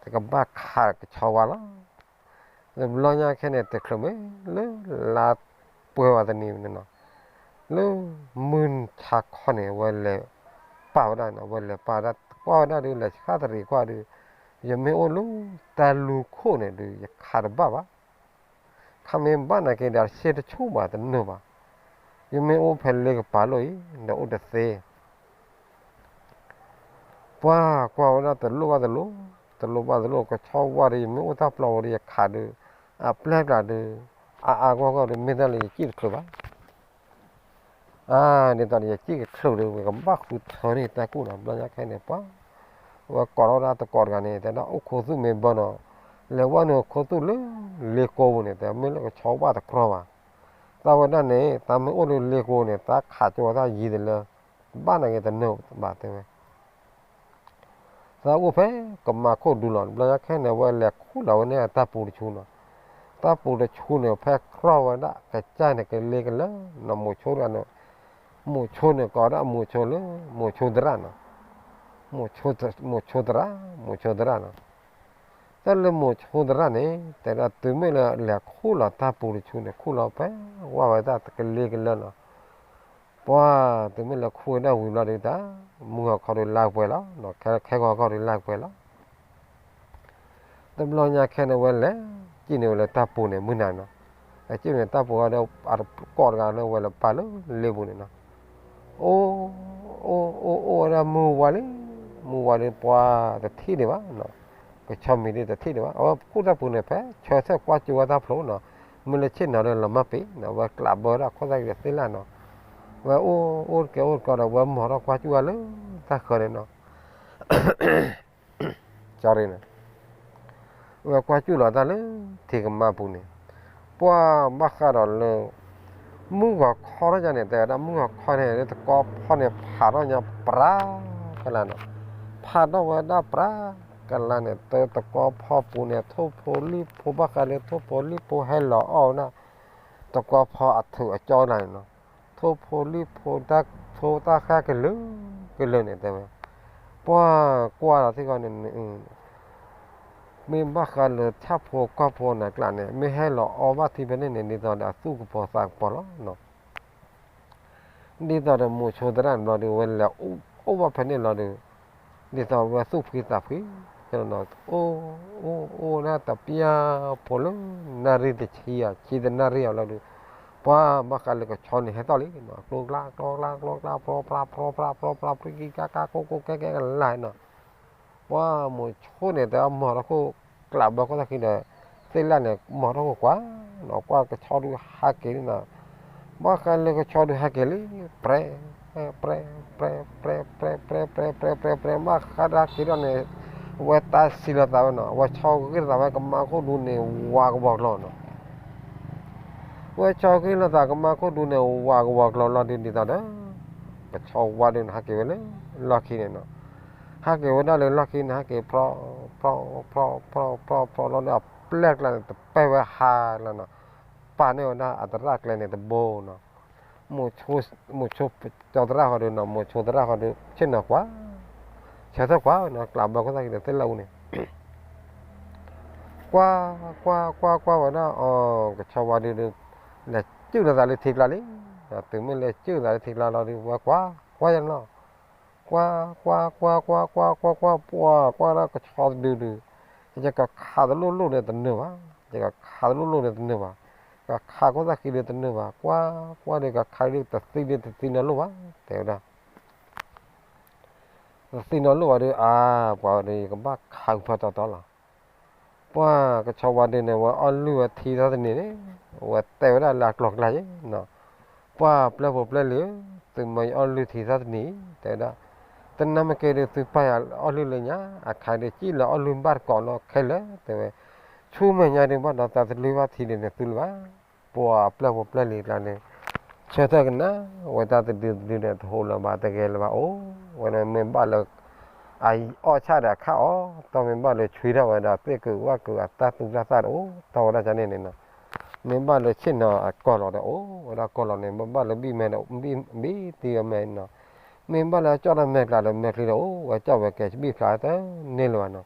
တကဘၣ်ခးကဆီဝါလီၤ. တဘျီညါခဲန့ၣ် တချုးမ့ၢ်လၢလါပှဲၤဝဲတနံၤန့ၣ်နီၤ, လၢမုၢ်ဆါခီန့ၣ် ဝဲလဲၤပာ်ဝဲဒၣ်နီၤ, ဝဲလဲၤပာ်ဝဲဒၣ် ကွၢ်ဝဲဒၣ်ဒုး လဲၤဆှၣ်တရံးကွၢ်ဒုး, ယမ့ၢ်အိၣ်လၢတၢ်လူၤခိၣ်န့ၣ်ဒုး ယခးတဘၣ်ဘၣ် ခါမ့ၢ်ဘၣ်နာ်က့ဒီး ရှဲတဆူၣ်ဘၣ်တနၢၤဘၣ်, ယမ့ၢ်အိၣ်ဖဲလ့ကပၤလိၣ်အံၤ ဒီးအိၣ်တသ့ ပှၤကွၢ်ဝဲဒၣ်တလိၣ်ဘၣ်တလိၣ်, တလိၣ်ဘၣ်တလိၣ် ကဆီဝါဒီး ယမ့ၢ်အိၣ်တၢ်ပျီဝဲဒီး ယခးဒီး အပျဲၢ်ကျါဒီး အါအါဂီၢ်ဂီၢ်ဒီး မ့ၢ်တၢ်လၢယစံၣ်တချုးဘၣ်. အါ ဒ်သိးဒီး ယစံၣ်ကချုးဒီး ဝဲကဘၣ်ဃုထၢန့ၢ်တၢ်ကူၣ်နီၤ, ဘျီညါခဲန့ၣ် ပှၤ ဝဲကိးထီၣ်ဝဲဒၣ်တကိးတဂၤန့ၣ် တဲဒၣ်အိၣ်ခိးသူၣ်မ့ၢ်ဘၢနီၤ, လဲၤဝဲနုာ်ခိးသူၣ်လၢလ့ကိပူၤန့ၣ် တဲမ့ၢ်လၢကဆီဝါတကြီဘၣ်, သးဝဲဒၣ်န့ၣ် သးမ့ၢ်အိၣ်လၢလ့ကိန့ၣ် သးခးကၠိဝဲသၣ်ယံၤတလၢ ဘၣ်နာ်က့တနၢၤဘၣ်တဲဝဲ သးအိၣ်ဖဲကမၤခိၣ်ဒူလီၤ, ဘျီညါခဲန့ၣ် ဝဲလဲၤခူၣ်လီၤဝဲန့ၣ်တၢ်ပူၤတဆူနီၤ, တၢ်ပူၤတဆူန့ၣ် ဖဲကြီဝဲဒၣ်ကစၢ်န့ၣ် ကလ့ကလၢနီၤ, မိၤဆိန့ၣ် မိၤဆိန့ၣ် ကိးဒၣ်မိၤဆိလၢ မိၤဆိသရၣ်နီၤ, မိၤဆိသရၣ်, မိၤဆိသရၣ်နီၤ, တၢ်လၢမိၤဆိသရၣ်န့ၣ် တဲဒၣ်တုၤမ့ၢ်လၢလဲၤခူၣ်လီၤတၢ်ပူၤတဆူန့ၣ် ခူၣ်လီၤဖဲဝဲဝဲဒၣ်ကလ့ကလၢနီၤ, ပှၤ တုၤမ့ၢ်လဲၤခူၣ်ဝဲဒၣ်ဝံၤဘျီဒုးတၢ် မုၢ်ဂီၤခီဒုးလါကပှဲၤလီၤ, ခဲ ခဲဂီၤခီဒုးလါကပှဲၤလီၤ. တဘျီညါခဲန့ၣ် ဝဲလဲၤစံၣ်န့ၢ်ဝဲလၢတၢ်ပူၤန့ၣ် မုၢ်နၤနီၤ, လဲၤစံၣ်န့ၢ်တၢ်ပူၤဒီး အကိးတဂၤလၢဝဲလဲၤပာ်လၢလ့ပူၤန့ၣ်နီၤ, အိၣ် အိၣ် အိၣ် အိၣ်ဝဲဒၣ်မုၢ်ဝါလံ, မုၢ်ဝါလံ ပှၤတထံၣ်ဒံးဘၣ်နီၤ, ကဆီမံၤဒုးတထံၣ်ဒံးဘၣ်, အဝဲခူၣ်တၢ်ပူၤန့ၣ် ဖဲဆၢထၢၣ်ကွၢ်ကၠိဝဲတၢ်ဖျိနီၤ, မ့ၢ်လၢဆ့ၣ်နီၤဒီးလီၤမၢ်ပ့ၤနီၤ, ဝဲကျးဘၢဝဲဒၣ်ခိၣ်သၣ်ဃံဒီးသ့ၣ်လၣ်နီၤ, ဝဲအိၣ် အိၣ်တကဲအိၣ်တကီဒီး ဝဲမီၤထီၣ်ကွၢ်ကၠိဝဲလၢတၢ်ဃၢၤန့ၣ်နီၤ sorry န့ၣ်, ဝဲကွၢ်ကၠူၣ်လီၤတၢ်လၢထံကမါပူၤန့ၣ်, ပှၤဘၣ်ဃးဒီးလၢ မုၢ်ဂီၤခီထီၣ်ညါန့ၣ် တဲဝဲဒၣ်မုၢ်ဂီၤခီန့ၣ် လၢတကီဖီန့ၣ်ဖးထီၣ်ညါပြးကလါနီၤ, ဖးထီၣ်ဝဲဒၣ်ပြးကလါန့ၣ် တတကီဖီပူၤန့ၣ် ထိၣ်ဖိလံၣ်ဖိ ဘၣ်ဃးလၢထိၣ်ဖိလံၣ်ဖိဟဲလီၤအီၣ်ဝဲဒၣ် တကီဖီအထုးအကၠီနၤန့ၣ်နီၤ, ထိၣ်ဖိလံၣ်ဖိ တၢ်ဖိတၢ်ဃၢ်ကလုာ်ကလုာ်န့ၣ် တဲဝဲ, ပှၤကွၢ်လီၤသ့ၣ်ဃီန့ၣ် မ့ၢ်ဘၣ်ဃးလၢဆၣ်ဖိကီၢ်ဖိနၤကျါန့ၣ် မ့ၢ်ဟဲလီၤအီၣ်ဘၣ်ထံဖဲန့ၣ်န့ၣ် ဒ်သိးဒီးအသူၣ်ကပီၤသးကပီၤလီၤနီၤ, ဒ်သိးဒီးမိၤဆိသရၣ်န့ၣ်ဘျီဒီး ဝဲလဲၤအိၣ်ဘၣ်ဖဲန့ၣ်လီၤဒီး ဒ်သိးဝဲသူၣ်ဖှံသးဖှံ, အိၣ် အိၣ် အိၣ်ဒၣ်တပျၢ်ဖိလၢ နၣ်ရံၣ်တဆံဧါ ဆံတနၣ်ရံၣ်ဧါလီၤဒီး ပှၤဘၣ်ဃးလၢကဆီန့ၣ်ဟဲထီၣ်လံနီၤ, ကျိကျါ ကျိကျါ ကျိကျါ ဖြီဖြါ ဖြီဖြါ ဖြီဖြါ ဖြီဖြါ ကံကံကါကါ ကိၢ်ကိၢ်ကဲကဲကလါနီၤ, ပှၤမိၤဆိန့ၣ် တဲအမီၤထီၣ်ခိၣ် ကျးဘၢခိၣ်သၣ်ဃံဒီး သ့ၣ်လၣ်န့ၣ် မီၤထီၣ်ခိၣ်ကွၢ်နီၤ, ကွၢ်ကဆီဒုးဟးက့ၤလံနီၤ, ဘၣ်ဃးလၢကဆီဒုးဟဲက့ၤလံ, ပြဲ ပြဲ ပြဲ ပြဲ ပြဲ ပြဲ ပြဲ ပြဲ ပြဲ ပြဲ ပြဲ ဘၣ်ဃးဒၣ်က့ၤထီၣ်န့ၣ် အဝဲတၢ်စံးလိာ်သးဝဲနီၤ, အဝဲဆီဂ့ၤလိာ်သးဝဲ ကမါခိၣ်ဒူန့ၣ် ဝးကဝီၤကျီၤနီၤ, ဝဲဆီဂ့ၤလိာ်သး ကမါခိၣ်ဒူန့ၣ် ဝးကဝီၤကျီၤလီၤဒုး ဒ်သိးဒီး ကဆီဝါဒုးန့ၣ် ဟးက့ၤဝဲလၢလီၢ်ခံန့ၣ်နီၤ, ဟးက့ၤဝဲဒၣ်လၢလီၢ်ခံန့ၣ် ဟးက့ၤဖြီ ဖြီ ဖြီ ဖြီ ဖြီ ဖြီ ဖြီလီၤဒီး အပျဲၢ်ကျါန့ၣ် တပဲာ်ဝဲဟါလီၤနီၤ, ပာ်န့ၢ်ဝဲဒၣ်အသရၣ်ကျဲန့ၣ်တဘိနီၤ, မိၤဆိ မိၤဆိ ကၠီသရၣ်ဃီဒုးနီၤ, မိၤဆိသရၣ်ဃီဒုး ဆ့ၣ်နီၤကွၢ်, ဆၢထၢၣ်ကွၢ်နီၤ, ကျးဘၢခိၣ်သၣ်ဃံဒီးသ့ၣ်လၣ်အူန့ၣ် ကွၢ် ကွၢ် ကွၢ် ကွၢ်ဝဲဒၣ်အီၤ ကဆီဝါဒုးဒုး လဲၤစုၣ်လိာ်သးလၢထံကျါလံ, တုၤမ့ၢ်လဲၤစုၣ်သးလၢထံကျါလီၤဒုး ဝဲကွၢ် ကွၢ်ယဲနီၤ, ကွၢ် ကွၢ် ကွၢ် ကွၢ် ကွၢ် ကွၢ် ကွၢ် ပှၤကွၢ်ဒၣ်ကဆီဒုးဒုး, ယကခးတလိၣ်လိၣ်န့ၣ်တနၢၤဘၣ်, ယကခးတလိၣ်လိၣ်န့ၣ်တနၢၤဘၣ်, ကခးခိၣ်သၣ်ဃံဒုးတနၢၤဘၣ်, ကွၢ် ကွၢ်ဒုး ကခးဒုးတသံဒုးတသံနီၤလိၣ်ဘၣ်, တဲဝဲဒၣ် တသံနီၤလိၣ်ဘၣ်ဒုး အါ ပှၤဝဲဒုး ယကဘၣ်ခးကဖၢတီတီလီၤ. ပှၤကဆီဝါဒုးန့ၣ် ဝဲအီၣ်လုၢ်ဝဲထံသီတနံၤန့ၣ် ဝဲတဲဝဲဒၣ်လၢအကျိၤကျါယဲနီၤ, ပှၤပျဲၢ်ဖိပျဲၢ်လံၤဧၢ, သုမၤယအီၣ်လုၢ်ထံသီတနံၤ တဲဝဲဒၣ်, တနၢ်မ့ၢ်က့ဒုး သုပၢ်ယၤအီၣ်လုၢ်လၢညါ, အခါဒုး စံၣ်လၢအီၣ်လုၢ်ဘၣ်တကိးနီၢ်ခဲလၢာ် တဲဝဲ, ဆူမဲာ်ညါဒုး ဘၣ်ဒီးသးတလုၢ်ဘၣ်ထံဒုးန့ၣ်သုလၢၤဘၣ်, ပှၤအပျဲၢ်ဖိပျဲၢ်လံၤကျါန့ၣ် ဆၢထၢၣ်ကနၣ်ဝဲတၢ်တဒုတဒုန့ၣ် တဟူးလၢၤဘၣ် တဂဲၤလၢၤဘၣ် အိၣ်ဝဲန့ၣ် မ့ၢ်ဘၣ်လၢ အအီၣ်ဆၣ်ဒီးအခါအီၤ, ဒီးမ့ၢ်ဘၣ်လၢဆွံထီၣ်ဝဲဒီးသ့ၣ်ကုာ်ဝၣ်ကုာ်အတၢ်သူတၢ်သၣ်ဒီး အိၣ်ထီၣ်ဝဲဒၣ်န့ၣ်န့ၣ်နီၤ, မ့ၢ်ဘၣ်လၢဆ့ၣ်နီၤအကီၢ်လီၤဒီး အိၣ်ဝဲဒၣ်ကီၢ်လီၤန့ၣ် မ့ၢ်ဘၣ်လၢဘံၣ်မဲဒီး ဘံၣ်တံၢ်ဝဲမဲနီၤ, မ့ၢ်ဘၣ်လၢကၠီၣ်ထီၣ်မဲာ်ကျါဒီးမဲာ်ချံဒီး အိၣ်ဝဲကၠီၣ်ဝဲကဲဘံၣ်ဖျါတန့ၢ်လၢၤဘၣ်နီၤ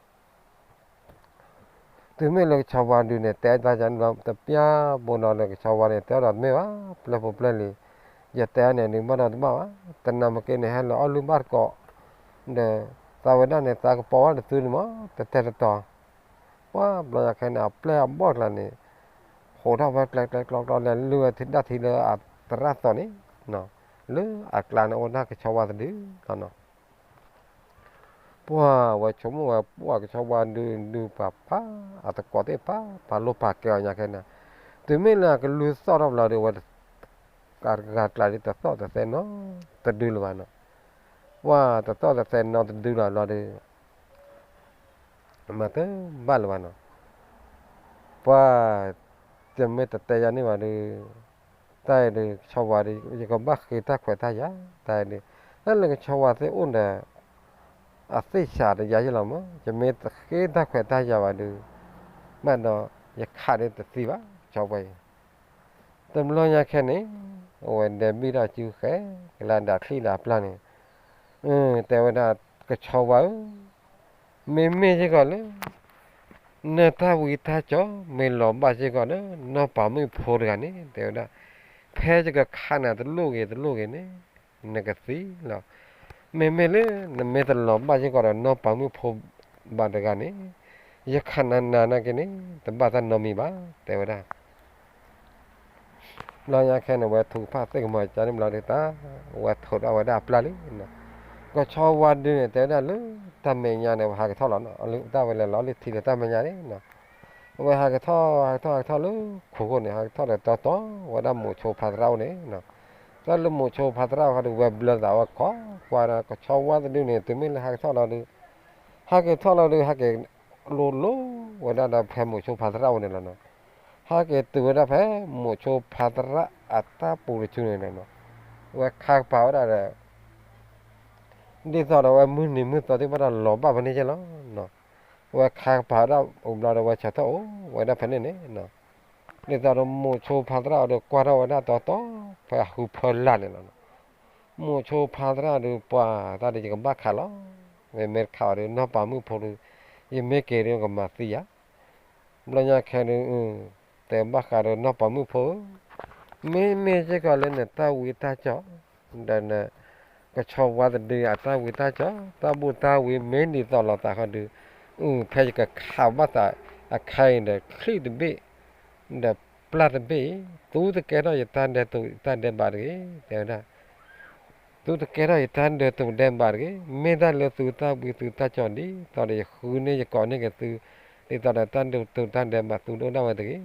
တုၤမ့ၢ်လၢကဆီဝါဒုးန့ၣ် တဲတၢ်ယၤန့ၣ်လီၤ တပျၢ်ဘိနီၤလၢကဆီဝါန့ၣ် တဲဒီးတမ့ၢ်ဘၣ် ပျဲၢ်ဖိပျဲၢ်လံၤ, ယတဲန့ၣ်ဒုးဘၣ်ဒီးတဘၣ်ဘၣ်, တနၢ်မ့ၢ်က့န့ၣ် ဟဲလၢအီၣ်လုၢ်ဘၣ်တကိး, ဒီးသးဝဲဒၣ်န့ၣ် သးကပီၤဝဲတသုန့ၣ်မး တတဲတတီၤ, ပှၤဘျီညါခဲန့ၣ် အပျဲၢ်အဘီၣ်ကျါန့ၣ် ဟိးထီၣ်ဝဲကျဲကျဲကျီကျီလဲၤလုၢ်ဝဲထံဒၣ်ထံလၢအသရၣ်သီန့ၣ်, လၢအကျါန့ၣ်အိၣ်ဒၣ်ကဆီဝါတဒုလီၤနီၤ ပှၤဝဲဆိကမိၣ်ဝဲ ပှၤကဆီဝါဒုးဒုးပှၤဖး အတကိးသ့ၣ်ဖး ဖးလိၣ်ဖးကဲအီၤညါခဲန့ၣ်, တုၤမ့ၢ်လၢအကလုၢ်သီၣ်ထီၣ်ဘျီဒီး ဝဲတဂၤကျါဒုး တသီၣ်တသဲနီတဒုလၢၤဘၣ်နီၤ, ပှၤတသီၣ်တသဲနီတဒုလၢၤဘျီဒီး မၤတဘၣ်လၢၤဘၣ်နီၤ, ပှၤ တမ့ၢ်တတဲယၤန့ၢ်ဘၣ်ဒီး တၢ်အံၤဒုး ကဆီဝါဒီး ယကဘၣ်ဃ့တၢ်ခွဲးတၢ်ယာ် တၢ်အံၤဒုး, တၢ်လၢကဆီဝါသ့ၣ်အိၣ်ဒီး အသ့ၣ်စးတယၤယ့ၢ်လီၤမး, ယမ့ၢ်တဃ့တၢ်ခွဲးတၢ်ယာ်ဘၣ်ဒီး ဘၣ်ဒီး ယခးဒီးတသံဘၣ် ကဆီဝါအံၤ, တဘျီညါခဲန့ၣ် အဝဲဒဲးဘံၣ်ထီၣ်စုဃဲၤကလါဒၣ်ချံဒၣ်ပျၢ်န့ၣ်, တဲဝဲဒၣ် ကဆီဝါဧၢ မ့မ့ၢ်စ့ၢ်ကီးလၢ နတၢ်ဝံတၢ်ကၠီ မ့ၢ်လီၤဘၣ်စ့ၢ်ကီးဒီး နီၢ်ပၤမုၣ်ဖိတဂၤန့ၣ် တဲဝဲဒၣ်, ဖဲယကခးနၤတလိၣ်ဂ့ၤတလိၣ်ဂ့ၤန့ၣ် နကသံလီၤ. မ့မ့ၢ်လၢ နမ့ၢ်တလီၤဘၣ်စ့ၢ်ကီးဒီး နီၢ်ပၤမုၣ်ဖိဘၣ်တဂၤန့ၣ် ယခးနၤနၤနာ်က့န့ၣ် တဘၣ်တၢ်နီတမံၤဘၣ် တဲဝဲဒၣ် ဘျီညါခဲန့ၣ် ဝဲထုကဖၣ်သ့ၣ်ကမီၤကန့ၣ်ဘျီဒုးတၢ် ဝဲထိးထီၣ်ဝဲဒၣ်အပျၢ်လံနီၤ, ကဆီဝါဒုးန့ၣ် တဲဝဲဒၣ်လၢတၢ်မဲာ်ညါန့ၣ် ဝဲဟးကထီၣ်လီၤနီၤ, တၢ်ဝဲလဲၤလီၤလၢထံလၢတၢ်မဲာ်ညါန့ၣ်နီၤ, အဝဲဟးကထီၣ် ဟးကထီၣ် ဟးကထီၣ်လၢခိၣ်ဃိန့ၣ် ဟးကထီၣ်ဒီးတီတီ ဝဲဒၣ်မိၤဆိဖးသရၣ်အိၣ်န့ၣ်နီၤ, တၢ်လၢမိၤဆိဖးသရၣ်အိၣ်ဃီဒီး ဝဲဘျၢသးဝဲခိးကွၢ်ဒီး ကဆီဝါတဒုန့ၣ် တုၤမ့ၢ်လၢဟးကထီၣ်လီၤဒုး ဟဲက့ၤထီၣ်လီၤဒုး ဟဲက့ၤလိၤလိၤဝဲဒၣ်ဒီးဖဲမိၤဆိဖးသရၣ်အိၣ်န့ၣ်လီၤနီၤ, ဟဲက့ၤတုၤဝဲဒၣ်ဖဲမိၤဆိဖးသရၣ်အတၢ်ပူၤတဆူန့ၣ်လီၤနီၤ, ဝဲခါကပၤဝဲဒၣ်ဒီး ဒ်သိးဒီးဝဲမုၢ်နံၤမုၢ်သီသ့ၣ်တဖၣ်ဒီးလီၤဘၣ်ဖဲန့ၣ်က့လီၤနီၤ, ဝဲခါကပၤဝဲဒၣ်အိၣ်ဘျီဒီးဝဲဆၢထၢၣ်အိၣ်ဝဲဒၣ်ဖဲန့ၣ်န့ၣ်နီၤ, ဒ်သိးဒီးမိၤဆိဖးသရၣ်အီၤဒီးကွၢ်ထီၣ်ဝဲဒၣ်တီတီ ဖဲအဟူဖၢလၢ်န့ၣ်လီၤနီၤ, မိၤဆိဖးသရၣ်ဒီး ပှၤတၢ်ဒီးယကဘၣ်ခးလီၤ, မ့မ့ၢ်တခးအီၤဒီး နီၢ်ပၤမုၣ်ဖိဒီး ယမ့ၢ်က့ၤဒီးကမၤသံယၤ, ဘျီညါခဲဒီး တဲဘၣ်ဃးဒီးနီၢ်ပၤမုၣ်ဖိဧၢ, မ့မ့ၢ်စ့ၢ်ကီးလၢနတၢ်ဝံတၢ်ကၠီ ဒီးန ကဆီဝါတဒုအတၢ်ဝံတၢ်ကၠီ တၢ်ဘူၣ်တၢ်ဝံမ့ၢ်ဒ်သိးလိာ်သးဃီဒီး အဖဲယကခးဘၣ်သးအခါအံၤဒီး ချံၣ်တဘ့ၣ် ဒီးပျၢ်တဘ့ၣ်အံၤ သုတကဲထီၣ်ယတၢ်ဒဲးတူာ်တၢ်ဒဲးဘးတဂ့ၤ တဲဝဲဒၣ် သုတကဲထီၣ်ယတၢ်ဒဲးတူာ်ဒဲးဘးတဂ့ၤ, မ့ၢ်တၢ်လၢသုတၢ်ဝံသုတၢ်ကၠီဒ်သိးဒီးယဃုန့ၢ်ယကိးန့ၢ်က့ၤသု ဒ်သိးဒီးတၢ်ဒဲးတူာ်တၢ်ဒဲးဘးသုဒိၣ်ဒၣ်ဝဲတဂ့ၤ.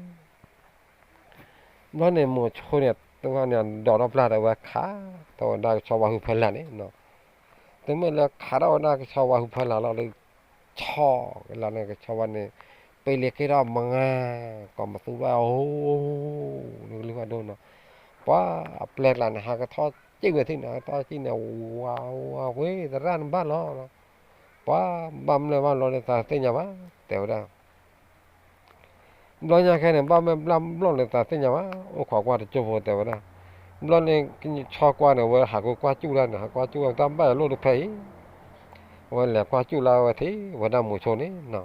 ဘျီန့ၣ် မိၤဆိန့ၣ် တဝဲန့ၣ် ဒိးထီၣ်ပျၢ်ဒီးဝဲခးထီၣ်ဝဲဒၣ်ကဆီဝါဟုဖၢလၢ်န့ၣ်, တုၤမ့ၢ်လၢခးထီၣ်ဝဲဒၣ်ကဆီဝါဟုဖၢလၢ်လီၤဒီး ဆီၣ်ကလၢန့ၣ် ကဆီဝါန့ၣ် ပ့လ့ၤက့ၤထီၣ်မငါ ကိးမသူဘၣ် အိၣ် ကလုၢ်ဘၣ်ဒိနီၤ, ပှၤအပျဲၢ်ကျါန့ၣ် ဟးကထီၣ်စံၣ်ဝဲထံၣ်န့ၣ် ဟးကထီၣ်စံၣ်န့ၣ် ဝါဝါဝ့ သရၣ်နဘၣ်လီၤ, ပှၤဘၣ်မနုၤဘၣ်လီၤန့ၣ် သးသ့ၣ်ညါဘၣ် တဲဝဲဒၣ် ဘျီညါခဲန့ၣ် ဘၣ်မ့ၢ်ဘျၣ်ဘျီၣ်န့ၣ် သးသ့ၣ်ညါဘၣ်, အိၣ်ခိးကွၢ်တကၠိဖိတဲဝဲဒၣ်, ဘျီန့ၣ် ဆီကွၢ်န့ၣ် ဝဲဟးကကွၢ်စူၣ်လၢန့ၣ် ဟးကွၢ်စူၣ်လၢတၢ်ဘၣ်ယလိၣ်တဖဲအံၤ, ဝဲလဲၤကွၢ်စူၣ်လၢဝဲထံၣ်ဝဲဒၣ်မိၤဆိန့ၣ်နီၤ,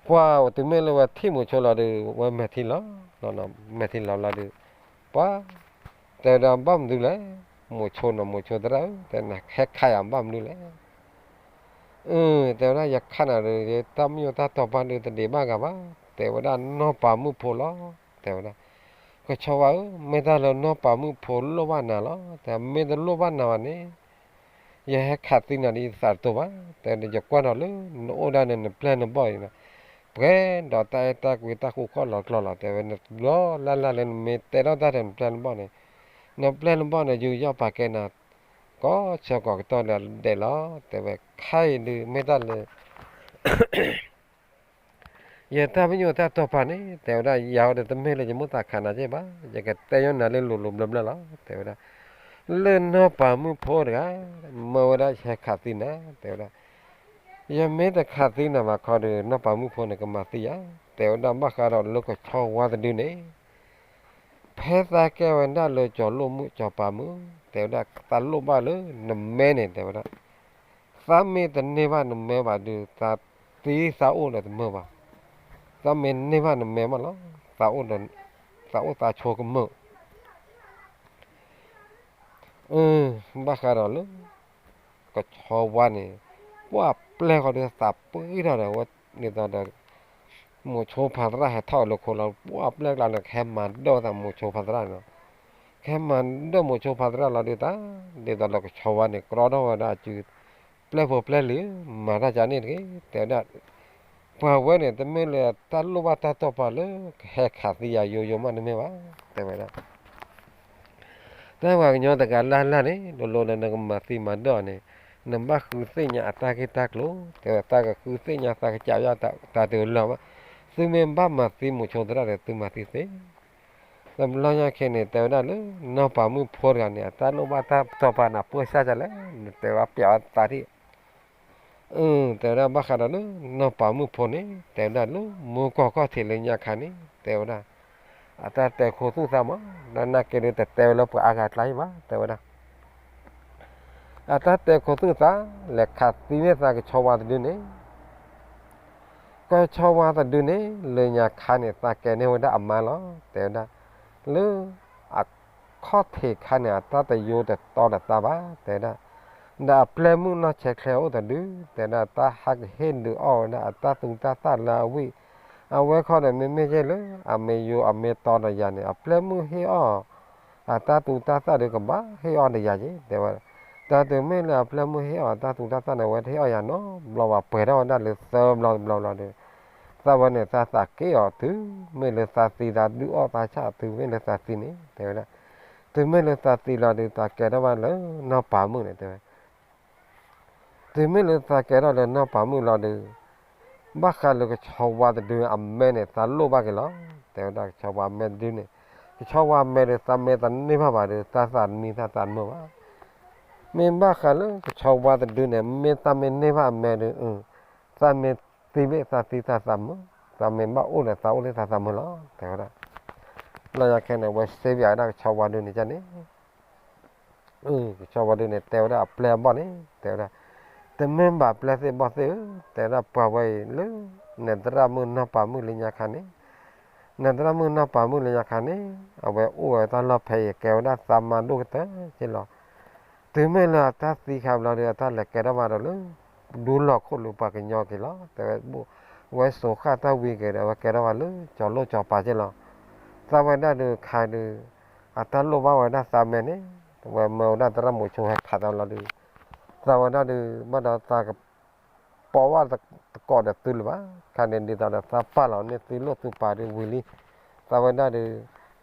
ပှၤတုၤမ့ၢ်လၢဝဲထံၣ်မိၤဆိလီၤဒီး ဝဲမဲာ်ထံလီၤ, မဲာ်ထံလီၤလီၤဒီး ပှၤ တဲဝဲဒၣ်ဘၣ်မနုၤလဲၣ်, မိၤဆိနီၤ မိၤဆိသရၣ်ဧၢ တဲနၤဟဲခးယၤဘၣ်မနုၤလဲၣ် အၢ တဲဝဲဒၣ် ယခးနၤဒီး ယတၢ်မ့ၢ်ယိၣ်တၢ်တီၤပာ်ဒုးတဒံးဘၣ်ဂၤဘၣ်, တဲဝဲဒၣ်နီၢ်ပၤမုၣ်ဖိလီၤ, တဲဝဲဒၣ် ကဆီဝါဧၢ မ့ၢ်တၢ်လၢနီၢ်ပၤမုၣ်ဖိလိၣ်ဘၣ်နၤလီၤ, တဲမ့ၢ်တလိၣ်ဘၣ်နၤဘၣ်န့ၣ် ယဟဲခးသံနၤဒီးယသးတတိၤဘၣ်, တဲဒီးယကွၢ်ဒီးလၢ နအိၣ်ဒၣ်န့ၣ်နပျဲၢ်နဘီၣ်အံၤန့ၣ် ပှဲၤဒီးတၢ်အဲၣ်တၢ်ကွံတၢ်ဃူခီၣ်လီၤကျီလီၤ, တဲဝဲနဘျီလၢ်လၢ်လၢနမ့ၢ်တဲထီၣ်တၢ်ဒီးနပျဲၢ်နဘီၣ်န့ၣ် နပျဲၢ်နဘီၣ်န့ၣ် ယူးယီၣ်ပာ်ကဲနၤ ကိးဆၢကိးကတီၢ်လၢအဒဲးလီၤ. တဲဝဲ ခဲအံၤဒုး မ့ၢ်တၢ်လၢ ယတၢ်ပညိၣ်တၢ်တိာ်ပာ်န့ၣ် တဲဝဲဒၣ် ယၤဝဲဒီးတမ့ၢ်လၢယမိၢ်သးခးနၤက့ၢ်ဘၣ်, ယကတဲညီနၤလၢလိၤလိၤဘျၢဘျၢလီၤ တဲဝဲဒၣ်. လၢနီၢ်ပၤမုၣ်ဖိတဂၤ မၢဝဲဒၣ်ယဟဲခးသံနၤ တဲဝဲဒၣ်. ယမ့ၢ်တခးသံနၤဘၣ်ခီဒီး နီၢ်ပၤမုၣ်ဖိန့ၣ် ကမၤသံယၤ တဲဝဲဒၣ်. ဘၣ်ဃးဒီးလၢကဆီဝါတဒုန့ၣ် ဖဲသးကဲဝဲဒၣ်လၢကၠီၤလိၣ်မုၣ်ကၠီၤပၤမုၣ် တဲဝဲဒၣ် သးလိၣ်ဘၣ်လၢနမဲန့ၣ် တဲဝဲဒၣ်. သးမ့ၢ်တန့ၢ်ဘၣ်နမဲဘၣ်ဒီး သးသံသးအိၣ်ဒီးတမုာ်ဘၣ်. သးမ့ၢ်န့ၢ်ဘၣ်နမဲမးလီၤ သးအိၣ်သးဆိးကမုာ်. ဘၣ်ဃးဒီးလၢ ကဆီဝါန့ၣ် ပှၢ်ပျဲၢ်ဃီဒီးသးပှံထီၣ်ဒီး ဝဲဒ်သိးဒီး မိၤဆိဖးသရၣ်ဟဲထီၣ်လၢခိလီၤ ပှၢ်ပျဲၢ်ကျါန့ၣ် ကဟဲမၤဒၢၣ်သးမိၤဆိဖးသရၣ်န့ၣ်လီၤ. ကဟဲမၤဒၢၣ်မိၤဆိဖးသရၣ်လီၤဒုးသး ဒ်သိးဒီးကဆီဝါန့ၣ် ကြီထီၣ်ဝဲဒၣ်အစု ပျဲၢ်ဖိပျဲၢ်လံၤ မၤတၢ်ကန့ၣ်တဂ့ၤ တဲဝဲဒၣ်. ပှၤဝဲန့ၣ် တမ့ၢ်လၢတၢ်လိၣ်ဘၣ်တၢ်တိာ်ပာ်လၢ ကဟဲခးသံယၤယိယိမးတမ့ၢ်ဘၣ် တဲဝဲဒၣ်. တၢ်ပှၤကညီတဂၤလၢ်လၢ်န့ၣ် လိၤလိၤဒီးနကမၤသံမၤဒၢၣ်အီၤန့ၣ် နဘၣ်ဃုသ့ၣ်ညါအတၢ်ဂ့ၢ်တၢ်ကျိၤ တဲဝဲ သးကဃုသ့ၣ်ညါသးကစးယၢ်တၢ်တလၢာ်ဘၣ်. သုမ့ၢ်ဘၣ်မၤသံမိၤဆိသရၣ်ဒီး သုမၤသံသ့. တဘျီညါခဲန့ၣ် တဲဝဲဒၣ်လၢ နီၢ်ပၤမုၣ်ဖိတဂၤန့ၣ် အတၢ်လိၣ်ဘၣ်တၢ်တိာ်ပာ်န့ၣ် ပှၢ်စၢ်ကလဲၣ် နတဲဝဲပျးဝဲသးထံၣ် အၢ တဲဝဲဒၣ် ဘၣ်ဃးဒီးလၢ နီၢ်ပၤမုၣ်ဖိန့ၣ် တဲဝဲဒၣ်လၢ မူကီၢ်ခီၣ်ထံးလၢညါခါန့ၣ် တဲဝဲဒၣ် အတၢ်တဲခိၣ်သူၣ်သးမး နာ်က့ဒုးတတဲဝဲလၢပှၤအါဂၤကျါအံၤဘၣ် တဲဝဲဒၣ်. အတၢ်တဲခိၣ်သူၣ်သး လဲၤခးသံန့ၢ်သးကဆီဝါတဒုန့ၣ် ကဆီဝါတဒုန့ၣ် လၢညါခါန့ၣ် သးကဲန့ၢ်ဝဲဒၣ်အမါလီၤ တဲဝဲဒၣ်. လၢ အခီၣ်ထံးခါန့ၣ် အတၢ်တယိတတီဒီးသးဘၣ် တဲဝဲဒၣ်. ဒီးအပျဲၢ်မုၣ်နီၢ်ဆဲးချဲအိၣ်တဒု တဲဝဲဒၣ် တၢ်ဟးကဟ့ၣ်ဒုးအီၣ်ဝဲဒၣ်အတၢ်သူတၢ်သၣ်လၢအဝံၣ် အဝဲခီဒီးမ့မ့ၢ်ယဲၢ်လၢ အမ့ၢ်ယိအမ့ၢ်တီဒီးယၤန့ၣ် အပျဲၢ်မုၣ်ဟ့ၣ်အီၣ် အတၢ်သူတၢ်သၣ်ဒုးကဘၣ်ဟ့ၣ်အီၣ်ဒီးယၤက့ၤ တဲဝဲ. တၢ်တုၤမ့ၢ်လၢအပျဲၢ်မုၣ်ဟ့ၣ်အီၣ်အတၢ်သူတၢ်သၣ်န့ၣ် အဝဲတဟ့ၣ်အီၣ်ယၤနီတဘျီဘၣ် ပှဲၤထီၣ်ဝဲဒၣ်လၢသၢဘျီတဘျီဘျီဒီး သးဝဲန့ၣ် သးသးက့ၢ်အီၤ တုၤမ့ၢ်လၢသးသံသးဒုးအီၣ်သးဆၣ် တုၤမ့ၢ်လၢသးသံန့ၣ် တဲဝဲဒၣ်. တုၤမ့ၢ်လၢသးသံလီၤဒီး သးကဲထီၣ်ဘၣ်လၢနီၢ်ပၤမုၣ်န့ၣ် တဲဝဲ. တုၤမ့ၢ်လၢသးကဲထီၣ်လၢနီၢ်ပၤမုၣ်လီၤဒီး ဘၣ်ဃးလၢကဆီဝါတဒုအမဲန့ၣ် သးလိၣ်ဘၣ်က့ၤလီၤ တဲဝဲဒၣ်. ကဆီဝါအမဲတဒုန့ၣ် ကဆီဝါအမဲဒီး သးမ့ၢ်တန့ၢ်ဘၣ်ဘၣ်ဒီး သးသးတမံသးသးတမုာ်ဘၣ်. မ့ၢ်ဘၣ်ဃးလၢကဆီဝါတဒုန့ၣ် မ့ၢ်သးမ့ၢ်န့ၢ်ဘၣ်အမဲဒီး သးမ့ၢ်သံဘၣ်သးသံသးသးမုာ်, သးမ့ၢ်ဘၣ်အိၣ်ဒီးသးအိၣ်လၢသးသးမုာ်လီၤ တဲဝဲဒၣ်. လီၤယၤခဲန့ၣ် အဝဲစ့ပၠးဝဲဒၣ်ကဆီဝါဒုန့ၣ်န့ၣ် ကဆီဝါဒုန့ၣ် တဲဝဲဒၣ်အပျဲၢ်အဘီၣ်န့ၣ် တဲဝဲဒၣ်, တမ့ၢ်ဘၣ်ပျဲၢ်သ့ၣ်ဘီၣ်သ့ၣ်ဧၢ, တဲဝဲဒၣ်ပှၤဝဲအံၤလၢ နသရၣ်မုၣ်နီၢ်ပၤမုၣ်လၢညါခါန့ၣ်, နသရၣ်မုၣ်နီၢ်ပၤမုၣ်လၢညါခါန့ၣ် အဝဲအိၣ်ဝဲတၢ်လီၢ်ဖဲအံၤ ကဲဝဲဒၣ်သးမါဒိၣ်ကတၢၢ်က့လီၤ. တုၤမ့ၢ်လၢအတၢ်သံခါဘျီဒီး အတၢ်လဲၤကဲထီၣ်ဘၣ်ဒီးလၢ ဒူလီၢ်ခိၣ်လၢပှၤကညီက့လီၤ. တဲဝဲ ဝဲစိာ်ဃာ်တၢ်ဝံၤက့ၤဒီး အဝဲကဲထီၣ်ဘၣ်လၢ ကၠီၤလိၣ်ကၠီၤပၤက့လီၤ. သးဝဲဒၣ်ဒုးခါဒုး အတၢ်လိၣ်ဘၣ်ဝဲဒၣ်သးမဲန့ၣ် ဝဲမၢဝဲဒၣ်သရၣ်မိၤဆိဟဲခးသးလီၤဒုး သးဝဲဒၣ်ဒုး ဘၣ်ဒီးသးက ပိာ်ဝဲတကိးဒီးသုလၢၤဘၣ်. ခါန့ၣ်ဒ်သိးဒီးသးပာ်လီၤန့ၢ်သုလိၣ်သုပၤဒုးဝံၤလံ. သးဝဲဒၣ်ဒုး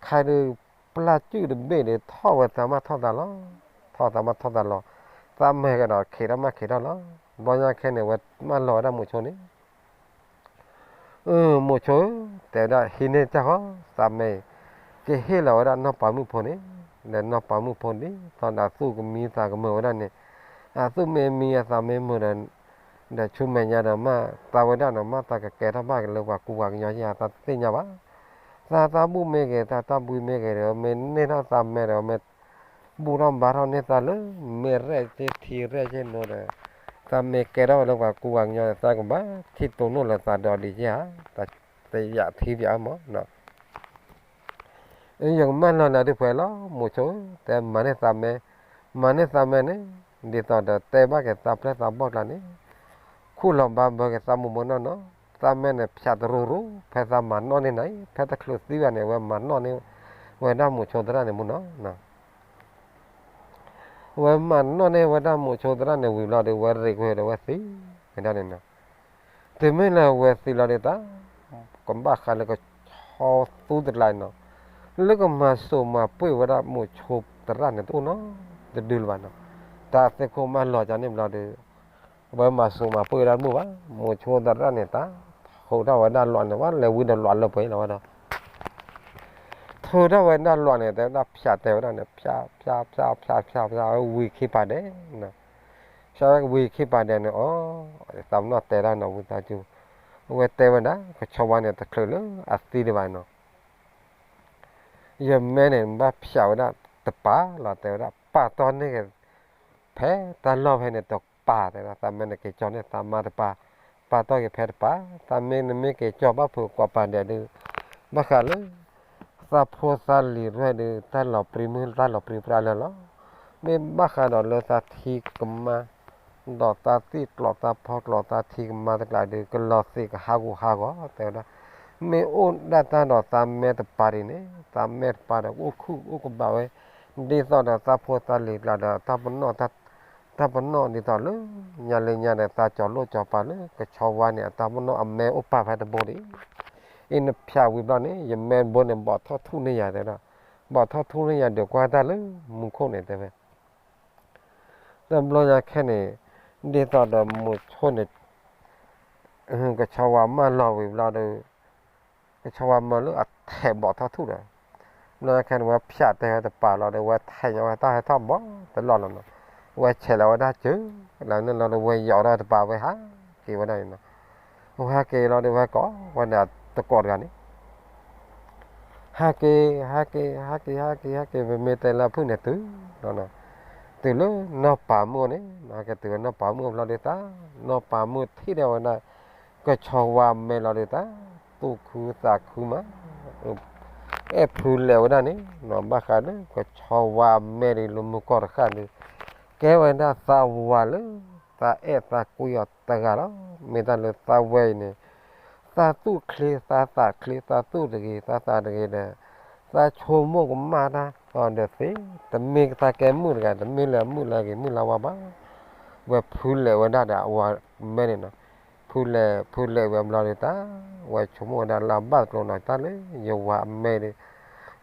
ခါဒုး ပျၢ်စုၣ်တဘ့ၣ်ဒီး ထီၣ်ဝဲသးမးထီၣ်သးလီၤ. ထီၣ်သးမးထီၣ်သးလီၤ. သးမဲကဒီး ခံးထီၣ်မးခံးထီၣ်လီၤ. ဘျီညါခဲန့ၣ် ဝဲမၢလီၤဝဲဒၣ်မိၤဆိန့ၣ် အၢ မိၤဆိဧၢ, တဲဝဲဒၣ် ဟံးန့ၢ်တၢ်ဃီ သးမဲအံၤ ကဟ့ၣ်လီၤဝဲဒၣ်နီၢ်ပၤမုၣ်ဖိန့ၣ်, ဒီးနီၢ်ပၤမုၣ်ဖိန့ၣ် သးဒီးသူၣ်ကမံသးကမုာ်ဝဲဒၣ်န့ၣ်, အသူၣ်မ့ၢ်မံအသးမ့ၢ်မုာ်ဒီး ဒီးဆူမဲာ်ညါဒီးမ့ၢ်သးဝဲဒၣ်န့ၣ် မ့ၢ်သးကကဲထီၣ်ဘၣ်က့ၤလၢပှၤကူပှၤကညီယါ သးတသ့ၣ်ညါဘၣ်. သးတၢ်ဘူၣ်မ့ၢ်ဂ့ၤ သးတၢ်ဘှံးမ့ၢ်ဂ့ၤဒီး မ့ၢ်န့ၢ်ထီၣ်သးမဲဒီး မ့ၢ်ဘူၣ်ထီၣ်ဘါထီၣ်န့ၢ်သးလၢ မ့ၢ်ရဲၣ်က့ထံရဲၣ်က့နိဒီး သးမ့ၢ်ကဲထီၣ်ဝဲလၢပှၤကူပှၤကညီဒီး သးကဘၣ်ထံၣ်တိၢ်နီၣ်လၢသးဒီးဒ်ယါ တယးထံပၠးအမး ယကမၢလီၤနၤဒုးပှဲၤလီၤ မိၤဆိဧၢ, တဲမၤန့ၢ်သးမဲ, မၤန့ၢ်သးမဲန့ၣ် ဒ်သိးဒီးတဲဘၣ်က့ၤသးပျဲၢ်သးဘီၣ်ကျါန့ၣ်, ခူၣ်လီၤဘါဘၢက့ၤသးမိၢ်မိၢ်နီၢ်နီၢ်, သးမဲန့ၣ် ဖၠးတရူၤရူၤ ဖဲသးမၤနီၣ်န့ၢ်နၤအံၤ ဖဲတချုးသံဘၣ်န့ၣ် အဝဲမၤနီၣ်န့ၢ်ဝဲဒၣ်မိၤဆိသရၣ်န့ၣ်မ့ၢ်နီၢ် ဝဲမၤနီၣ်န့ၢ်ဝဲဒၣ်မိၤဆိသရၣ်န့ၣ်ဝံၤဘျီဒီး ဝဲရ့ကွံာ်ဒီးဝဲသံဝဲဒၣ်န့ၣ်နီၤ. တုၤမ့ၢ်လၢဝဲသံလီၤဒီးတၢ် ကဘၣ်ဃးလၢကဆီသူတကျါနီၤ, လၢကမၤစိာ်မၤပှ့ၤဝဲဒၣ်မိၤဆိသရၣ်န့ၣ်တအိၣ်နီတဒုလၢၤဘၣ်နီၤ. တၢ်သ့ၣ်ခိၣ်မၢလီၤကန့ၣ်ဘျီဒီး အဝဲမၤစူၤမၤပှဲၤဒၣ်တမုာ်ဘၣ်, မိၤဆိသရၣ်န့ၣ် တၢ်ထိးထီၣ်ဝဲဒၣ်လွးန့ၣ် ဝဲလဲၤဝံဒီးလွးလၢပှဲၤလီၤဝဲဒီး ထိးထီၣ်ဝဲဒၣ်လွးန့ၣ် တဲဝဲဒၣ်ဖၠးတဲဝဲဒၣ်န့ၣ် ဖၠး ဖၠး ဖၠး ဖၠး ဖၠး ဖၠးဝဲဝံၤခံပၤဒဲး, ဖၠးဝဲဝံၤခံပၤဒဲးန့ၣ် အီၤ သးပနီၣ်တဲတၢ်နီၤဝံသးစူၤ, အဝဲတဲဝဲဒၣ် ကဆီဝါန့ၣ် တချုးလၢအသံဒံးဘၣ်နီၤ ယမဲန့ၣ် ဘၣ်ဖၠးဝဲဒၣ်တပၤလီၤ တဲဝဲဒၣ် ပာ်တီၢ်န့ၢ်က့ၤ ဖဲတၢ်လီၢ်ဖဲန့ၣ်တပၤ တဲဝဲဒၣ် သးမဲန့ၣ်က့ၤကၠီန့ၢ်သးမါတပၤ, ပာ်တီၢ်က့ၤဖဲတပၤ, သးမ့ၢ်နမ့ၢ်က့ၤကၠီဘၣ်ဖုးကွၢ်ပာ်ဒဲးဒုး ဘၣ်ဃးလၢ သးဖိသးလံၤရဲၣ်ဒုး တၢ်လီၤပြံမုၢ်တၢ်လီၤပြံပြါလၢာ်လီၤ. မ့ၢ်ဘၣ်ဃးဒီးလၢသးထံကမါ ဒီးသးသံၣ်ကျိးသးဖီကျိးသးထံကမါတကျါဒုး ကလီၤသံးကဟးဂူာ်ဟးဂီၤ တဲဝဲဒၣ်, မ့ၢ်အိၣ်ဒၣ်တၢ်ဒီးသးမဲတပၤဒ်န့ၣ် သးမဲတပၤဒီးအိၣ်ခုၣ်အိၣ်ကဘၣ်ဝဲ ဒ်သိးဒီးသးဖိသးလံၤကျါဒီး တၢ်ပနီၣ် တၢ်ပနီၣ်ဒ်သိးလၢ ညါလၢညါဒီးသးကၠီၤလိၣ်ကၠီၤပၤလၢ ကဆီဝါန့ၣ် အတၢ်ပနီၣ်အမဲအိၣ်ပာ်ဖဲတဘိဒံး, အံၤနဖၠးဝံၤဘျီန့ၣ် ယမဲတဘိန့ၣ် ဘီၣ်ထီၣ်ထူၣ်န့ၢ်ယၤတဲဒၣ်, ဘီၣ်ထီၣ်ထူၣ်န့ၢ်ယၤဒုးကွၢ်တၢ်လၢမူခိၣ်န့ၣ်တဲဝဲ တဘျီညါခဲန့ၣ် ဒ်သိးဒီးမိၤဆိန့ၣ် ကဆီဝါမၢလီၤဝံၤဘျီဒီး ကဆီဝါမၢလၢအထဲးဘီၣ်ထီၣ်ထူၣ်ဒီး ဘျီညါခဲန့ၣ် ဝဲဖၠးတဲဝဲတပၤလီၤဒီး ဝဲထဲးညီဝဲတၢ်ဟဲထီၣ်ဘီၣ်တလီၢ်လီၤနီၤ, ဝဲဆဲးလီၤဝဲဒၣ်စၢၤ လၢန့ၣ်လီၤဒီး ဝဲယီၤထီၣ်တပၤဝဲဟးက့ၤဝဲဒၣ်န့ၣ်နီၤ, ဝဲဟးက့ၤလီၤဒီး ဝဲကိးဝဲဒၣ်တကိးတဂၤန့ၣ် ဟဲက့ၤ ဟဲက့ၤ ဟဲက့ၤ ဟဲက့ၤ ဟဲက့ၤ ပမ့ၢ်တဲလၢအဖုၣ်န့ၣ်တုၤလီၤနီၤ, တုၤလၢနီၢ်ပၤမုၣ်အိၣ်န့ၣ် ဟဲက့ၤတုၤဝဲနီၢ်ပၤမုၣ်အိၣ်ဘျီဒုး တၢ်နီၢ်ပၤမုၣ်ထံၣ်ဒၣ်ဝဲဒၣ် ကဆီဝါအမဲလီၤဒုး တၢ်သူၣ်ခုသးခုမး အဲၣ်ဖုလဲၣ်ဝဲဒၣ်န့ၣ်နီၤ, ဘၣ်ဃးဒီးကဆီဝါအမဲဒုး လၢမုၢ်ကီၢ်တဃၣ်ဒုး ကဲဝဲဒၣ်သးဝၤလၢ သးအဲၣ်သးကွံအီၤတဂၤလီၤ. မ့ၢ်တၢ်လၢသးဝဲအံၤန့ၣ် သးသူၣ်ချ့သးသးချ့ သးသူၣ်တဂ့ၤ သးသးတဂ့ၤဒီး သးဆိကမိၣ်ကမၣ်တၢ်အီၤဒီးသ့, တမ့ၢ်သးကဲမုၣ်တဂၤ တမ့ၢ်လၢမုၣ်လၢဂ့ၤမုၣ်လၢဝါဘၣ်. ဝဲဖုလဲၣ်ဝဲဒၣ်ဒီးအဝၤမဲန့ၣ်နီၤ, ဖုလဲၣ် ဖုလဲၣ်ဝဲဘျီဒုး တၢ်ဝဲဆိကမိၣ်ဝဲဒၣ်လၢအဘၣ်သကျိၤနီၤ တၢ်လၢယဝၤအမဲဒုး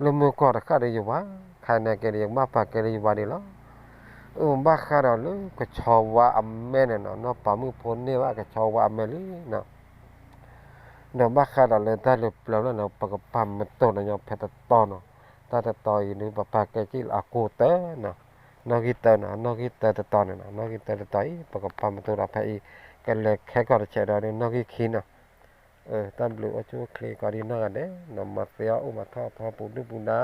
လၢမုၢ်ကီၢ်တဃၣ်ဒီးယဝၤ ခါန့ၣ်က့ၤဒီး ယကဘၣ်ပာ်ကဲလၢယဝၤဒံးလီၤ. အိၣ်ဘၣ်ဃးဒီးလၢကဆီဝါအမဲန့ၣ်နီၤ နီၢ်ပၤမုၣ်ဖိန့ၢ်ဘၣ်ကဆီဝါအမဲလံနီၤ, ဒီးဘၣ်ဃးဒီးလၢတၢ်လၢပျၢၤလီၤနီၤ ပကပာ်မတိၤနီၤညီဖဲတတီၤနီၤ, တၢ်တတီၤအံၤဒုး ပပာ်ကဲက့ၤလၢအကိၢ်တၢနီၤ, နီၣ်ဂံၢ်တၢနီၤ နီၣ်ဂံၢ်တၢတတီၤန့ၣ်နီၤ နီၣ်ဂံၢ်တၢတတီၤအံၤ ပကပာ်မတိၤဒီးဖဲအံၤ ကလဲၤခဲကီၢ်တဆဲးဒီးဒုး နီၣ်ဂံၢ်ခံနီၤ, တၢ်ဘျုးအိၣ်ဆူၣ်အိၣ်ချ့ကိးဒံနီၢ်ဂၤဒဲးနီၤ မၤသ့အီၣ်အိၣ်မၤထီၣ်ဖီပူၤဒုၣ်ပူၤဒါ